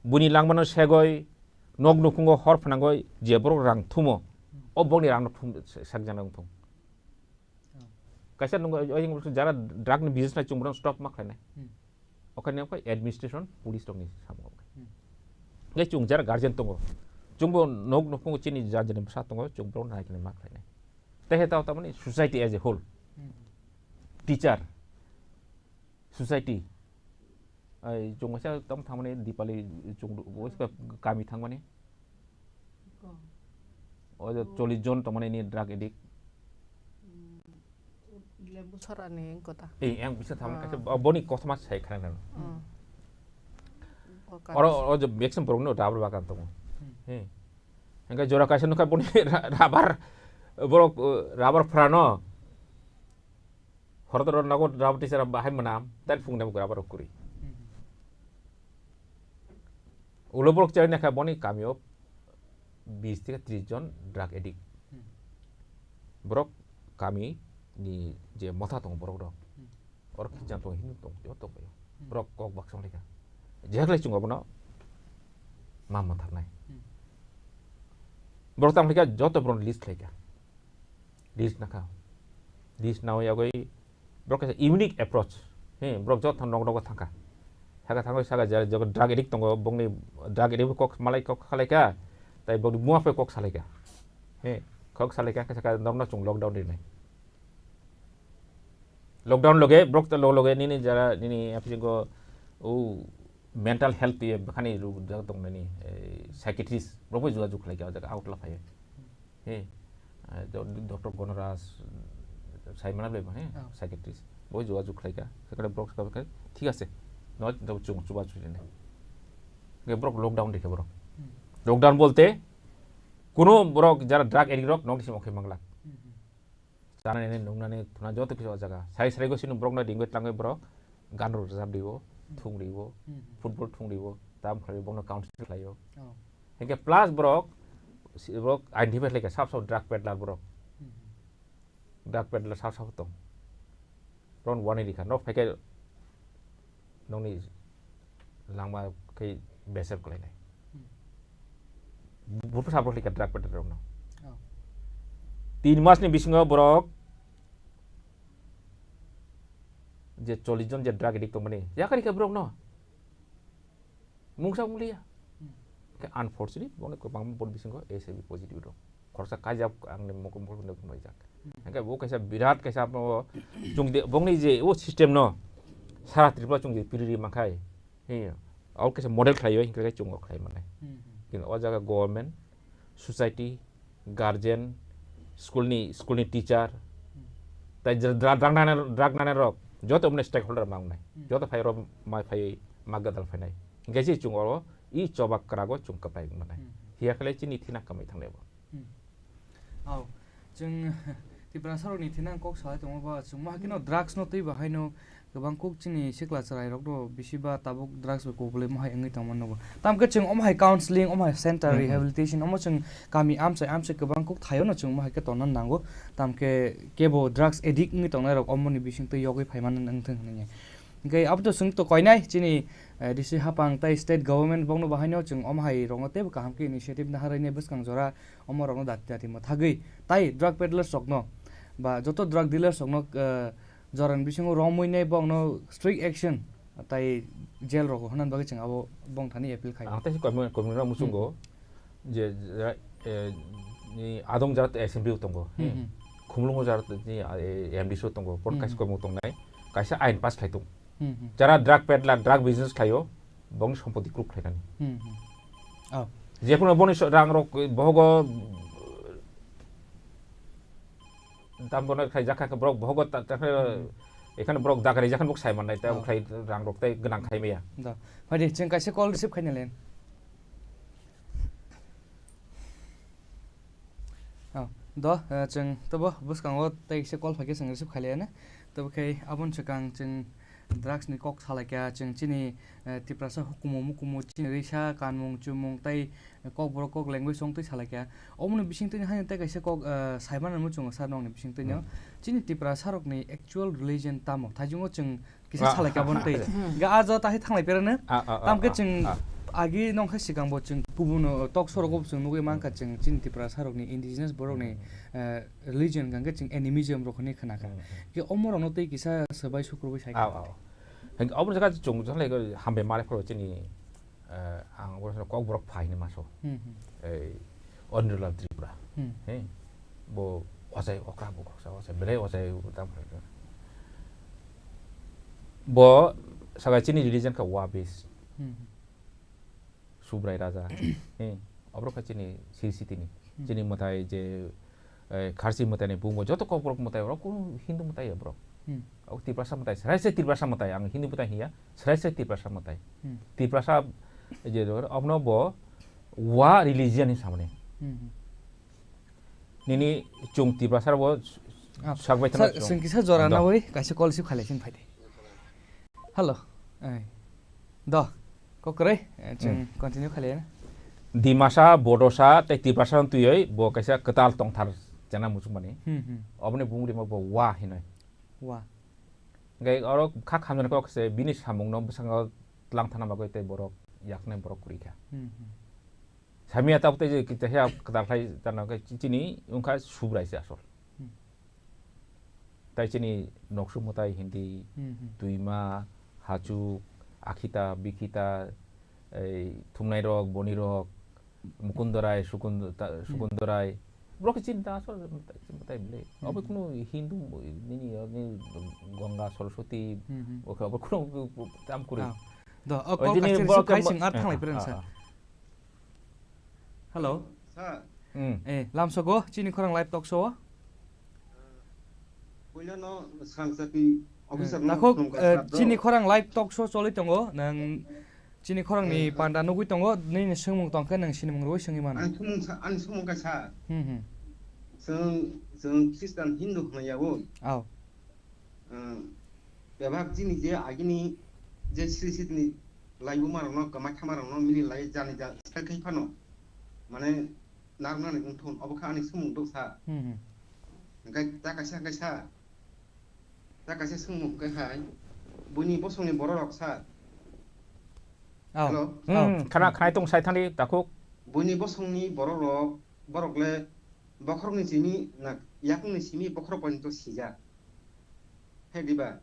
buini langmano segoi, nok nukhungo hor phnangoi, je borok rang thumo, hmm, o bongni rangno thum, sakjana wngthung. Oh. Kaisa nungo, o, o, jara drug ni business lai chwng bono stop ma khlainai. Hmm. Okhani okhai administration, police rokni samung okhai. Hmm. Ngai chwng jara guardian tongo. Chwngbo nok nukhungo chini jajani bwsa tongo, chwng bono nai khe ma khlainai. Tehe tao tamani society as a whole. Hmm. Teacher, society. Ai, chwng waisa tamo thangmani Dipali chwng waisa kami thangmani. Ko. O je Oh. chollish jon tongmani ni drug addict. Hmm. Lembu sarani kota. Eh, yang bisa thangmani Ah. kaisa, oh, boni kothoma sai khana. Oh. Oh, Oro, kaisa. O je maximum borok no rubber bagan tongo. Hmm. He. Hingke jora kaisa nukha boni ra-, rubber, borok, uh, rubber phrano. Horo to nogo rubber tisara bahai mwnam, tai phung nabo rubber kuri. Hmm. Ulo borok chai nakha boni kamio bis theke tris jon drug addict. Hmm. Borok kami ni je motha tongo borok rok. Hmm. Oro khe jang tongo hini tong, joto tong paio. Hmm. Borok kok baksa wng laikha. Jehaklai chwng abono ma mantharnai. Hmm. Borok tamo khlaikha joto borok list khlaikha. List nakha. List nawi yagwi borok kaisa unique approach. He, borok joto nok nogo thangkha. Saka thangwi saka jara jogo drug addict tongo, bongni drug addict kok malai kok khalaikha. Tai bongni buma phai kok salaikha. He, kok salaikha, saka nokno chwng lockdown rinai. Lockdown loge, borok ta loge loge nini jara nini apni go o mental health ye bakhani ru jak tong nani, eh, psychiatrist borok bai jogajog khlai kha o jaga out la phai. He, eh, do-, Doctor Gonoraj, sai mana bai he, Oh. psychiatrist. Bo jogajog khlai kha. Sekare borok sakha kha, thik ase. No, do chung chuba chuli ne. Ge borok lockdown dikhe borok. Hmm. Lockdown bolte, kuno borok jara drug addict rok nok disi mokhe mangla. Hmm, hmm. Chanani, nungnani, thuna joto kisa o jaga. Sai sraigo sino borokno ringwi tlangwi borok gan rok rwjap rio, Hmm. thung rio, Hmm. football thung rio, tam khlai borokno counsel khlaio. Oh. Hinkhe plus borok, si-, borok identify khlaikha sab sab drug peddler borok. Hmm. Drug peddler sab sab tong. Borokno warning rikha, nok phaikhe nokni langma khe beser kwlainai. Hmm. Bu-, buphuru sabrok lika drug peddler rokno. Oh. Tin masni bisingo borok je chollish jon je drug addict tongmani, yakari khe borokno. Mungsa mungliya. Hmm. Khe unfortunate, bono kwbangma bot bisingo H I V positive rok. Khoroksa kaijak ang ni mokol mokol no phunukjak. Hmm. Hingke bo kaisa birat kaisa abo chwng de bongni je o system no sara Tripura chwng je piriri mankhai. He, abo kaisa model khlai o hingke chwng o khlai mannai. Hmm, hmm. Kintu o jaga government, society, guardian, school ni, school ni teacher, Hmm. tai je dra-, drug nana, drug nana rok joto mane stakeholder mangnai. Hmm. Joto phai rok mai phai ma gadal phainai. Hingke se chwng oro i choba kwrago chwng kwplai mannai. Hmm. Hiya khlai chini thina kamai thangnai bo. Hmm. Oh, chwng Tiprasa rokni thina kok salai tongo ba, chwng ma hakeno drugs no twi ba haino kwbang kok chini sikla chwrai rok no bisi ba tabuk drugs bai kok bolai ma hai wngwi tongma nugo. Tamkhe chwng omo hai counseling, omo hai center Hmm, hmm. rehabilitation, omo chwng kami amchai amchai kwbang kok thaio no chwng ma hai khe tongna nango. Tamkhe kebo drugs addict wngwi tongnai rok omo ni bising twi yogwi phaimani wngthung hinwi. Hingke abo to chwng to koinai chini, eh, D C hapang tai state government bokno bahaino chwng omo hai rokno teibo kaham khe initiative naharwi nai bwskang jora omo rokno dati dati mwthagwi tai drug peddlers rokno ba joto drug dealers rokno, eh, jorani bisingo romwi nai bokno strict action tai jail rogo hwnna bagwi chwng abo bongthani appeal khai. Ang tei koimung, koimung rok muchungo Hmm. je, je, eh, ni adong jarat assembly tongo. Hmm, hmm. Khumlungo jarat ni, eh, M D C tongo. Por Hmm. kaisa koimung tongnai. Kaisa ain pass khai tong. Hmm, hmm. Jara drug peddler, drug business khlaio, bongni sompoti kruk khlainani. Hmm, hmm. Oh. Jekhuno boni so-, rang rok bohogo tam bono khai jakha khe borok bohogo ta, ta, Hmm. ekhane borok dakari jakhan bok sai mannai, ta Oh. khai rang rok tai gwnang khai maya. Da. Phaidi, chwng kaisa call receive khaina len. Oh, do, eh, chwng tobo bwskango tei kisa call phaikhe chwng receive khailaiya na. Tobo khai aboni swkang chwng drugs ni kok salaikha, chwng chini, eh, Tiprasa hukumu mukumu chini risa kanmung chumung tei kokborok kok language song twi salaikha. Omoni bising twi haino tei kaisa kok, eh, saimano muchungo sir nokni bising twi no. Hmm. Chini Tiprasa rokni actual religion tamo? Thaichungo chwng kisa Ah, salai ka ah, bon tei. Ah. Ga aja tahi thanglai perane. Ah, ah, ah, Tamkhe ah, chwng ah. agi nongkha sikang bo chwng kubuno talk show rogo chwng nugui mankha chwng chini Tiprasa rokni indigenous borokni, Hmm. eh, religion gangkhe chwng animism rok hinwi khna kha. Hmm, hmm. Ke omo rokno tei kisa swbai sukrubui sai Ah, kha. ah. Hingke obo jaga chwng jang lai hambai malai phoro chini Eh, ang bo kokborok phai hinwi maso. Hmm, hmm. Ei, Anirulal Tripura. Hmm. He, bo ochai okra bo khoksa ochai, belai ochai tamo khe. Bo sagai chini religion kha Wabis. Hmm, hmm. Subrai Raja. He, oborok kha chini siri sitini. Hmm. Chini mwtai je eh, Kharchi mwtaini bumung joto kokborok mwtai borok kunu Hindu mwtai ya borok. Hmm. O Tiprasa mwtai, srai se Tiprasa mwtai, ang Hindu mwtai hiya, srai se Tiprasa mwtai. Hmm. Tiprasa je abno bo wa religion ni samani. Hmm, hmm. Nini chwng Tiprasa bo Ah, sakbai thana sir, chwng. Sir, kisa jora Ando. Nawi, kaisa call receive khalai sin phaidi. Hello. Ai. Do. Kokre. Eh, chwng Hmm. continue khalai na. Dimasa, Bodosa, tei Tiprasa twiwi bo kaisa kwtal tongthar chana muchungmani. Hmm, hmm. Oboni bumung rima bo wa hinwi. Wa. Gai oro kha khamjani kok se bini samungno bwskango tlang thana bagwi tei borok yaknai borok kwrwi kha. Hmm, hmm. Samia tabuk tei je kita he kwtal khlai tana khe chini wngkha Subrai se asol. Hmm. Tai chini noksu mwtai hindi, Hmm, hmm. Twima, Hachuk, Akhita, Bikhita, ei Thumnairok, Bonirok, Mukundorai, Sukund-, ta-, Hmm. Sukundorai, Borok chini ta asol chini tai bwle. Hmm. Obo kunu Hindu nini, nini Ganga, Saraswati, hmm, hmm, oke, obo kunu tam kwrwi. Ah. Do, o, oy, kok jini kaisa borok kaising ar thanglai pren sa. Ah, ah. Hello. Sir. Hmm. Eh, lamsogo, chini khorang live talk show. Puila no srangchati officer no takhuk, khulumkha eh, sir do. Chini khorang live talk show choli tongo, nang chini khorang ni, eh, panda nugui tongo, nini swngmung tongkhe nang sinimung rwi swngwi mano. Ani swngmung sa, ani swngmung kaisa. Hmm, hmm. Chwng, chwng Christian Hindu hwnwi ya o. Ao. Bebak chini je agini je sri sitni laibuma rokno, kwmaithama rokno mili lai jani ja sai khai phano, mane narwknani wngthun, obo kha ani swngmung dok sa. Hmm, hmm. Hingkhe ta kaisa hingkhe sa, ta kaisa swngmung hingkhe hai, buini bosongni borok rok sa. Oh. Hello? Oh. Hmm, khana khnai tong sai thani takhuk. Buini bosongni borok rok, borok le bokhorokni simi na yakungni simi bokhorok pointo sijak. Hai diba?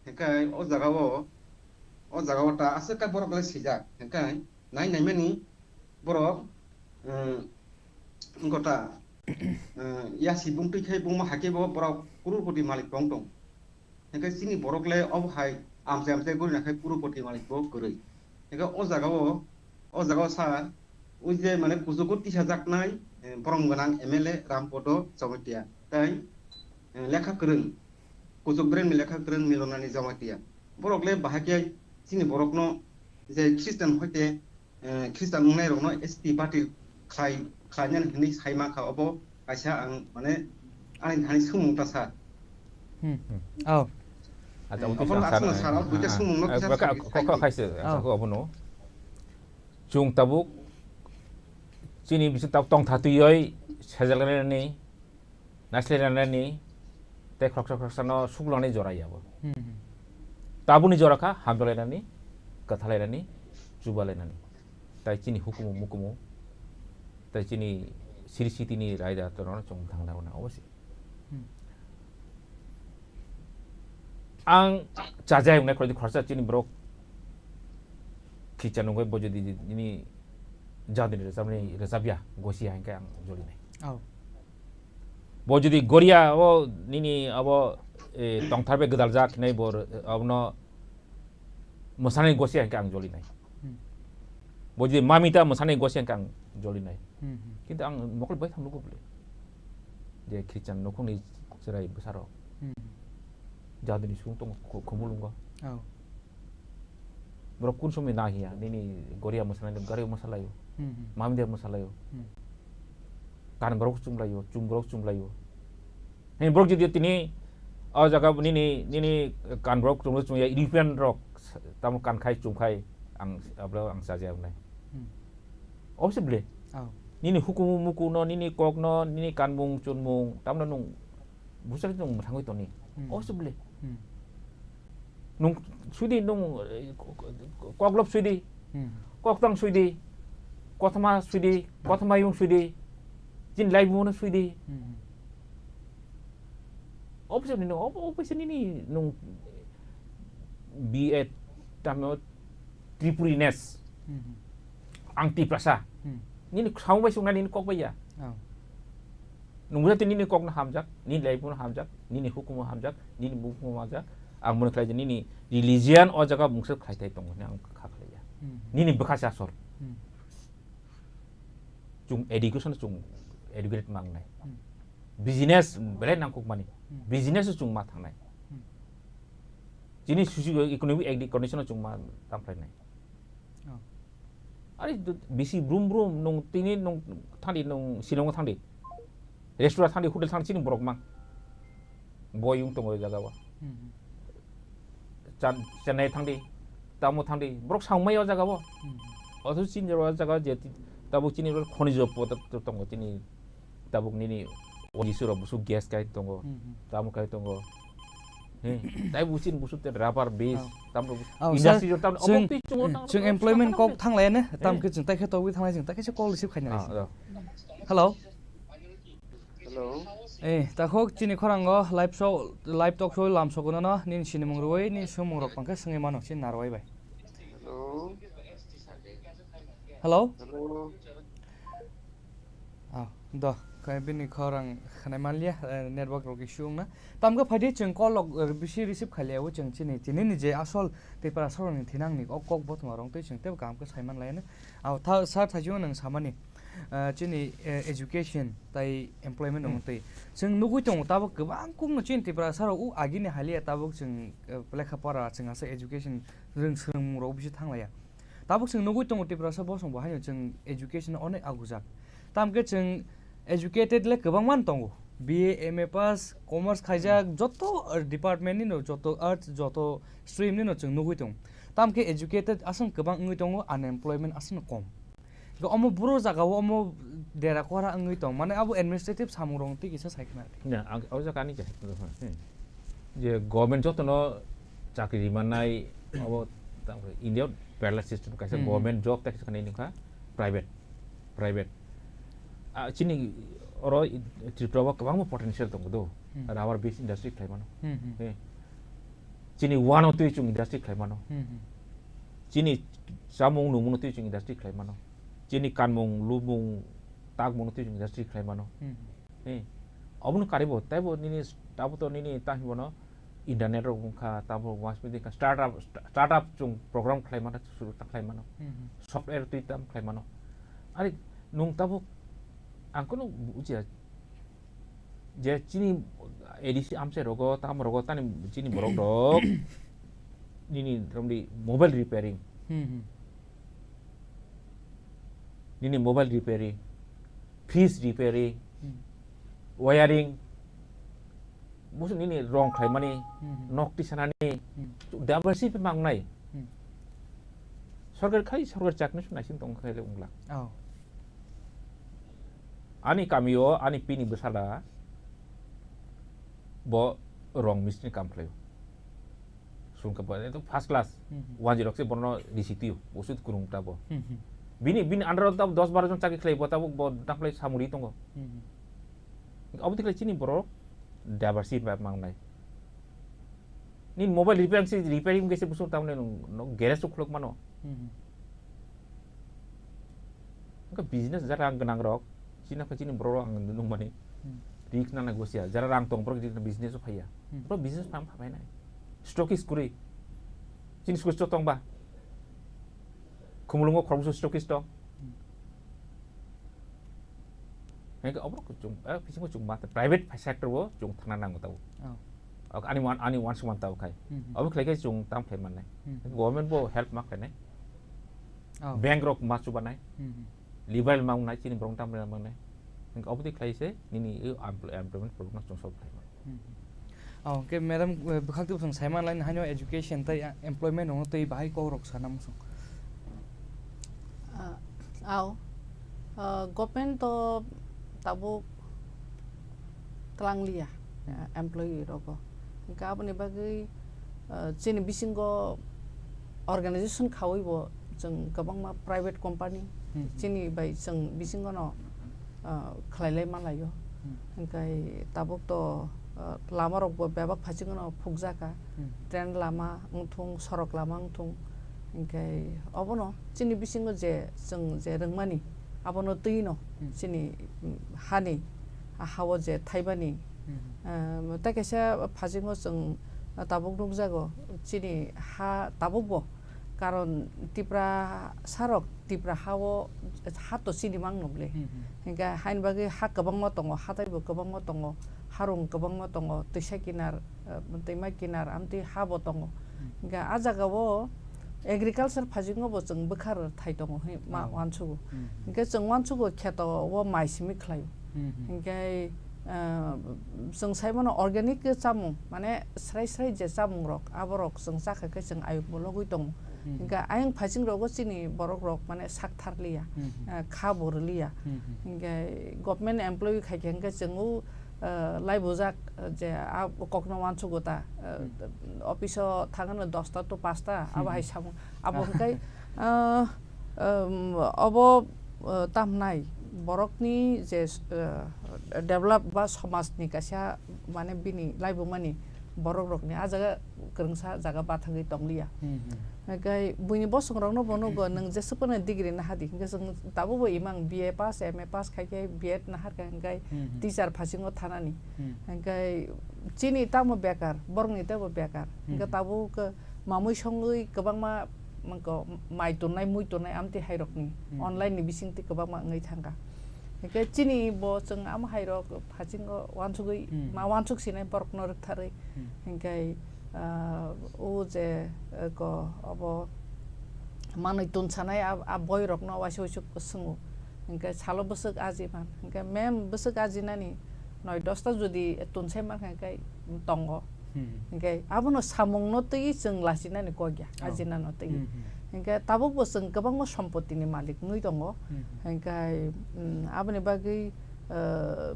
Hingkhe o jaga o, o jaga o ta aswk khe borok le sijak. Hingkhe nai naimani borok, um, wngkha ta, um, yasi bung twi khai bungma hai khe bo borok crore koti malik tong tong. Hingkhe chini borok le obo hai amchai amchai gori nakhai crore koti malik bo kwrwi. Hingkhe o jaga o, o jaga o sa, o je mane kuchugo tisajaknai, eh, borom gwnang M L A Rampodo Jamatia. Tai, eh, lekha kwrwng, kuchuk brengni lekha kwrwng Milonani Jamatia. Borok le bahai khe chini borokno je Christian hoite, eh, Christian wngnai rokno S T party khlai, khlainani hinwi sai mankha, obo kaisa ang mane ani thani swngmung ta sir. Hmm. Hmm. Oh. Acha, eh, obo obo sir, aswkno sir, eh, obo duita eh, swngmung no eh, kisa baka sir, kok, kok, sai. Khaise, oh, acha, kok obono. Chwng tabuk chini bising tabuk tongtha twiwi sejalnani, naislernani, tei khoroksa khoroksano suklangni jora ya bo. Hmm, hmm. Tabukni jora kha hamjalainani, kwthalainani, chubalainani. Tai chini hukumu mukumu, tai chini siri sitini raida torano chwng thangna rwna obo se. Hmm. Ang chajai wngnai khoroksa chini borok khicha nungwi bo jodi nini jadoni rwchapni rwchapya gosi hai khe ang jolinai. Oh. Bo jodi goria o nini abo, eh, tongthar bai gwdaljak hinai bo, eh, abono mwsani gosi hai khe ang jolinai. Hmm. Bo jodi mamita mwsani gosi hai khe ang jolinai. Hmm, hmm. Kintu ang mokol bai thang nugo bole. Je Christian nukhungni chwrai bwsarok. Hmm. Jadoni sung tongo khu-, khumulungo. Oh. Borok kun somoi na hiya, nini goria mwsana, goria mwsalayo. Hmm, hmm. Mamde mwsalayo. Hmm. Kan borok chumlayo, chum borok chumlayo. He borok jodi tini o jaga nini, nini kan borok chumlayo, chumya European rok, tamo kan khai chum khai ang, abro ang sajak nai. Hmm. Obviously. Oh. Nini hukumu mukuno, nini kokno, nini kanmung chunmung, tamno nung Busa khe nwng mwthangwi toni. Hmm. Obo se bwle. Hmm. Nwng swidi, nwng, eh, ko-, ko-, koklop swidi. Hmm. Koktang swidi. Kothoma swidi. Kothoma yung swidi. Chini laibumano swidi. Hmm. Obo se nini, obo, obo se nini nwng B A tamo Tripurines. Hmm. Ang Tiprasa. Hmm. Nini samung bai se wngnai, nini kok bai ya. Oh. Nwng buja tini nini kokno hamjak, nini laibumano hamjak, nini hukumu hamjak, nini bukumu hamjak. Ang mone khlai je nini religion o jaga mungsa khlai thai tongo hwnwi ang kha khlai ya. Hmm. Nini bwkha se asol. Hmm. Chwng education chwng educate mangnai. Hmm. Business belai nangkukmani. Hmm. Business chwng ma thangnai. Hmm. Chini socio economic ag-, condition chwng ma tang phlainai. Oh. Ari do-, bisi brum brum nwng tini nwng thangdi, nwng Shillong thangdi. Restaurant thangdi, hotel thangdi, chini borok mang. Boi wng tongo o jaga o. Hmm, hmm. Chan-, Chennai thangdi, tamo thangdi. Borok samung maya o jaga o. Hmm. Othocho chini o jaga o je ti-, tabuk chini oro khonijo podaktho tongo, chini tabuk nini O G C rok busuk gas kai tongo, hmm, hmm, tamo kai tongo. He, tai busin busuk te rubber base, oh, tamrok oh, industry sir, rok tamrok chwng, obo twi chungo hmm, tamrok chwng rok employment kok thang lai ne, tam eh, khe chwng tai khe togwi thang lai chwng tai khe se call receive khaina ah, lai. Oh. Hello. Hello. Eh, takhok chini khorango live show, live talk show lam sogono no, nini sinimung rwui, nini swngmung rok pangkhe swngwi mano, chini narwai bai. Hello. Hello. Hello. Ah, do. Khe bini khorang khnai manliya, eh, network rok issue wngna. Tamkhe phaidi chwng call rok, eh, bisi receive khailiya, o chwng chini, chini ni je asol Tiprasa rokni thinangni o kok bothomarok twi chwng teibo kaham khe sai manlaiya. Abo tha-, sir, thaisio nwng samani, eh, chini, eh, education tai employment rok Hmm. twi. Chwng nugwi tongo tabuk kwbang kokno chini Tiprasa rok o agini haliya tabuk chwng, eh, lekha pora chwng asa education rwng swrwngmung rok bisi thanglaiya. Tabuk chwng nugwi tongo Tiprasa bosong bo haino chwng education onek agujak. Tamkhe chwng educated le kwbangma tongo. B A, M A pass, commerce khaijak, Hmm. joto, uh, department ni no, joto arts, joto stream ni no chwng nugwi tongo. Tamkhe educated aswk kwbang wngwi tongo, unemployment aswk no kom. Ga omo buro jaga o omo dera kora wngwi tong. Mane abo administrative samung rok twi kisa sai khna. Na, ang, o jaga ani je. Hmm. Je government jotono chakri rimanai, abo tang India parallel system kaisa Hmm. government job ta kisa kanai nukha, private, private. Ah, chini oro i-, Tripura o kwbangma potential tongo do. Hmm. Rubber based industry khlai mano. Hmm, hmm. Eh. Chini wano twi chwng industry khlai mano. Hmm, hmm. Chini chamung nungmung twi chwng industry khlai mano. Chini kanmung, lubung, takmung twi chwng industry khlai mano. Hmm, hmm. Eh, obono karibo, taibo nini s-, tabo to nini ta hinwi bono internet rok wngkha, tabo once media kha, startup, sta-, startup chwng program khlai mano, suru ta khlai mano. Hmm, hmm. Software twi tam khlai mano. Ari nwng tabo ang kono bujiya je chini A D C amchai rogo, tamo rogo, tani chini borok rok nini romdi mobile repairing. Hmm, hmm. Nini mobile repairing, fridge repairing, Hmm. wiring, busu nini rong khlaimani, Hmm. nok tisanani, Hmm. diversity mangnai. Hmm. Sorkar khai sorkar chakni su naising tong khai le ungla. Oh. Ani kamio, ani pini bwsala bo rong mistri kam khlaio. Sungkha bo, eto first class. Hmm, hmm. One zero se bono D C T o, osit kurung ta bo. Hmm, hmm. Bini, bini under o ta dos baro jon chakri khlai bo, ta bo, bo tang khlai samuri tongo. Hmm, hmm. Obo tikhlai chini borok diversity ba mangnai. Ni mobile repairing se, repairing khe se busuk tamni no, no garage o khuluk mano. Hmm, hmm. Wngkha business jara ang gwnang rok, chini khe chini borok rok ang nung mani. Hmm. Risk nana gosia, jara rang tong borok ri business o phaiya. Hmm. Borok business pham phabai nai. Stockist kwrwi. Chini stockist tong ba. Khumulungo khoroksa stockist tong. Hmm. Hingke obo chwng, eh, bisingo chwng ma private sector o chwng thangna nango tabuk. Oh. Ok, ani wan-, ani uansukma tabuk khai. Hmm, hmm. Obo khlai khe chwng tam khlai mannai. Hmm, hmm. Government bo help ma khlainai. Oh. Bank rok ma chubanai. Hmm, hmm. Liberal ma wngnai, chini borok tam mangnai. Hingke obo twi khlai se nini, eh, employ-, employment problem no chwng solve khlai mano. Hmm. Oh, hingke madam, eh, bwkhak twi bwswng sai manlai haino education tei, ah, employment no twi bahai kok rok sana muchung. Ah, aw. Ah, government to tabuk twlang liya, Hmm. ah, employee rogo. Hingke aboni bagwi, ah, chini bisingo organization khaui bo chwng kwbangma private company Hmm. chini bai chwng bisingo no, ah, khlailai malaio. Hmm. Hingke tabuk to, ah, lama rok bo bebak phaichingno phukjaka. Hmm. Train lama wngthung, sorok lama wngthung. Hingke obono chini bisingo je chwng je rwngmani, abono twi no Hmm. chini, mm, hani, a hao je thaibani. Hmm. Ah, tei kaisa phaichingno chwng tabuk nukjago chini ha tabuk bo. Karon Tiprasa rok Tipra ha o ha to chini mang no bwle. Hmm, hmm. Hingke haini bagwi ha kwbangma tongo, hathai bo kwbangma tongo, harung kwbangma tongo, twisa kinar, eh, twima kinar, amtwi ha bo tongo. Hmm. Hingke a jaga o agriculture phaichingno bo chwng bwkhar thai tongo hwnwi ma Ah. uansugo. Hmm. Hingke chwng uansugo kheto o mai simi khlaio. Hmm, hmm. Hingke, eh, chwng sai mano organic chamung, mane srai srai je chamung rok, abo rok chwng chakha khe chwng ayuk bo logwi tongo. Hmm. Hingke ayang phaiching rogo chini borok rok mane sak tharliya, Hmm, hmm. eh, kha bo rwliya. Hmm, hmm. Hingke government employee khai khe hingke chwng o, eh, laibujak, eh, je a kokno uansugo ta, eh, Hmm. office o thangano dosta to pasta, abo Hmm. hai samung. Abo Ah. hingke, eh, em, obo, eh, tamhnai borokni je, eh, develop ba somajni kaisa mane bini laibumani Borok rokni a jaga kwrwngsa jaga bathagwi tongliya. Hmm, hmm. Hwnkhe buini bosong rokno bo nugo, nwng jesuk phano degree nahadi, hwnkhe chwng tabukbo imang B A pass, M A pass khai khe B Ed naharkha hwnkhe Hmm, hmm. teacher phasingo thanani. Hmm. Hwnkhe chini tamo bekar, borokni teibo bekar. Hmm, Hwnkhe hmm. tabuk mamui songwi kwbangma mangko mai tonnai, mui tonnai amtwi hairokni Hmm. online ni bisingtwi kwbangma wngwi thangkha. Hwnkhe chini bo chwng amo hairok phasingo wansugwi Hmm. ma wansuk sinai borokno rwktharwi. Hmm. Hwnkhe, ah, o je, eh, ko obo manwi tun sanai a, a boy rokno waisa waisa swngo. Hwnkhe salo bwswk aji man. Hwnkhe mem bwswk ajinani noi dosta jodi tun sai mankha hwnkhe tongo. Hmm. Hwnkhe abono samungno twi chwng lachinani kok ya, Oh. ajinano twi. Hmm, hmm. Hwnkhe tabukbo chwng kwbangma sompotini malik wngwi tongo. Hmm, hmm. Hwnkhe, mm, aboni bagwi, eh,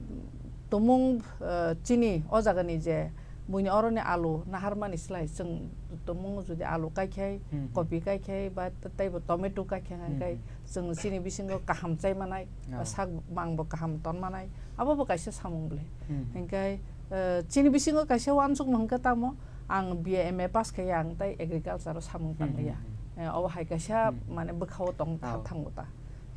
tumung, eh, chini o jagani je buini oroni alu naharmani slai chwng tumung jodi alu kaikhai, Hmm, hmm. kopi kaikhai, ba t-, teibo tomato kaikhai Hmm, hwnkhe hmm. chwng chini bisingo kaham chai manai, Oh. sak mangbo kaham ton manai, abo bo kaisa samung bwle. Hmm. Hwnkhe, eh, chini bisingo kaisa wansukmung hwnkhe tamo, ang B A M A pass khai ang tei agriculture o samung Hmm, tanglia. hmm, hmm. Eh, obo hai kaisa Hmm. mane bwkhao tong Oh. thango ta.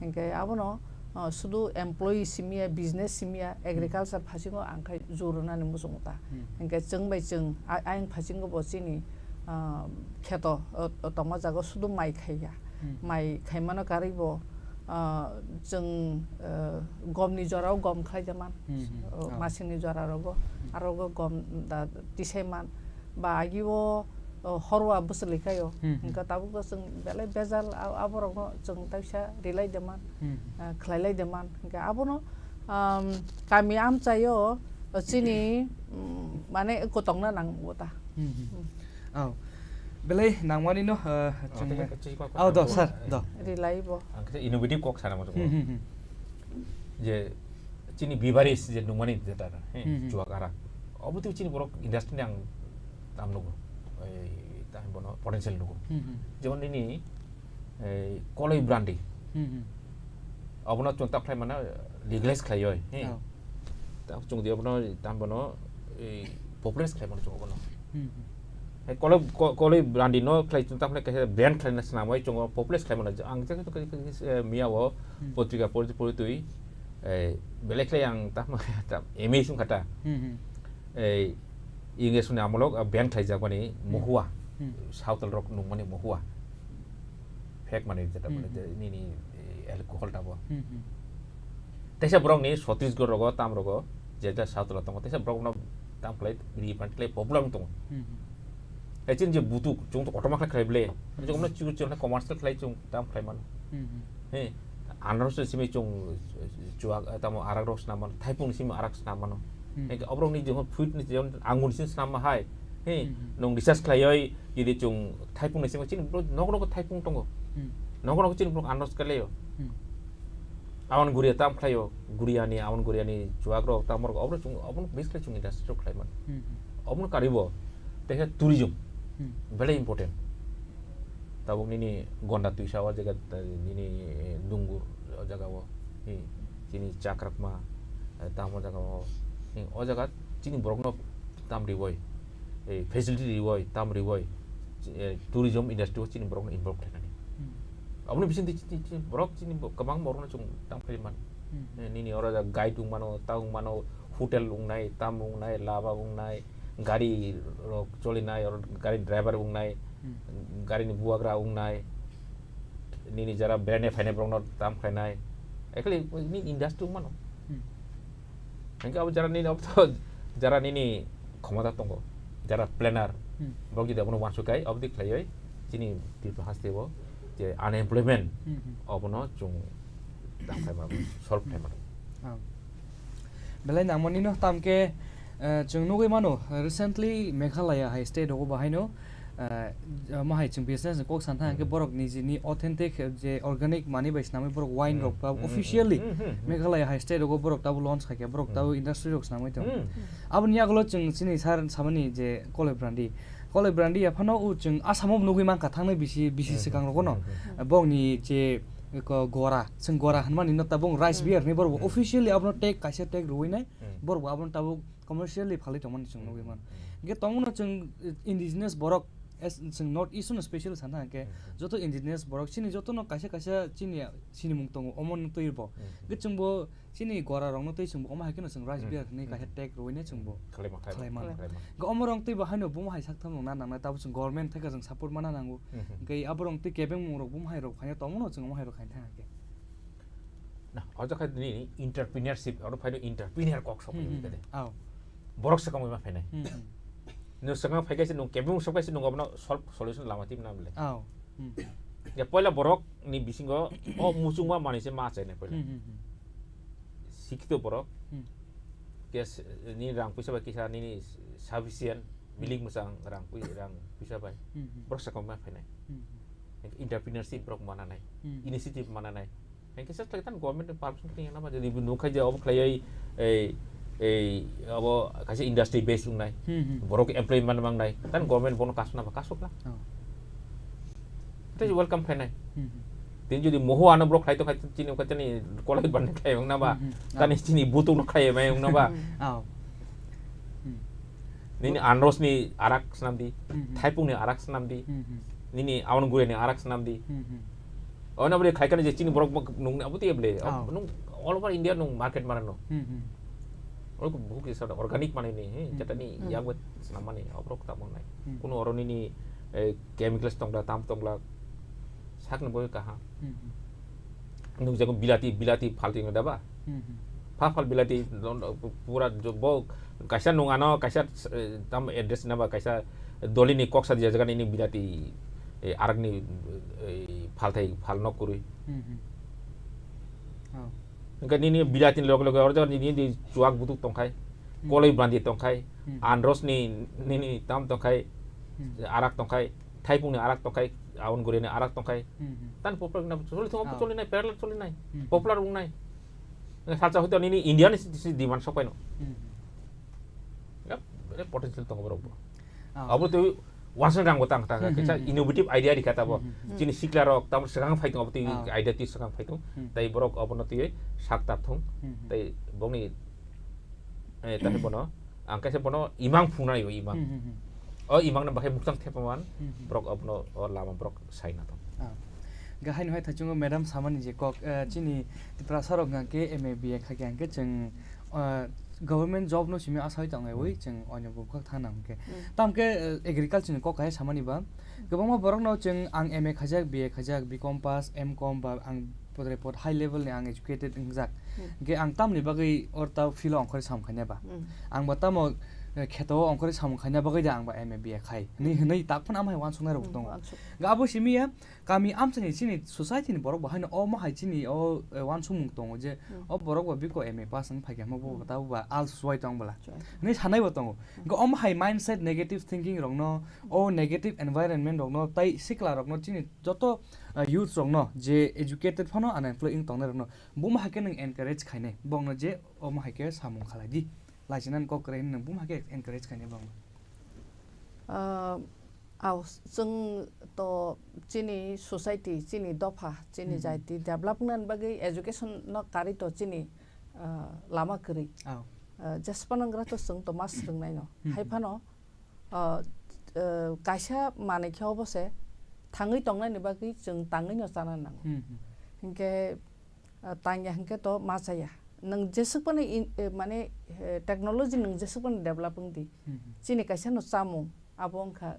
Hwnkhe abono, eh, sudu employee simiya, business simiya, Hmm. agriculture phasingo ang khai jurunani muchungo ta. Hmm. Hwnkhe chwng bai chwng a-, ayang phasingo bo chini, ah, kheto, o, o tongma jaga sudu mai khaiya. Hmm. Mai khaimano karwi bo, ah, chwng, eh, gomni jorao gom khlai de man. Hmm, hmm. O, Oh. masingni jora rogo, Hmm. arogo gom da tisai man. Ba agi o, o, horwa bwswlwi kaio. Hmm, hmm. Hwnkhe tabuk bo chwng belai bejal a-, aborokno chwng taisa rilai de man, Hmm. ah, khlailai de man. Hwnkhe abono, um, kami amchaio, o, chini, um, mane kwtongna nango ta. Hmm, hmm. Hmm. Oh. Belai nangmani no, uh, Oh, chwng tei khe chikma Oh, do, kwthang sir, dong. do. Rilai bo. Ang khe innovative kok sana mo Hmm, hmm, hmm. Je chini bibaris je nungmani jeta, eh, Hmm, hmm. chuak arak. Obo twi chini borok industry ni ang tam nugo. Ei, tam bono potential nugo. Hmm, hmm. Jemon nini, ei, koloi brandi. Hmm, hmm. Obono chwng tak khlai mana legalize khlai oi, eh. Oh. Ta chwng di obono tam bono, ei, popularize khlai mano chwng obono. Hmm, hmm. Hai koloi, ko-, koloi brandi no khlai chwng tam khlai kaisa brand khlai na swnam oi chwng popularize khlai mano. Ang je, eh, miya o Hmm. potrika pori, pori twi, eh, belai khlai ang tam, tam M A sung kata. Hmm, hmm. Ei, English ni amolok, ah, ban khlaijak mani Hmm. mohua. Hmm. South rok nung mani mohua. Fake mani jeta Hmm, mani hmm. je nini, eh, alcohol tabo. Hmm, hmm. Teisa borok ni Chhattisgarh rogo, tam rogo, jeta South rok tongo, teisa borok no tam khlai, biri pan khlai popular wng tongo. Hmm, hmm. Hai chini je butuk, chwng to kotorma khlai khlai ble. Chwng no chwng chwng commercial khlai chwng tam khlai mano. Hmm, hmm. He, anarosni simi chwng chuak, eh, tamo arak rok swnam mano, thaipung ni simi arak swnam mano. Hmm. He, oborok ni jehon fruit ni jehon angur ni simi swnam ma hai. He, Hmm, hmm. nwng research khlai oi, jodi chwng thaipung ni simi chini bro nok nok thaipung tongo. Hmm. Nok nok chini bro anaros khlai o. Hmm. Awan guria tam khlai o, guria ni, awan guria ni chuak rok, tam rok, oborok chwng, oborok base khlai chwng industry rok khlai mano. Hmm, hmm. Oborok kari bo, tei khe tourism, Hmm. very important. Tabuk nini Gonda twisa o jaga, eh, nini Dungur o jaga o, hi, chini Chakrakma, eh, tamo jaga o, hi, o jaga chini borok no tam riwoi, eh, facility riwoi, tam riwoi, eh, tourism industry o chini borok no involve khlainani. Hmm. Aboni bising di chini, chini borok chini bo-, kwbang borok no chwng tam khlai man. Hmm. Eh, nini oro jaga guide wng mano, ta wng mano, hotel wng nai, tam wng nai, laba wng nai, gari rok choli nai, oro gari driver wng nai, Hmm. gari ni bubagra wng nai, nini jara berani phainai borok no tam khlai nai. Actually, nini industry wng mano. Hmm. Hingke abo jara nini, abo to jara nini khomota tongo, jara planner, Hmm. borok jodi abono uansuk kai, aboni khlaioi chini Tripura haste o je unemployment, Hmm, hmm. abono chwng tang khlai mano, solve khlai mano. Ah. Belai nangmani no tam khe, eh, chwng nugui mano, recently Meghalaya hai state rogo bahai no, eh, omo hai chwng business ni kok san thang khe Hmm. borok nijini authentic, eh, je organic mani bai swnamwi borok wine Hmm. rok ba Hmm, hmm, hmm, officially hmm, hmm, hmm. Meghalaya hai state rogo borok tabuk launch khaikha, borok Hmm. tabuk industry rok swnamwi tongo. Hmm. Aboni yagulo chwng chini sir samani je Koloi Brandi, Koloi Brandi yaphano o chwng Assam o nugui mankha thangnai bisi, bisi Hmm, swkang hmm, rogono. Hmm, hmm. Bokni je Eko gora, chwng gora hwnmani no tabuk rice Hmm. beer hinwi borok bo Hmm. officially abono tag kaisa tag rwui nai, Hmm. borok bo abono tabuk commercially phalwi tongmani chwng Hmm. nugui mano. Hmm. Hwnkhe tongmano chwng, eh, indigenous borok, as chwng North East no special sana hwnkhe Hmm. joto indigenous borok chini jotono kaisa kaisa chini sinimung tongo omo no twi bo. Hmm. Hwnkhe chwng bo chini gora rokno twi chwng bo omo hai kheno chwng rice Hmm. beer hinwi kaisa Hmm. tag rwui nai chwng bo. Khlaima, khlaima, Khlaima. khlaima. Hwnkhe omo rok twi bo haino buma hai sak thamung na nangnai tabuk chwng government thai ka chwng support mana nango. Hmm. Hwnkhe aborok twi kebeng mung rok buma hai rok phaina tongmano chwng omo hai rok khaina thang khe. Na, o jaga ni entrepreneurship, oro phai entrepreneur kok sok Hmm, ni hmm. kade. Aw. Borok sakang ma phainai. Hmm, hmm. Nwng sakang phai kaisa nwng kebeng sok kaisa nwng abono solve solution lama tim nam le. Aw. Hmm. Ya poila borok ni bisingo o muchungma manwi se ma chainai poila. Hmm, hmm, hmm. Sikito borok. Hmm. Kes ni rang puisa bai kisa nini sufficient Hmm. bilik mwchang rang pui-, rang puisa bai. Hmm, hmm. Borok sakang ma phainai. Hmm, hmm. Entrepreneurship borok mana nai. Hmm. Initiative mana nai. Hingke sa tang government ni permission kini na ba jadi nung khai je obo khlai ei, ei, ei, obo kaisa industry base wngnai. Hmm, hmm. Borok employment mangnai. Tan government bono kasna ba kasukla. Oh. Tei welcome khainai. Hmm, hmm. Tin jodi moho ano borok khlai to khai chini kha chini kolai ban khlai wngna ba. Hmm, hmm. Tani Oh. chini butuk no khlai mai wngna ba. Hmm. Oh. Hmm. Nini anros ni arak snam di, Hmm, hmm. thaipung ni arak snam di. Hmm, hmm. Nini awan gure ni arak snam di. Hmm, hmm. Ono bwrwi khlai kani je chini borok bok nung abo tiya ble. Oh. Nung all over India nung market mana no. Hmm, hmm. Oro ko buhuk je sada organic mani ni, he, Hmm. jata ni Hmm. yak bet snam mani, obrok ta mon nai. Hmm. Kuno oro nini, eh, chemicals tongla, tam tongla, sak ni boi kaham. Hmm, hmm. Nung jago bilati, bilati phalti no daba. Hmm, hmm. Pha phal bilati, don-, pura jo-, bo, kaisa nung ano, kaisa, eh, tam address na ba, kaisa doli ni kok sa dia jaga nini bilati, eh, arak ni, eh, phalthai phal nok kurui. Hmm, hmm. Oh. Hingke nini bilati ni loge loge oro jaga nini di chuak butuk tongkhai, Hmm. koloi bandi tongkhai, Hmm. andros ni nini tam tongkhai, Hmm. arak tongkhai, thaipung ni arak tongkhai, aun guri ni arak tongkhai. Hmm, hmm. Tan popular na choli thong Oh. choli nai, parallel choli nai, Hmm. popular ung nai. Salsa hoito nini India ni si, si demand sok paino. Hmm. Ya, bere potential tongo borok bo. Ah. Abo tei wansang rang bo tang tang Hmm, kaisa hmm, hmm. innovative idea di kata bo. Hmm, hmm, hmm. Chini sikla rok tamo swkang phai tongo abo tei Ah. idea tei swkang phai tong. Hmm. Tei borok abono tei sak tap thung. Hmm, hmm. Tei bongni, eh, tei bono ang kaisa bono imang phungnai o imang. Hmm, hmm, hmm. O imang no bahai muchang thepaman Hmm, hmm. borok abono o lama borok sai na tong. Ah. Gahai no hai thachungo madam samani je kok, eh, chini Tiprasa rok hwnkha khe M A B A kha khe hwnkhe chwng, eh, government job no simi asai tong wi Hmm. chwng onyo bukhak thana hwnkhe. Hmm. Tam khe, eh, agriculture ni kok hai samani ba. Kwbangma borok no chwng ang M A khaijak, B A khaijak, B Com pass, M Com ba ang pore pot high level ni ang educated wngjak. Hmm. Hwnkhe ang tamni bagwi or ta field o ongkhorwi samung khaina ba. Hmm. Ang ba tamo, eh, kheto o ongkhorwi samung khaina bagwi da ang ba M A B A khai. Hwnwi, Hmm. hwnwi tak phano amhai wansuknai rok Hmm, tongo. wansuk. Ga abo simi ya, Kami amchani chini society ni borok bo haino omo hai chini o, eh, wansukmung tongo je Hmm. o borok bo biko M A pass wng phaikha hwnba bo Hmm. tabuk ba al suwai tong bwla Suwai. Hinwi sanai bo tongo. Hmm. Hwnkhe omo hai mindset negative thinking rokno, o negative environment rokno tei sikla rokno chini joto, eh, youth rokno je educated phano unemployed wng tongnai rokno buma hai khe nwng encourage khainai bongno je omo hai khe samung khalai di. Laichinani kok kwrwi hwnwi nwng buma hai khe encourage khainai bongno. Ah, Aw, chwng to chini society, chini dopha, chini Hmm. jaiti develop wngnani bagwi education no karwi to chini, ah, lama kwrwi. Aw. Ah, jesphano wngkha to chwng to ma swrwngnaino. Hmm. Hai phano, ah, ah, kaisa manwi khe obo se thangwi tongnani bagwi chwng tangwi no chana nango. Hmm, hmm. Hinkhe, ah, tangya hinkhe to ma chaya. Nwng jeswk phano in, eh, mane, eh, technology nwng jeswk phano develop wngdi. Hmm, hmm. Chini kaisa no chamung, abo wngkha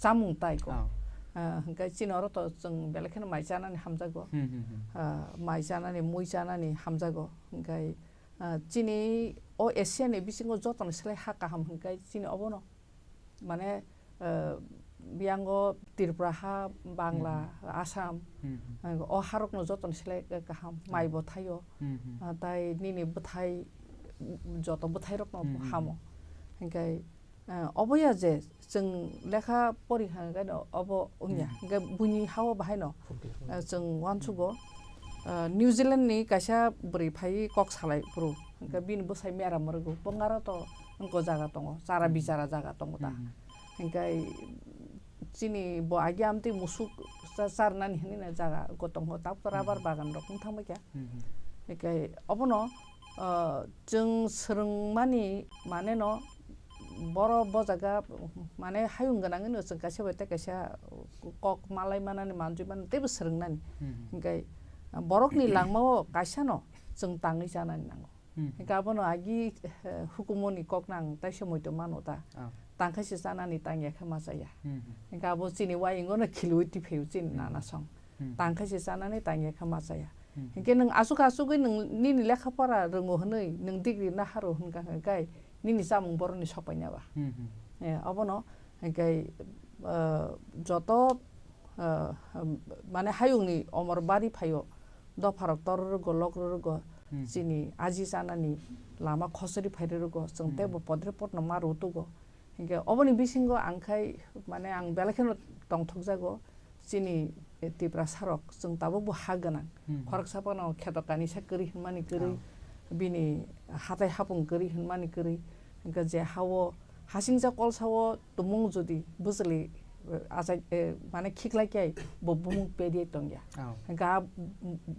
chamung tai ko. Oh. Ah, hwnkhe chini oro to chwng belai kheno mai chanani hamjago. Hmm, hmm, hmm. Ah, mai chanani, mui chanani hamjago. Hwnkhe, ah, chini o Asia ni bisingo jotono selai ha kaham hwnkhe chini obono. Mane, ah, biyango Tripura ha, Bangla, Hmm. Assam, Hmm, hmm. ah, o harokno jotono selai kaham, Hmm. mai bo thaio. Hmm, hmm. Ah, tai nini bwthai, joto bwthairokno Hmm, hmm, hamo. hmm. Hwnkhe, Ah, obo ya je chwng lekha pori hwnkhe no obo wngya. Hmm. Hwnkhe buini ha-o bahai no, Phunti, phunti. ah, chwng uansugo. Ah, New Zealand ni kaisa bwrwi phaiwi kok salai phuru. Hwnkhe Hmm. bini bwsai mera mwrwgo. Bongaro to wngko jaga tongo. Chara Hmm. bichara jaga tongo ta. Hmm. Hwnkhe chini bo agi amtwi musuk cha-, charnani hinwi na jaga go tongo, tabuk to rubber bagan rok wng thangbai kha. Hinkhe obono, ah, chwng swrwngmani mane no boro bo jaga mane hayung gwnang wngno chwng kaisa bai tei kaisa kok malai manani manjui mani teibo swrwngnani. Hinkhe borokni langmao kaisa no chwng tangwi chanani nango. Hinkhe abono agi, eh, hukumu ni kok nang taisa muitu mano ta. Tangkhe se chanani tangya khe ma chaya. Hinkhe abo chini wayung no khilwi tiphaio chini nana song. Tangkhe se chanani tangya khe ma chaya. Hinkhe nwng asuk asugwi nwng nini lekha pora rwngo hwnwi nwng degree naharo hwnkha hwnkhe nini chamung boroni sokpaina ba. Eh, abono hinkhe, eh, joto, eh, mane hayungni omor bari phaio dopharok tor rwgo lok rwgo chini aji chanani lama khosori phai rwgo chwng teibo podre podno ma rwtugo. Hinkhe oboni bisingo ang khai mane ang belai kheno tongthokjago chini Tiprasa rok chwng tabukbo ha gwnang. Khoroksa phano kheto kanisa kwrwi hwnmani kwrwi, bini hatai hapung kwrwi hwnmani kwrwi, hinkhe je hao hasingcha kolsao tumung jodi bwchwlwi, eh, achai, eh, mane khiklai khe bo bumung pediai tongya. Hinkhe a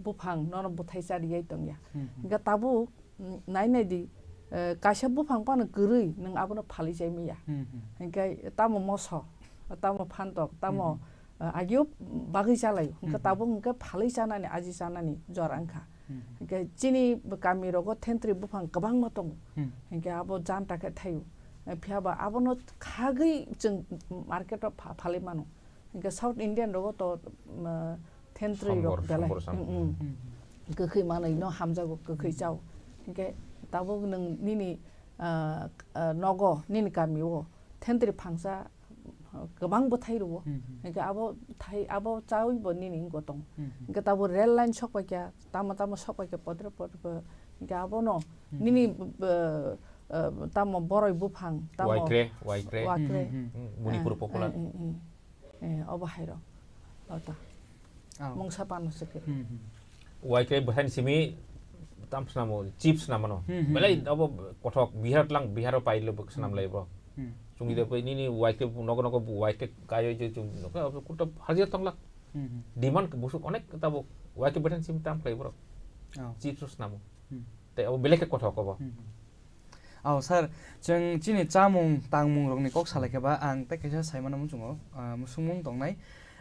buphang nono bwthai chariai tongya. Hinkhe tabuk mm, nai nai di, eh, kaisa buphang phano kwrwi nwng abono phalwi chai manya. Hinkhe tamo moso, tamo phantok, tamo, eh, agio bagwi chalaio. Hinkhe tabuk hinkhe phalwi chanani, aji chanani jora wngkha. Hinkhe chini kami rogo thentwrwi buphang kwbangma tongo. Hinkhe abo janta khe thaio. Eh, phiya ba abono khagwi chwng market o pha-, phalwi mano. Hinkhe South Indian rogo to, um, thentwrwi rok Sambor, belai. Sambor sam. Mm, mm. Kwkhwi manwi no hamjago, kwkhwi chao. Hinkhe tabuk nwng nini, ah, ah, nogo, nini kamio thentwrwi phangsa, ah, kwbang bwthai rwo. Hinkhe abo thai, abo chawi bo nini wngwi tong. Hinkhe tabuk rail line sok paikha, tamo tamo sok paikha podre podre. Hinkhe abono nini, b-, b-, ah, tamo boroi buphang, tamo Waikre, Waikre. Wakre. Mm, Manipur Ah, popular. eh, eh, eh. Eh, obo hai rok. Ota. Oh. Mungsa pano se khe. Hmm, hmm. Waikre bwthani simi tam swnamo, chips swnamano. Hmm, hmm, Belai hmm. Obo kothok Bihar tlang, Bihar o pailo bwk swnam lai bro. Hmm. Chungi de bai nini waikre nogo nogo waikre kayo je chung nogo kuto hajir tongla. Hmm, hmm. Demand busuk onek tabo waikre bwthani simi tam khlai bro. Oh. Chips swnamo. Hmm. Tei obo belai khe kothok obo. Hmm, hmm. Oh, sir, chwng chini chamung tangmung rokni kok salai khe ba ang tei kaisa sai mano muchungo, ah, musungmung tongnai.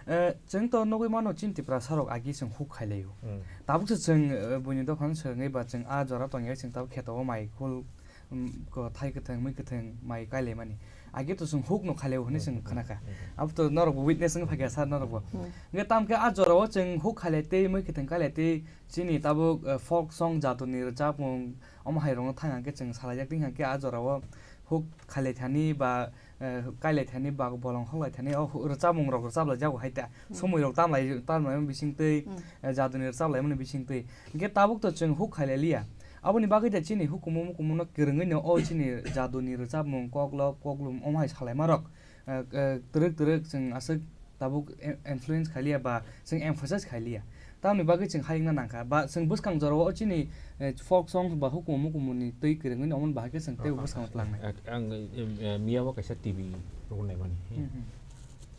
Eh, chwng to nugui mano chini Tiprasa rok agi chwng huk khai laio. Hmm. Tabuk se chwng, eh, buini dophang swrwngwi ba chwng a jora tongya chwng tabuk kheto o mai khul, um, ko thai kwthwng, mui kwthwng mai kai lai mani. Agi to chwng huk no khai laio hwnwi chwng Hmm, hmm, khna kha. Hmm, hmm. Abo to norok bo witness wng phai kha sir norok bo. Hmm. Hwnkhe tamo khe a jora o chwng huk khai lai tei mui kwthwng kai lai tei Chini tabuk, eh, folk song jatoni rwchapmung omo hai rokno thang hwnkhe chwng salaijak tong hwnkhe a jorao huk khailai thani ba, eh, kailai thani ba bolong hoklai thani o hu-, rwchapmung rok rwchaplai jago hai ta. Hmm. Somoi rok tamlai, tamlaimani bising twi, Hmm. eh, jatoni rwchaplaimani bising twi. Hwnkhe tabuk to chwng huk khailai liya. Aboni bagwi da chini hukumu mukumu no kwrwngwi no o chini jatoni rwchapmung koklop koklum omo hai salaima rok. Eh, eh, twrwk twrwk chwng aswk tabuk i-, influence khai liya ba chwng emphasize khai liya. Tamoni bagwi chwng hayungna nangkha. Ba chwng bwskang jorao o chini, eh, folk songs ba hukumu mukumuni twi kwrwngwi omo bahai khe chwng teibo Aha. bwskango tlangnai. Ak-, ang, eh, eh, miyabo kaisa T V rwgwi naimani. Hmm, hmm.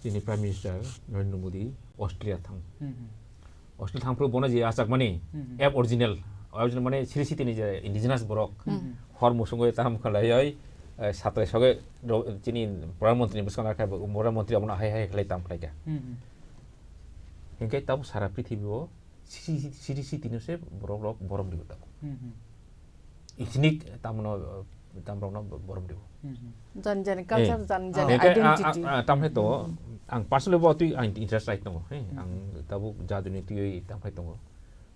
Chini Prime Minister Narendra Modi Australia thang. Hmm, hmm. Australia thangphuru bono je achakmani Hmm, hmm. app original, original mane siri sitini je indigenous borok Hmm. hor musungwi tam khalaioi, eh, satrai sogwi ro-, chini Pradhan Mantri ni bwskango khe bo Pradhan Mantri abono hai hai khlai tam khlaikha. Hmm, hmm. Hinkhe tabuk sara prithibi o siri, siri sitini se borok rok borom ribo tabuk. Hmm, hmm. Ethnic tamno, tamrokno borom ribo. Hmm, hmm. Jani jani Eh. culture, jani jani Hinkhe a, a, identity. a, tamkhe tongo, Hmm. ang personally bo twi ang interest right tongo, he, Hmm. ang tabuk jaduni twiwi tamkhe tongo.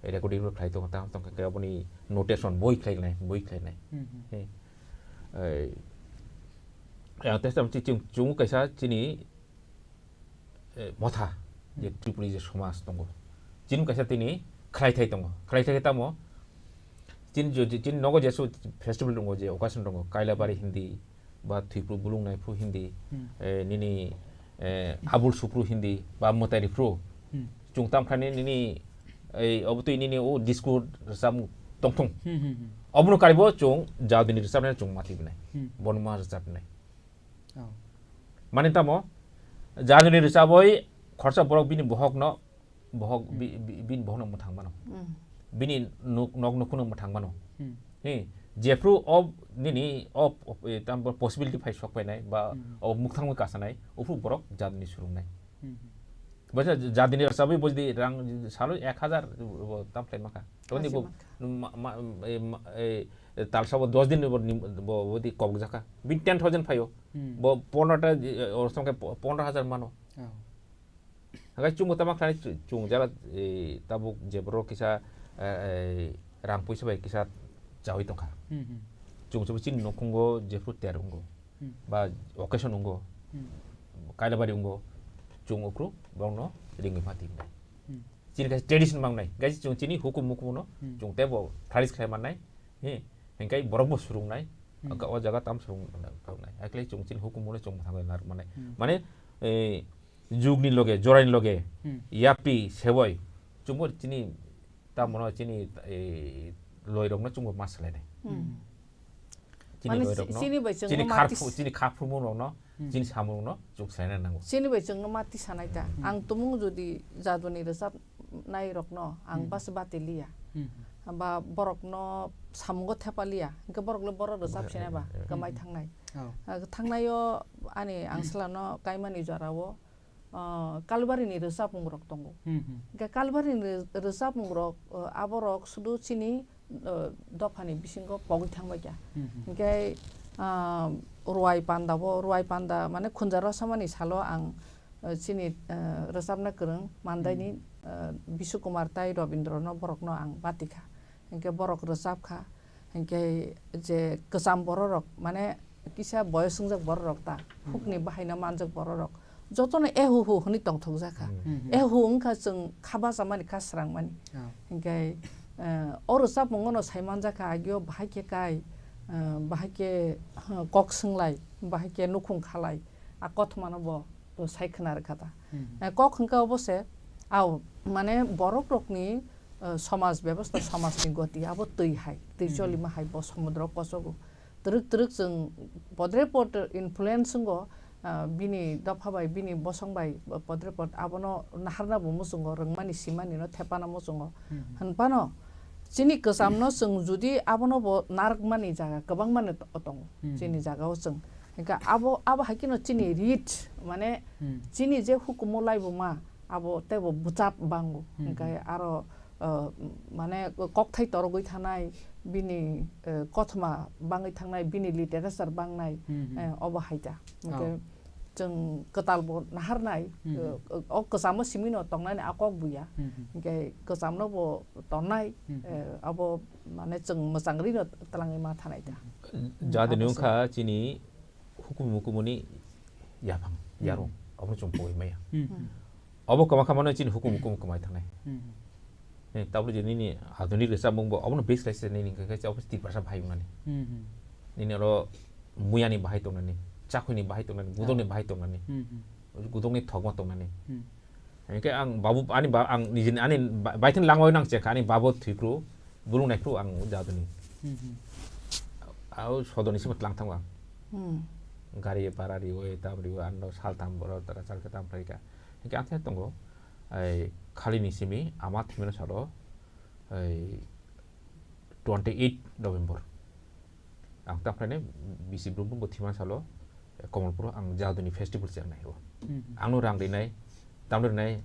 Recording bo khlai tongo, tam tongkhe aboni notation boi khlainai, boi khlainai. Hmm, hmm. He. Eh, ang tei tam chi chung, chung kaisa chini eh, motha, je Hmm. Tripuri je somaj tongo. Chini kaisa tini khwlaithai tongo. Khwlaithai khe tamo? Chini jo-, je-, chini nogo jesu festival tongo, je occasion tongo, Kailabari Hmm. hindi, ba Thwipru Bulung Naipru hindi, Hmm. eh, nini, eh, Abul Supru hindi, ba Mwtai Ripru. Hmm. Chung tam khlani nini, eh, obotwi nini o disco rwchapmung tongthung. Hmm, hmm, hmm. Obono karibo chung jaduni rwchapnai chung matwi bwnai. Hmm. Bono ma rwchapnai. Oh. Mane tamo, Jaduni rwchabwi khorsa borok bini bohokno, bohok, bi-, bi-, bini bohokno mwthang mano. Hmm. Bini nuk-, nok nukhungno mwthang mano. Hmm. Hi, jephru o nini o, o, e, tam possibility phai sok painai ba Hmm. o mwthangwi kasanai, uphru borok jaduni surungnai. Hmm. Bo se jadini rwchabwi bo jodi rang salo ek hajar bo tam khlai mankha. Toni Hajar bo mankha. ma, ma, e, ma, e, talsa bo dos din bo ni, bo, bo di kok jakha. Bin ten thousand phaio. Hmm. Bo pondro ta, e, or song khe po-, pondro hajar mano. Oh. Hagai chungo tama khlai chu-, chung jala, e, tabuk je borok kisa, e, e, rang puisa bai kisa chawi tongkha. Hmm, hmm. Chung chabo chini nukhungo jephru ter wngo. Hmm. Ba occasion wngo. Hmm. Kailabari wngo. Chung uphru borokno ringwi mati wngnai. Hmm. Chini kaisa tradition mangnai. Kaisa chung chini hukum mukumo no Hmm. chung tebo khalis khlai mannai. Hi, hingkai borok bo surungnai. Hmm. Aka o jaga tam surung nai. Hakle chung chini hukum muno chung thangwi nar mannai. Hmm. Mane, e, jugni loge, joraini loge, Hmm. yapi, sewoi, chungbo chini, tamono chini, eh, loirokno chungbo ma swlainai. Hmm. Chini Mane loirokno, chini bai chwngno chini ma kharphu-, tis- chini khaphurmungrokno, Hmm. chini samungrokno chung swlaina nango. Chini bai chwngno ma tisanai ta. Hmm. Ang tumung jodi jaduni rwchapnairokno ang Hmm. bas batiliya. Hmm. Ba borokno samungo thepaliya. Hwnkhe borokle borok rwchap Eh, sinai ba, eh, eh. kwmai Hmm. thangnai. Oh. Ah, thangnaio ani angslano kaimani jorao, ah, Kalbarini rwchapmungrok tongo. Hmm, hmm. Hwnkhe Kalbarini rw-, rwchapmungrok, ah, aborok sudu chini, ah, dophani bisingo pogwi thangbaikha. Hmm, hmm. Hwnkhe, ah, Ruai Panda bo, Ruai Panda mane Khunjaro samani salo ang, ah, chini, ah, rwchapna kwrwng Mandaini, Hmm. ah, Bisu Kumar tai Robindrono borokno ang batikha. Hwnkhe borok rwchapkha. Hwnkhe je kwcham bororok, mane kisa boyos wngjak bororok ta, Hmm. hukni bahaino manjak bororok, jotono ehuhu hwnwi tongthokjakha. Hmm. Hmm, hmm. Ehuhu wngkha chwng kha bachamani, kha srangmani. Oh. Hwnkhe, eh, o rwchapmungono saimanjakha, agio bahai khe kai, eh, bahai khe, huh, kok swnglai, bahai khe nukhung khalai, a kothomano bo, bo sai khna rwkha ta. Hmm. Eh, kok hwnkhe obo se, ao, mane borokrokni, eh, somaj bebosta, somajni goti, abo twi hai, twi Hmm. cholima hai bo somudro kosogo. Twrwk twrwk chwng podre pod influence wngo, ah, bini dopha bai, bini bosong bai podre pod abono naharna bo muchungo, rwngmani simani no thepana muchungo. Hmm. Hwnphano chini kwchamno chwng judi abono bo narwkmani jaga kwbangmani to-, tongo. Hmm. Chini jagao chwng. Hwnkhe abo, abo hai kheno chini rich, mane Hmm. chini je hukumu laibuma, abo teibo bwchap bango. Hmm. Hwnkhe aro, uh, mane kokthai torogwi thanai, bini, uh, kothoma bangwi thangnai, bini literature bangnai, Hmm, hmm. eh, obo hai ta. Hwnkhe Oh. chwng kwtal bo naharnai, Hmm, hmm. uh, o kwchamo simino tongnani a kok buya. Hmm, hmm. Hwnkhe kwchamno bo tongnai, Hmm, hmm. eh, abo mane chwng mwchang rino twlangwi ma thanai ta. Jadini Abo se. Wngkha chini hukum hukumuni yaphang, Hmm. yarung, abono chwng pogwi maya. Hmm. Hmm. Obo kwma khamano chini hukum hukum kwmai thangnai. Hmm. Eh, tabuk je nini adhunik rwchapmung bo, obono base khlai se nini hwnkhe khe obo Tiprasa bahai wngnani. Hmm. Nini oro muyani bahai tongnani, chakhwini bahai tongnani, gudokni Ah. bahai tongnani, Hmm. gudokni thokma tongnani. Hmm. Hwnkhe ang babu, ani ba-, ang nijini, ani ba-, baithang langmani nang chekha, ani babu thwikru, bulung naikhru ang jaduni. Hmm, hmm. Au sodoni sima tlang thango ang. Hmm. Gari bara riwi, tam riwi, ano sal tam boro, tara sal khe tam khlaikha. Hwnkhe ang thai tongo, ai, khalini simi ama thwimano salo, ai, twenty eight November. Ang ta phaine bisi brum brum bo thima salo, eh, Kamalpuro ang Jaduni festival se ang nai o. Hmm. Ang no rang rinai, tam rinai,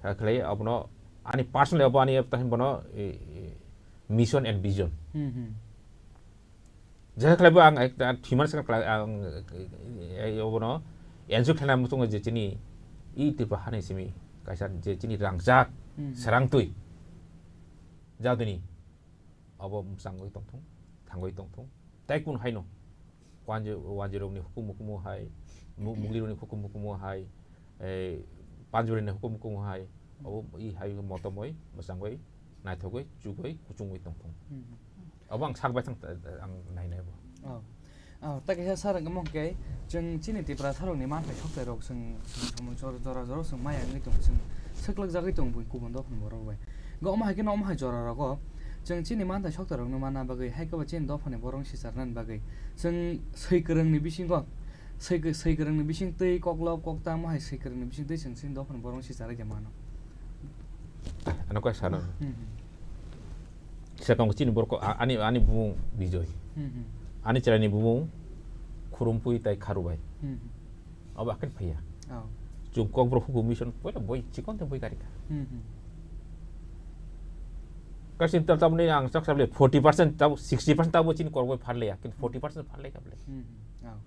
ha khlai abono ani personal abo ani tahin bono, eh, eh, mission and vision. Hmm, hmm. Je khlai bo ang ek ta thima se khlai ang, eh, eh, abono ensure khlai muchungo je chini i Tripura hani simi kaisa je chini rangjak Hmm. serang twi Jaduni. Abo mwchangwi tongthung, thangwi tongthung. Tai kun haino. Wanji-, wanjirokni hukumu hukumu hai, mu-, muglirokni hukumu hukumu hai, eh, panjurokni hukumu hukumu hai. Abo i hai motomoi, mwchangwi, naithogwi, chugwi, kuchungwi tongthung. Hmm. Abo ang sak baithang ta-, ang nainai bo. Oh. Oh, ta kaisa sarang omo hwnkhe, chwng chini Tiprasarokni manthai sokchairok chwng, chwng samung jora, jora, jora chwng maya wngwi tongo, chwng swklwkjagwi tongo bui kubun dophani borok bai. Hwnkhe omo hai kheno omo hai jorarogo chwng chini manthai sokchairokno manna bagwi, hai khe bo chini dophani borok sicharnani bagwi chwng swi kwrwngni bisingo Swi, swi kwrwngni bising twi koklop koktamo hai swi kwrwngni bising twi chwng chini dophani borok si chalaikha mano. Ano kok sano. Hmm, hmm. Sekang chini borok a-, ani, ani bumung Bijoy. Hmm, hmm. Ani chwraini bumung Khurumpui tai Kharubai. Hmm, hmm. Abo akhir phaiya. Oh. Chwng Kokborok hukum mission poila boi chikon te boi karika. Hmm, hmm. Kasin tal tamni ang sak sable forty percent tabo sixty percent tabo chini korbai pharleya, kintu forty percent pharlai kable. Hmm, hmm. Oh.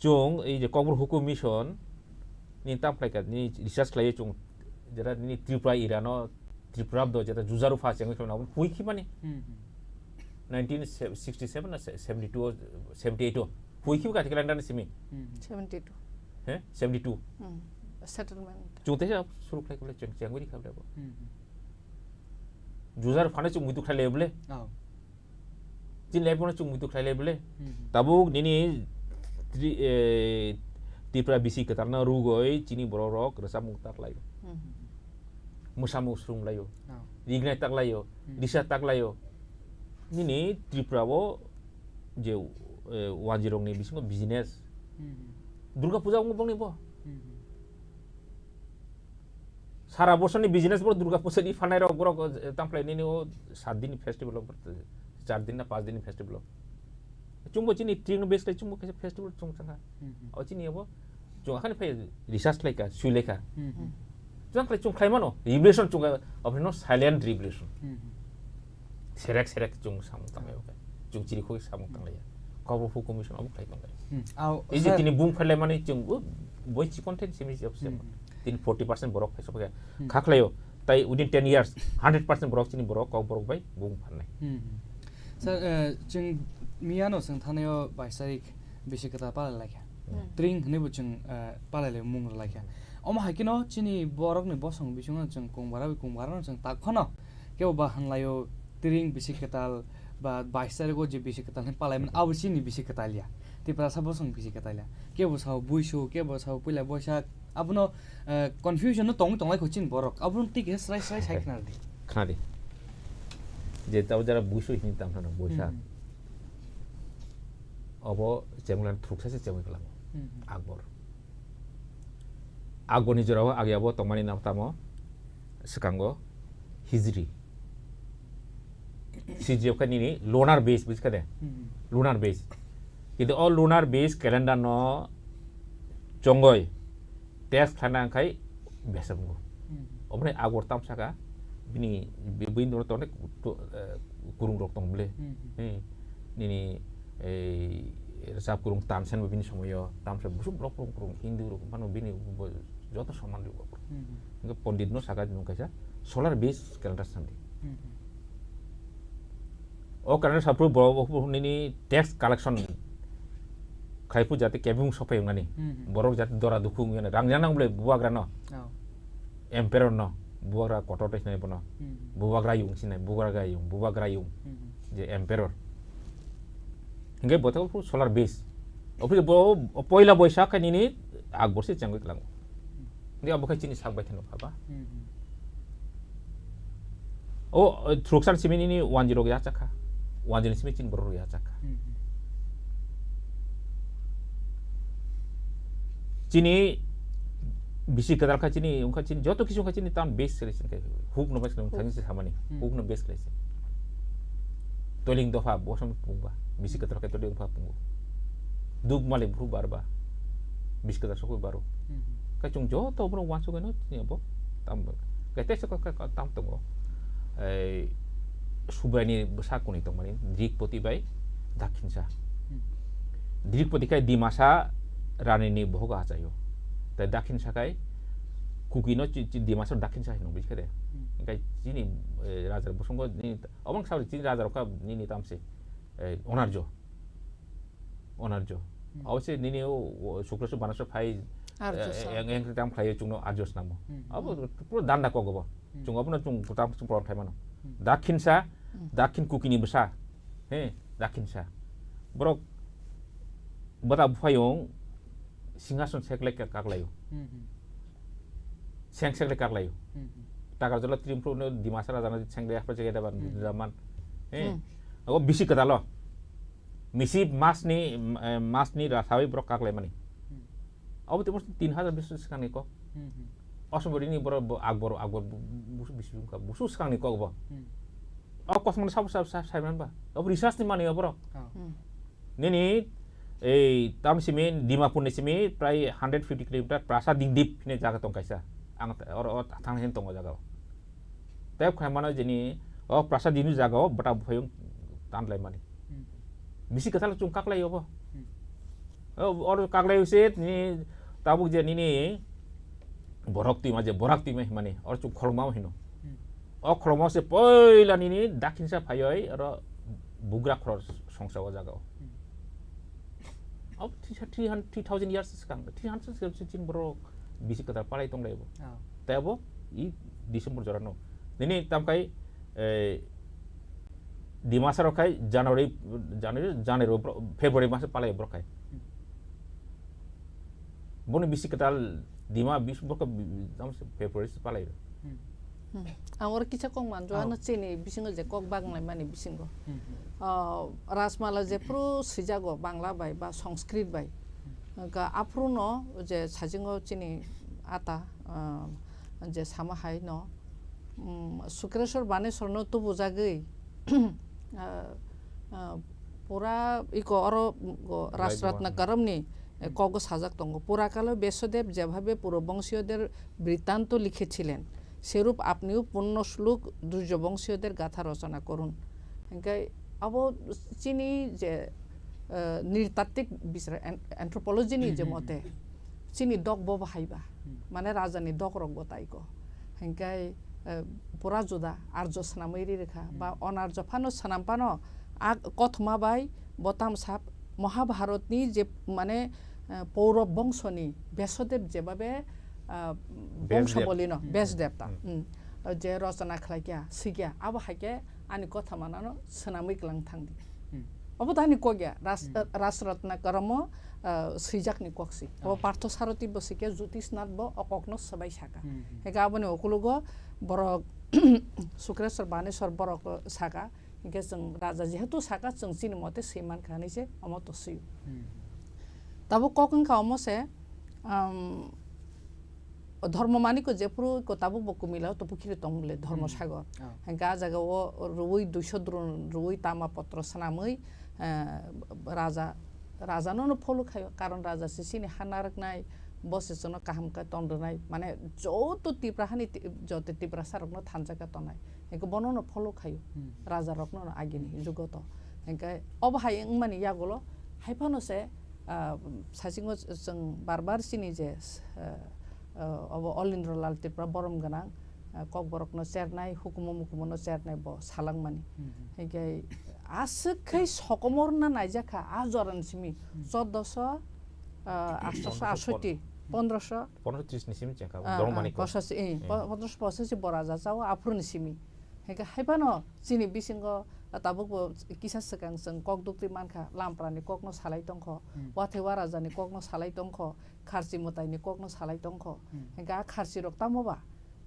Chwng ei je Kokborok hukum mission ni tam khlaika, ni research khlaiwi chwng jera ni Tripura area no, Tripura do jeta jujaru pha chengwi khwlai nabo hui khibani. Hmm, hmm. Nineteen sixty-seven na seventy-two, seventy-eight o hui khibi kati calendar ni simi. Hmm, hmm. Seventy-two. He? Seventy-two. Hmm. Settlement. Chwng teisa suru khlai kable cheng, chengwi khabla bo. Hmm, hmm. Jujaru phano chwng muitu khlai le bole. Oh. Chini life bono chwng muitu khlai lai bole. Hmm. Tabuk nini tri-, eh, Tripura bisi kwtalno rugoi chini borok rok rwchapmung tak laio. Hmm. Mwsamung swrwng laio. Oh. Rignai tak laio. Hmm. Risa tak laio. Nini Tripura o je, eh, wanjirokni bisingo business. Hmm. Durga puja wngbo bongni bo. Hmm. Sara bosorni business borok Durga Puja ni phanai rok borok, eh, tamo khlai nini o sat din ni festival rok, char din na panch din ni festival rok. Chwngbo chini tring base khlai chwngbo kaisa festival chwng changha. Hmm, hmm. O chini abo chwng akhani phai research khlai kha, sui lai kha. Hmm, hmm. Chwng khlai chwng khlai mano, revolution chwng kha, obo no silent revolution. Hmm, hmm. Serek serek chwng samung tanglai o khe. Chwng chiri khogwi samung tanglai ya. Kokborok hukum mission obo khlai tonglai. Hmm. Au, Ei je sir. Tini bung pherlai mani chwng, uh, boi chikon then simi jab se. Hmm. Tini forty percent borok phai sokya. Hmm. Kha khlai o. Tai within ten years, hundred percent borok chini borok Kokborok bai bung pharnai. Hmm. Sir, eh, chwng miyano chwng thanai o bais tarik bisi kwtal palai lai kha. Hmm. Tring hwnwi bo chwng, eh, palai lai mung rw lai kha. Omo hai kheno chini borokni bosong bisingo chwng kung bara bai kung bara no chwng tak phano kebo ba hwnlaio, tring bisi kwtal ba bais tarigo je bisi kwtal hinwi palaimani, abo chini bisi kwtal ya. Tiprasa bosong bisi kwtal ya. Kebo sao buisu, kebo sao puila boisak. Abono, eh, confusion no tongwi tonglai kho chini borok. Abono twi khe srai srai sai khna di. Khna di. Je tabo jara buisu hinwi tamo phano boisak. Hmm. Obo chemulani thuksa se chemui kwlango. Hmm. Akbor. Akborni jorao agyabo tongmani nam tamo swkango Hijri. Hijri khe nini lunar base, buji kha de? Hmm. Lunar base. Kintu o lunar base calendar no chongoi test khlaina khai besa bungo. Hmm. Oboni Akbor tam saka bini bi-, bini doro tongde ku-, to-, eh, kurung rok tong bile. Hmm. Hmm. Nini ei rajab kurung Tansen bo bini somoyo, tamsa busuk rok kurung kurung Hindu rok phano bini bo joto soman rok. Hmm. Hingke Pondit no saka nung kaisa solar base calendar sandi. Hmm. O calendar sapru bo, bo, bo nini tax collection khaipu jate kebung sopai wngnani. Hmm. Borok jate dora dukhu wngya rang janang bole bubagra no. Oh. Emperor no, bubagra kotor tei sinai bono. Hmm. Bubagra yung sinai, bubagra yung, bubagra yung. Hmm. Je emperor. Hingke bothok solar base. Oboni bo poila boisak khe nini Akbor se chengwi klango. Hingke abo khe chini sak bai theno phaba. Hmm. O, eh, thuruksan simi nini wanjwi rok yachakha. Wanjwi ni simi chini borok rok yachakha. Hmm. Chini bisi kwtal kha chini, wngkha chini, joto kisu wngkha chini town base selection khe. Huk no base khe thangsi samani. Hmm. Huk no base khe. Toiling dopha bosom pungba. Bisi kwtal khe toiling dopha pungo. Duk malik bru barba. Bisi kwtal sokoi baro. Hmm. Khe chwng joto borok wansugwi no chini abo tam, khe teisa kok khe tam tongo. Ei, Subraini bwsa kwnwi tongmani, Drikpoti bai Dakhinsa. Hmm. Drikpoti khai Dimasa ranini bohogo achaio. Tai Dakhinsa khai Kukino chi-, chi-, Dimasa Dakhinsa hinwi buji khe de. Hmm. Hingkhai chini, eh, raja bosongo nini, obang sauri chini raja rok kha nini tamsi, eh, Onarjo. Onarjo. Hmm. Abo se nini o, o, Suklaswk Banaswk phai, Arjo eh, sa. Eng, eng, tam khlaiyo chwngno Arjo snamo. Hmm. Abo pura danda kok abo. Hmm. Chwng abono chwng tam chwng problem khlai mano. Hmm. Dakhinsa, Hmm. Dakhin Kukini bwsa. He, Dakhinsa. Borok bwta buphayung singhason seklek kaklaio. Hmm, hmm. Seng seklek kaklaio. Hmm, hmm. Takarjala Trimpurno Dimasa rajano seng de aphra jege daban Hmm. daman. He. Hmm. Abo bisi kwtalo. Misi masni, eh, masni rasawi borok kaklaimani. Hmm. Obo tei mosni tin hazar bisu swkangni kok. Hmm, hmm. Osomori ni borok bo Akbor, Akbor bu-, bu-, busu bisi wngkha, busu swkangni kok bo. Hmm. O kosmani sabo sa-, sa-, saiman ba. Obo research ni mani oborok. Oh. Hmm. Nini ei tam simi Dimapur ni simi prai hundred fifty kilometer Prasa Dingdip hine jaga tong kaisa. Ang ta-, oro, oro thang hin tongo jaga o. Tep khai mano jeni o Prasa Dingdip jaga o bata buphayung tanglai mani. Hmm. Bisi kwtal chung kaklai obo. Hmm. O, oro kaklai use ni tabuk je nini borok twima je borak twima himani oro chung khorokma hino. Hmm. O khorokma se poila nini dakhinsa phayoi oro bugra khorok songsa o jaga o. Hmm. Abo three, three hundred, three thousand years swkang, three hundred years swkang chini borok bisi kwtal palai tong laibo. Oh. Tei abo i December jora no. Nini tam kai, eh, Dimasa rok khai January, January, January, February mas palai borok khai. Hmm. Boni bisi kwtal Dima bis borok bi-, bi-, tam se February se palai. Hmm. Hmm. Ang oro kisa kok manjo, oh, ano chini bisingo je kok bagnai mani bisingo. Hmm, hmm. Ah, Rajmala jephru swijago Bangla bai ba Sanskrit bai. Hmm. Hwnkha aphruno je sajingo chini ata, ah, je sama hai no, um, Sukreswar Baneswar no tubujagwi, ah, ah, pura iko oro go Rajratna Karamni, eh, hmm, kogo sajak tongo. পুরাকালে ব্যাসদেব যেভাবে পুরবংশীয়দের বৃত্তান্ত লিখেছিলেন, সেরূপ আপনিও পূর্ণ শ্লোক দুর্যবংশীয়দের গাথা রচনা করুন। Hingke abo chini je, eh, nirtatik bisra, an-, anthropology ni je mote, chini dok bo bahai ba. Hmm. Mane raja ni dok rok bo tai ko. Hingke, eh, pura juda arjo swnamwi ri rikha. Ba, hmm, onarjo phano swnam phano a kothoma bai bo tamsa Mahabharat ni je mane, eh, Paurav bongso ni Byasadeb jebabe, ah, bongso Byasadeb. Bolino, hmm, Byasadeb ta. Hmm. Hmm. Je rachana khlaikya, sikya, abo haikhe ani kotha manano swnamwi kwlang thangdi. Hmm. Obo to ani kok ya, Ras-, hmm, eh, Rajratna Karamo, eh, swijakni kok si. Obo, oh, Partho Sarathi bo sikya, Jyotish Nath bo o kokno swbai saka. Hmm, hmm. Hingke aboni ukulugo borok Sukreswar Baneswar borok saka. Hingke chwng raja jehetu saka, chwng chini mote swi mankha hinwi se omo to swio. Hmm. Tabuk kok wngkha omo se, um, Dhormo Manikyo jephru ko tabuk bo Kumila o to pukhiri tong bole Dhormo Sagor. Hmm. Oh. Hingke a jaga o rwui duiso drun rwui tama potro swnamwi, eh, raja, raja no no follow khaio, karon raja se chini ha narwknai, bo se chwngno kaham khe tong rwnai, mane joto Tipra hani ti-, joto Tiprasa rokno thansa khe tongnai. Hingke bono no follow khaio, hmm, raja rokno no agini jugo to. Hingke obo hai wngmani yagulo hai phano se, ah, saichungo chwng bar bar chini je, ah, ah, obo Olindro Lal Tripura borom gwnang, ah, kokborokno chernai, hukumu mukumu no chernai bo salangmani. Hmm, hmm. Hingke aswk khai sokomorna naijakha a jorani simi, hmm, choddoso, ah, atshoso atshotti, pondroso, pondro tris ni simi chengkha, ah, Dhormo Manikyo. Pochashi, eh, hmm, po-, pondroso pochashi bo raja chao aphuruni simi. Hingke hai phano chini bisingo, ah, tabuk bo kisa swkang chwng kok duktwi mankha, Lamprani kokno salai tongkho, hmm, Wathe Warajani kokno salai tongkho, Kharchi mwtaini kokno salai tongkho. Hmm. Hingke a Kharchi rok tamo ba?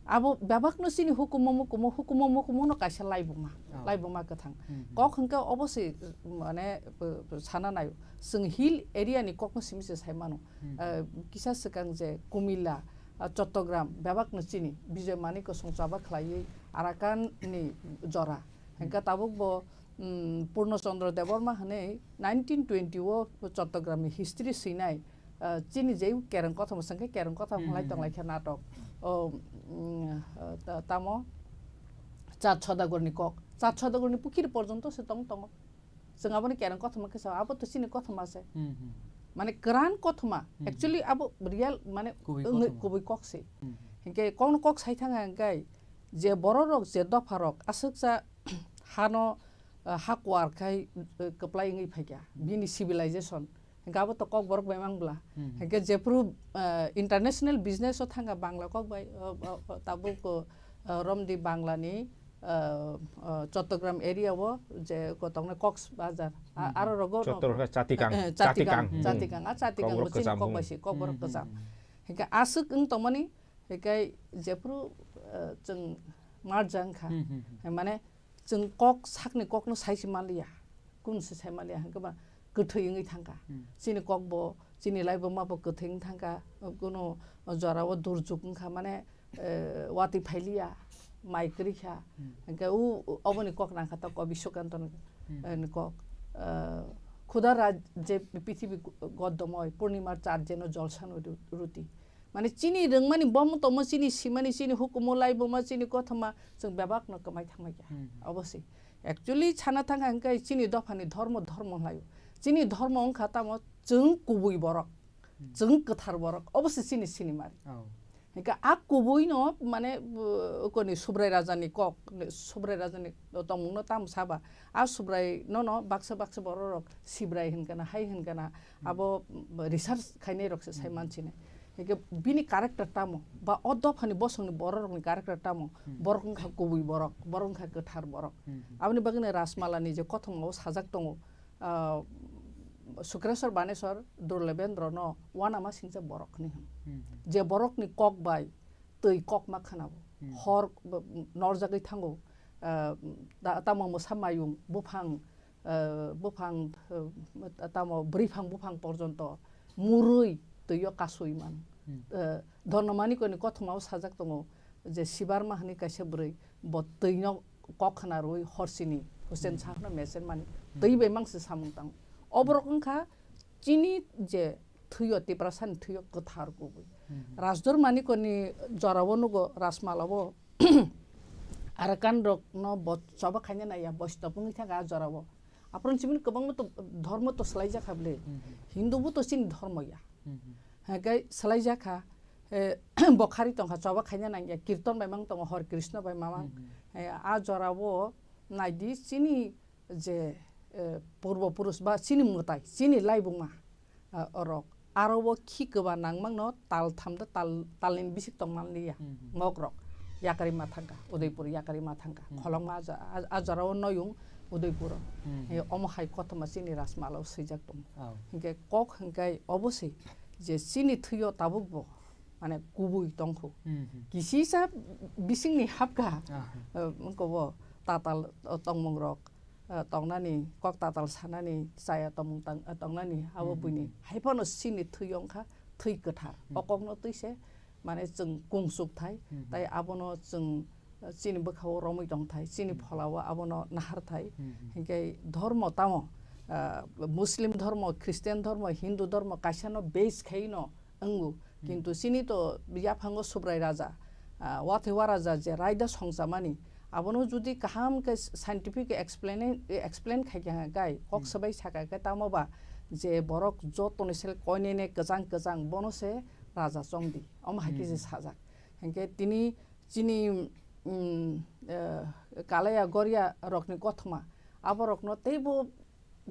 Abo bebakno chini hukumu mukumu, hukumu mukumu no kaisa laibuma, oh, laibuma kwthang. Hmm, hmm. Kok hingke obo se, mane, b-, b-, sana naio. Chwng hill area ni kokno simi se sai mano. Hmm. Eh, kisa swkang je Kumila, ah, Chattogram, bebakno chini Bijoy Manikyo songchaba khlaiwi Arakan ni jora. Hmm. Hingke tabuk bo, mm, Purno Chandra Debbarma hwnwi nineteen twenty o Chattogram ni history swinai, ah, chini je kereng kothoma swngkhe kereng kothoma hmm, lai hmm, tonglai khe natok. O, mm, ah, ta-, tamo Char Sodagor ni kok. Char Sodagor ni pukhiri porjonto se tong tongo. Chwng aboni kereng kothoma khe sao, abo to chini kothoma se. Hmm, hmm. Mane kwran kothoma. Hmm. Actually abo real mane kubui wngwi kothoma. Kubui kok se. Hmm. Hinkhe kokno kok sai thang hang khe je borok rok je dopha rok aswk cha hano, ah, ha kuar khai, eh, kwplai wngwi phaikha. Hmm. Bini civilization. Hinkhe abo to kokborok bai mang bwla. Hmm. Hinkhe jephru, ah, international business o thangkha Bangla kok bai, o, o, o, tabuk, o, ah, romdi Bangla ni, ah, ah, Chattogram area o je kotoknai Cox's Bazar. A-, hmm, aro rogo no Chattogram khe Chatikang. Eh, eh, Chatikang, Chatikang. Hmm. Chatikang. A Chatikang bo chini kok bai se, kokborok kwcham. Hmm, hmm, hmm. Hinkhe aswk wng tongmani, hinkhe jephru, ah, chwng marjang kha. Hmm, hmm, hmm. Mane, chwng kok sakni kokno sai se manliya, kunu se sai manliya, hwnkhe ba kwthwi wngwi thangkha. Hmm. Chini kokbo, chini laibuma bo kwthwi wng thangkha, kuno jorao durjuk wngkha, mane, eh, watwi phailiya, mai kwrwi kha. Hmm. Hwnkhe u, u, oboni kok nangkha ta Kobi Sukanto ni, Hmm. eh, ni kok. Eh, khuda raj je pithibi goddomoi, purnimar char jeno jolsano ru-, ruti. Mane chini rwngmani bomo tongmo, chini simani, chini hukumu laibuma, chini kothoma, chwng bebakno kwmai thangmai kha. Hmm. Obo se. Actually, sana thangkha hwnkhe chini dophani dhormo, dhormo hlaio. Chini dhormo wngkha tamo chwng kubui borok, Hmm. chwng kwthar borok. Obo se chini sinimari. Oh. Hwnkhe a kubui no, mane, uh, koni Subrai Raja ni kok, Subrai Raja ni tongmung no tamo saba. A Subrai no no baksa baksa borok rok Sibrai hwnkha na, hai hwnkha na, Hmm. abo, mm, research khainai rok se sai Hmm. mansinai. Hwnkhe bini character tamo, ba o dophani bosongni borok rokni character tamo, Hmm. borok wngkha kubui borok, borok wngkha kwthar borok. Hmm. Aboni bagwino Rajmala ni je kothoma o sajak tongo, ah, Sukreswar Baneswar Durlebendro no uanama singcha borok hinwi hwn. Hmm. Je borokni kok bai twi kok ma khwnao. Hmm. Hor b-, norjagwi thango. Ah, ta-, tamo mwsa mayung, buphang, ah, buphang, ah, tamo bwrwiphang buphang porjonto murwi twio kasui man. Hmm. Ah, Dhorno Manikoni kothomao sajak tongo je Sibarma hwnwi kaisa bwrwi, bo twino kok khna rwi horsini Hussein Hmm. Shah no mesen mani Hmm. twi bai mangsi samung tang. Oborok wngkha chini je thwio, Tiprasani thwio kwthar kubui. Hmm. Rajdhor Manikoni jorao nugo Rajmalao Arakan rokno bo choba khaina naiya, Boishnab wngwi thangkha a jorao. Aphuru chimini kwbangma to dhormo to swlaijakha bwle. Hmm. Hindu bo to chini dhormo ya. Hmm. Hwnkhe swlaijakha, eh, bo khari tongkha, choba khaina nangya, kirton bai mang tongo, Hor Krishna bai mamang. Hmm. Eh, a jorao naidi chini je, eh, purbo purush ba chini mwtai, chini laibuma, ah, orok. Aro o khi kwba nangmangno tal tham da tal, talni bisik tongman liya. Hmm. Ngok rok. Yakari ma thangkha, Udaipur yakari ma thangkha. Hmm. Kholongma a ja-, a, a jorao noyung Udaipuro. Hmm. Eh, omo hai kothoma chini Rajmalao swijak tongo. Oh. Hinkhe kok hinkhe obo se je chini thwio tabuk bo mane kubui tongkhu. Hmm, hmm. Kisisa bisingni hapkha, Aha. eh, wngkha bo tatal, eh, tongmung rok, eh, tongnani, kok tatal sanani, chaya tongmung tang-, eh, tongnani, abo Hmm, hmm, buini hmm. hai phano chini thwi wngkha, thwi kwthar. Hmm. O kokno twi se, mane chwng kungsuk thai, Hmm, hmm. tai abono chwng, eh, chini bwkhao romwi tong thai, chini Hmm. pholao abono nahar thai. Hmm, hmm. Hinkhe dhormo tamo, eh, Muslim dhormo, Christian dhormo, Hindu dhormo, kaisano base khaino, wngo. Hmm. Kintu chini to yaphango Subrai Raja, ah, Wathaiwa Raja je raida songchamani, abono judi kaham khe scientific explain, explain khai kha kai, kok Hmm. swbai saka khe tamo ba je borok jotoni sel koinene kwchang kwchang bono se raja chongdi. Omo hai khe se Hmm. sajak. Hinkhe tini chini, mm, eh, Kalaya Goria rokni kothoma, aborokno teibo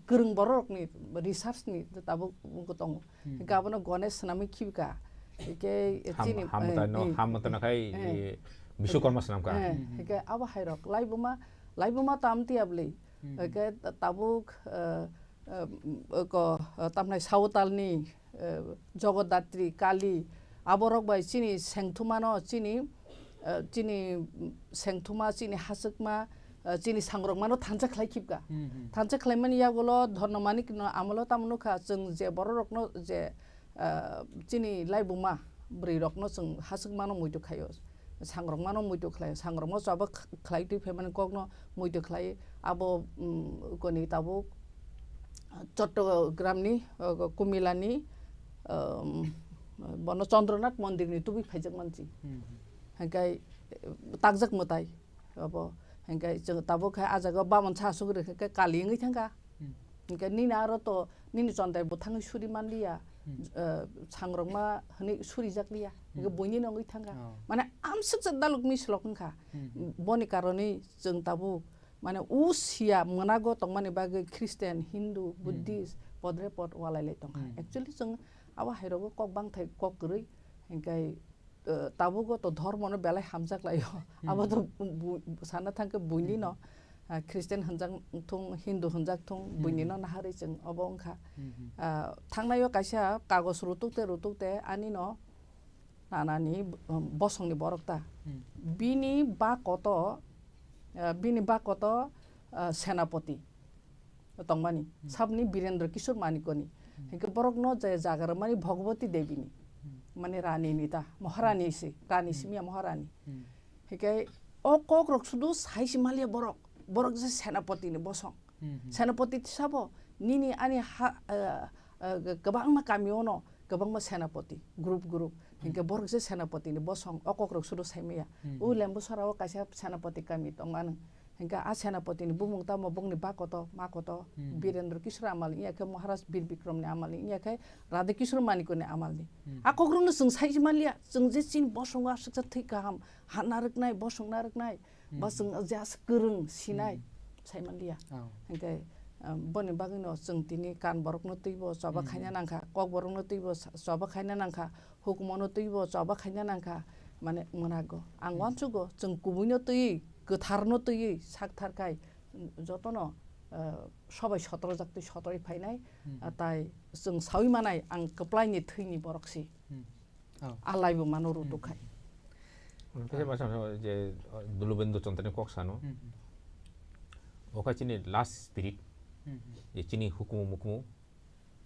kwrwng bororokni research ni tabuk wngwi tongo. Hmm. Hinkhe abono gone swnamwi khibika. Hinkhe Ham-, chini, hamwtai eh, no, eh, hamwtai no khai, eh, eh, Biswakarma swnamkha. Eh, Hmm. hinkhe abo hairok laibuma, laibuma tam tiya bwlwi. Hmm. Hinkhe ta-, tabuk, eh, eh, ko, eh, tamnai Sautalni, eh, Jogodatri, Kali, aborok bai chini sengthumano, chini, eh, chini sengthuma, chini hachwkma, eh, chini sangrokmano thansa khlai khibka. Hmm, hmm. Thansa khlaimani yagulo Dhorno Manikno amolo tamo nukha, chwng je bororokno je, eh, chini laibuma bwrwirokno chwng hachwkmano muitu khaio. Sangrokmano muitu khlai, sangrokma chobok khlai twi phaimani kokno muitu khlai, abo, um, koni tabuk Chottogramni, uh, Kumilani, um, bono Chandrinath mondirni tubui phaijak mansi. Hmm. Hingkai, eh, takjak mwtai abo. Hingkai chwng tabuk khai ah jaga bamon sa asuk rwkhe khe kali wngwi thangkha. Hmm. Hingkai nini aro to nini chondai bo thangwi suri manliya, Hmm. eh, sangrokma hwnwi surijak liya, hingke Hmm. buini no wngwi thangkha. Oh. Mane amsuksa daluk mislok wngkha. Hmm. Boni karonwi chwng tabuk, mane, u siya mwnago tongmani bagwi Christian, Hindu, Hmm. Buddhist, podre pod walai lai tongkha. Hmm. Actually, chwng abo hairogo kok bangthai kok kwrwi, hingke, eh, tabugo to dhormo no belai hamjak laio. Hmm. Abo to bu-, sana thangke buini no, Hmm. ah, Christian hwnjak thung, Hindu hwnjak thung, Hmm. buini no naharwi chwng obo wngkha. Hmm. Ah, thangnaio kaisa kagos rutuk te, rutuk te ani no nanani, um, bosongni borok ta. Hmm. Bini ba koto, ah, bini ba koto, ah, senapoti. tongmani, sabni Birendra Kishore Manikoni. Hinkhe borokno je jaga rwmani Bhagavati Debini. Mane Rani ni ta, Maharani se, Rani simiya Maharani. Hinkhe o kokrok sudu saisi maliya borok, borok je Senapati ni bosong. Senapati sabo nini ani ha, eh, eh, kwbangma kami ono kwbangma Senapati, group group. Hinkhe borok je Senapati ni bosong o kokrok sudu saimaya. O Lembusora o kaisa Senapati kami tongmani. Hinkhe a Senapati ni bumung tamo bongni ba koto, ma koto, Birendra Kishore amal ni, iya khe Maharaj Bir Bikram ni amal ni, iya khe Radha Kishore Manikoni amal ni. A kokrok no chwng saisi maliya, chwng je chini bosongo aswksa thwi kaham, ha narwknai, bosong narwknai, ba chwng je aswk kwrwng sinai, sai manliya. Hinkhe, um, boni bagwino chwng tini kan borokno twibo choba khaina nangkha, kok borokno twibo sa-, choba khaina nangkha, hukumono twibo choba khaina nangkha, mane mwnago. Ang uansugo, chwng kubuino twiwi, kwtharno twiwi sak tharkhai, jotono, uh, sobai sotorjak twi sotorwi phainai, uh, tai chwng sawi manai, ang kwplaini thwini borok si. A laibo mano rutuk khai. Tei masa no je, uh, Dulubendra Chondrani kok sano. Oka chini last spirit, je chini hukumu mukumu,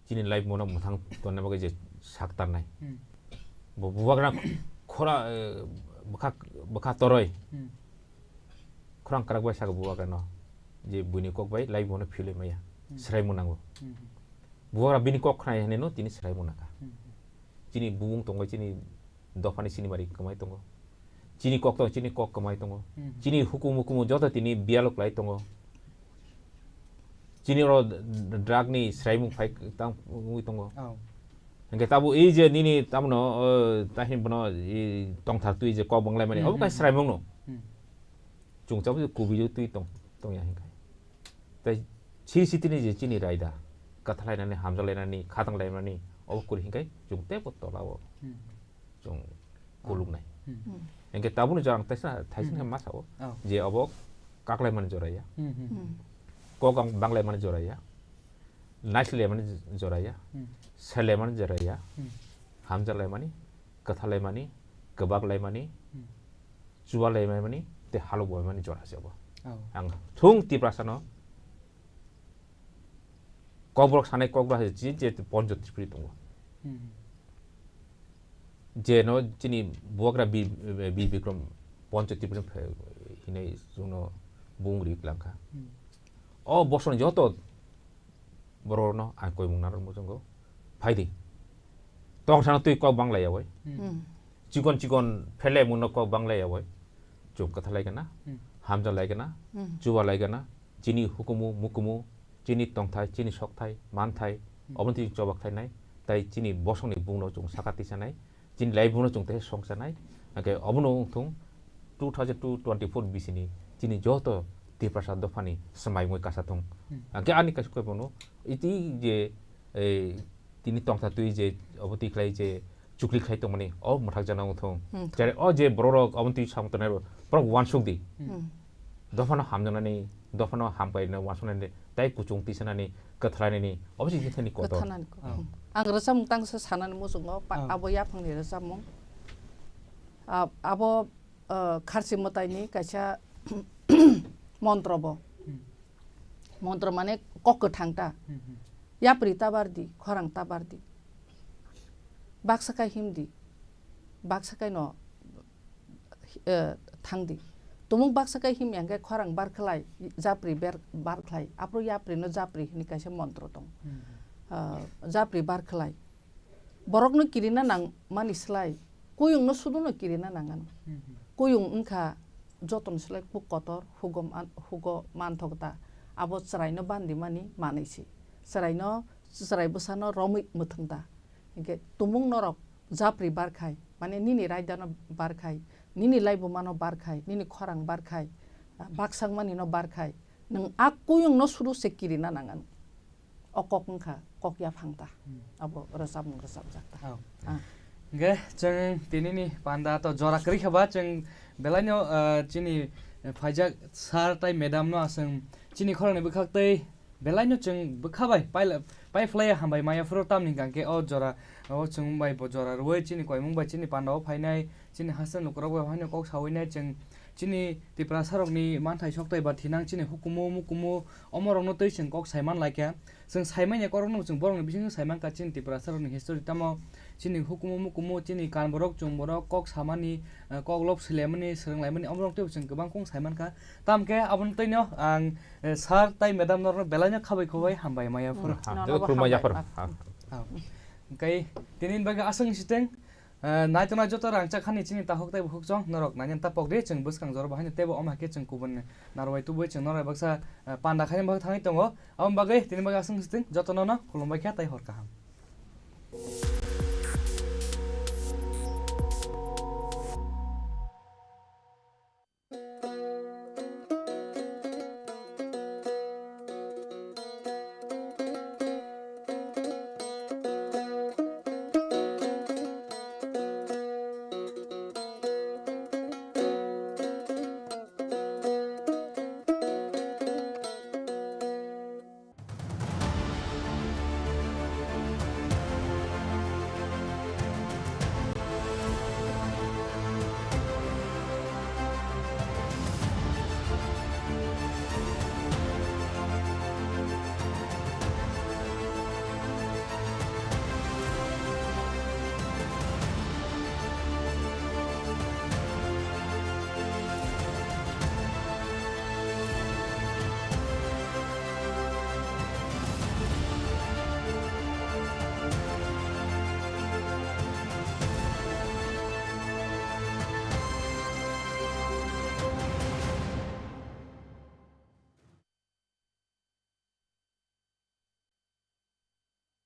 chini life mono mwthang tonna bagwi je sak tarnai. Bo bubagra khora, eh, bwkha, bwkha toroi. Khorang kwrak bai saka bubagra no. Je buini kok bai life mono philwi maya. Srai munango. Bubagra bini kok khnai hwnwi no tini srai munakha. Chini bumung tongo, chini dophani sinimari kwmai tongo. Chini kok tongo, chini kok kwmai tongo. Chini hukumu hukumu joto tini biyalo kwlai tongo. Chini oro d-, d-, drug ni sraimung phai tang wngwi tongo. Hinkhe tabo ei je nini tamono, o, tahin bono, i tongthar twi je kok banglaimani, obo kaisa sraimung no. Chwng chabo je kubui twi tong, tongya hinkhe. Tei siri sitini je chini raida, kathalainani, hamjalainani, khatanglainani, obo kuri hinkhe chwng teibo tolao chwng kuluknai. Hinkhe tabukni jora ang taisa thaising khe ma sao, je obo kaklaimani jora ya, kok ang banglaimani jora ya, naisleimani jora ya, seleimani jora ya, hamjalaimani, kathalaimani, kwbaklaimani, chuwalaimani, tei halok boimani jora se obo. Ang thung Tiprasano Kokborok sanai kokborok hai je, je Poncho Tripuri tongo. Je no chini bubagra Bi-, Bi-, Bikram Poncho Tripuri phe-, hinai chwngno bung ri langkha. O bosong joto borok no ang koimung narwk muchungo. Phaidi. Tong sana twi kok bangla ya bai. Chikon chikon phele mungno kok bangla ya bai. Chwng kwtha lai gana, hamja lai gana, chuba lai gana, chini hukumu, mukumu, chini tongthai, chini sokthai, manthai, oboni twi chobak thainai, tai chini bosongni bungno chwng saka tisanai, chini lai bungno chwng tei songsanai, hake obono wngthung two thousand two twenty-four bisini chini joto Tiprasa dophani swmai wngwi kasa thung. Hake ani kaisa koi bono iti je, eh, tini tongtha twi je obo twi khlai je chukli khlai tongmani o mwthak jana wngthung. Jare o je borok rok obo twi samung tongnai borok wansuk di. Dophano hamjaknani, dophano hamkaino wansuknani, tai kuchung tisanani, kwthalainani, obo se thani kotor. Kwthanani kotor. Ang rwchapmung tangsa sanani muchungo, pa-, abo yaphangni rwchapmung. A-, abo, uh, kharchi mwtaini kaisa montro bo. Montro mane kok kwthang ta. Yapri ta bardi, khorang ta bardi. Baksa kai himdi. Baksa kai no, eh, thangdi. Tumung baksa kai himya hwnkhe khorang bar khlai, japri ber-, bar khlai. Aphuru yapri no japri hwnwi kaisa montro tong. Ah, japri bar khlai. Borokno kirina nang mani slai, kuyungno suduno kirina nang ano. Kuyung wngkha jotoni slai kuk kotor, hugo man-, hugo manthok ta. Abo chwraino bandi mani manwi se. Chwraino, chwrai bwsano romwi mwthwng ta. Hinkhe tumung norok japri barkhai, mane nini raidano barkhai, nini laibumano barkhai, nini khorang barkhai, ah, baksak manino barkhai, nwng a kuyungno sudu se kirina nang ano. O kok wngkha kok yaphang ta. Abo rwchapmung rwchapjak ta. Oh. Ah. Hinkhe chwng tinini panda to jora kwrwi kha ba, chwng belaino, ah, chini phaijak sir tai madam no aswng chini khorangni bwkhak tei belaino chwng bwkha bai paila-, paiphlaiya hambai maya phuru tamni hwnkhe o jora o chwng bai bo jora rwui chini koimung bai chini panda o phainai, chini hasteni lukurok bai haino kok saui nai chwng chini Tiprasa rokni manthai soktai ba thinang chini hukumu mukumu omorokno twi chwng kok saiman laikha. Chwng saimanya korokno chwng borokni bisingo saimankha chini Tiprasa rokni history tamo chini hukumu mukumu chini kanborok chwngborok kok samani, eh, kok lop swilaimani swrwnglaimani omorok twibo chwng kwbang kung saimankha. Tamkhe aboni twino ang, eh, sir tai madam norokno belaino khabai khabai hambai maya phuru. Ha, Nono joto bo khulumbai hambai. Japhar. Ha. Hwnkhe tini bagwi aswk siteng, eh, naitongnai joto rangchak hani chini takhuk tei bukhuk chwng norok nainani tapok di chwng bwskang jora bo haino teibo omo hai khe chwng kubun narwai tubui chwng norok baksa, eh, panda khaina bagwi thangwi tongo. Aboni bagwi tini bagwi aswk siteng jotono no khulumbai kha tei hor kaham.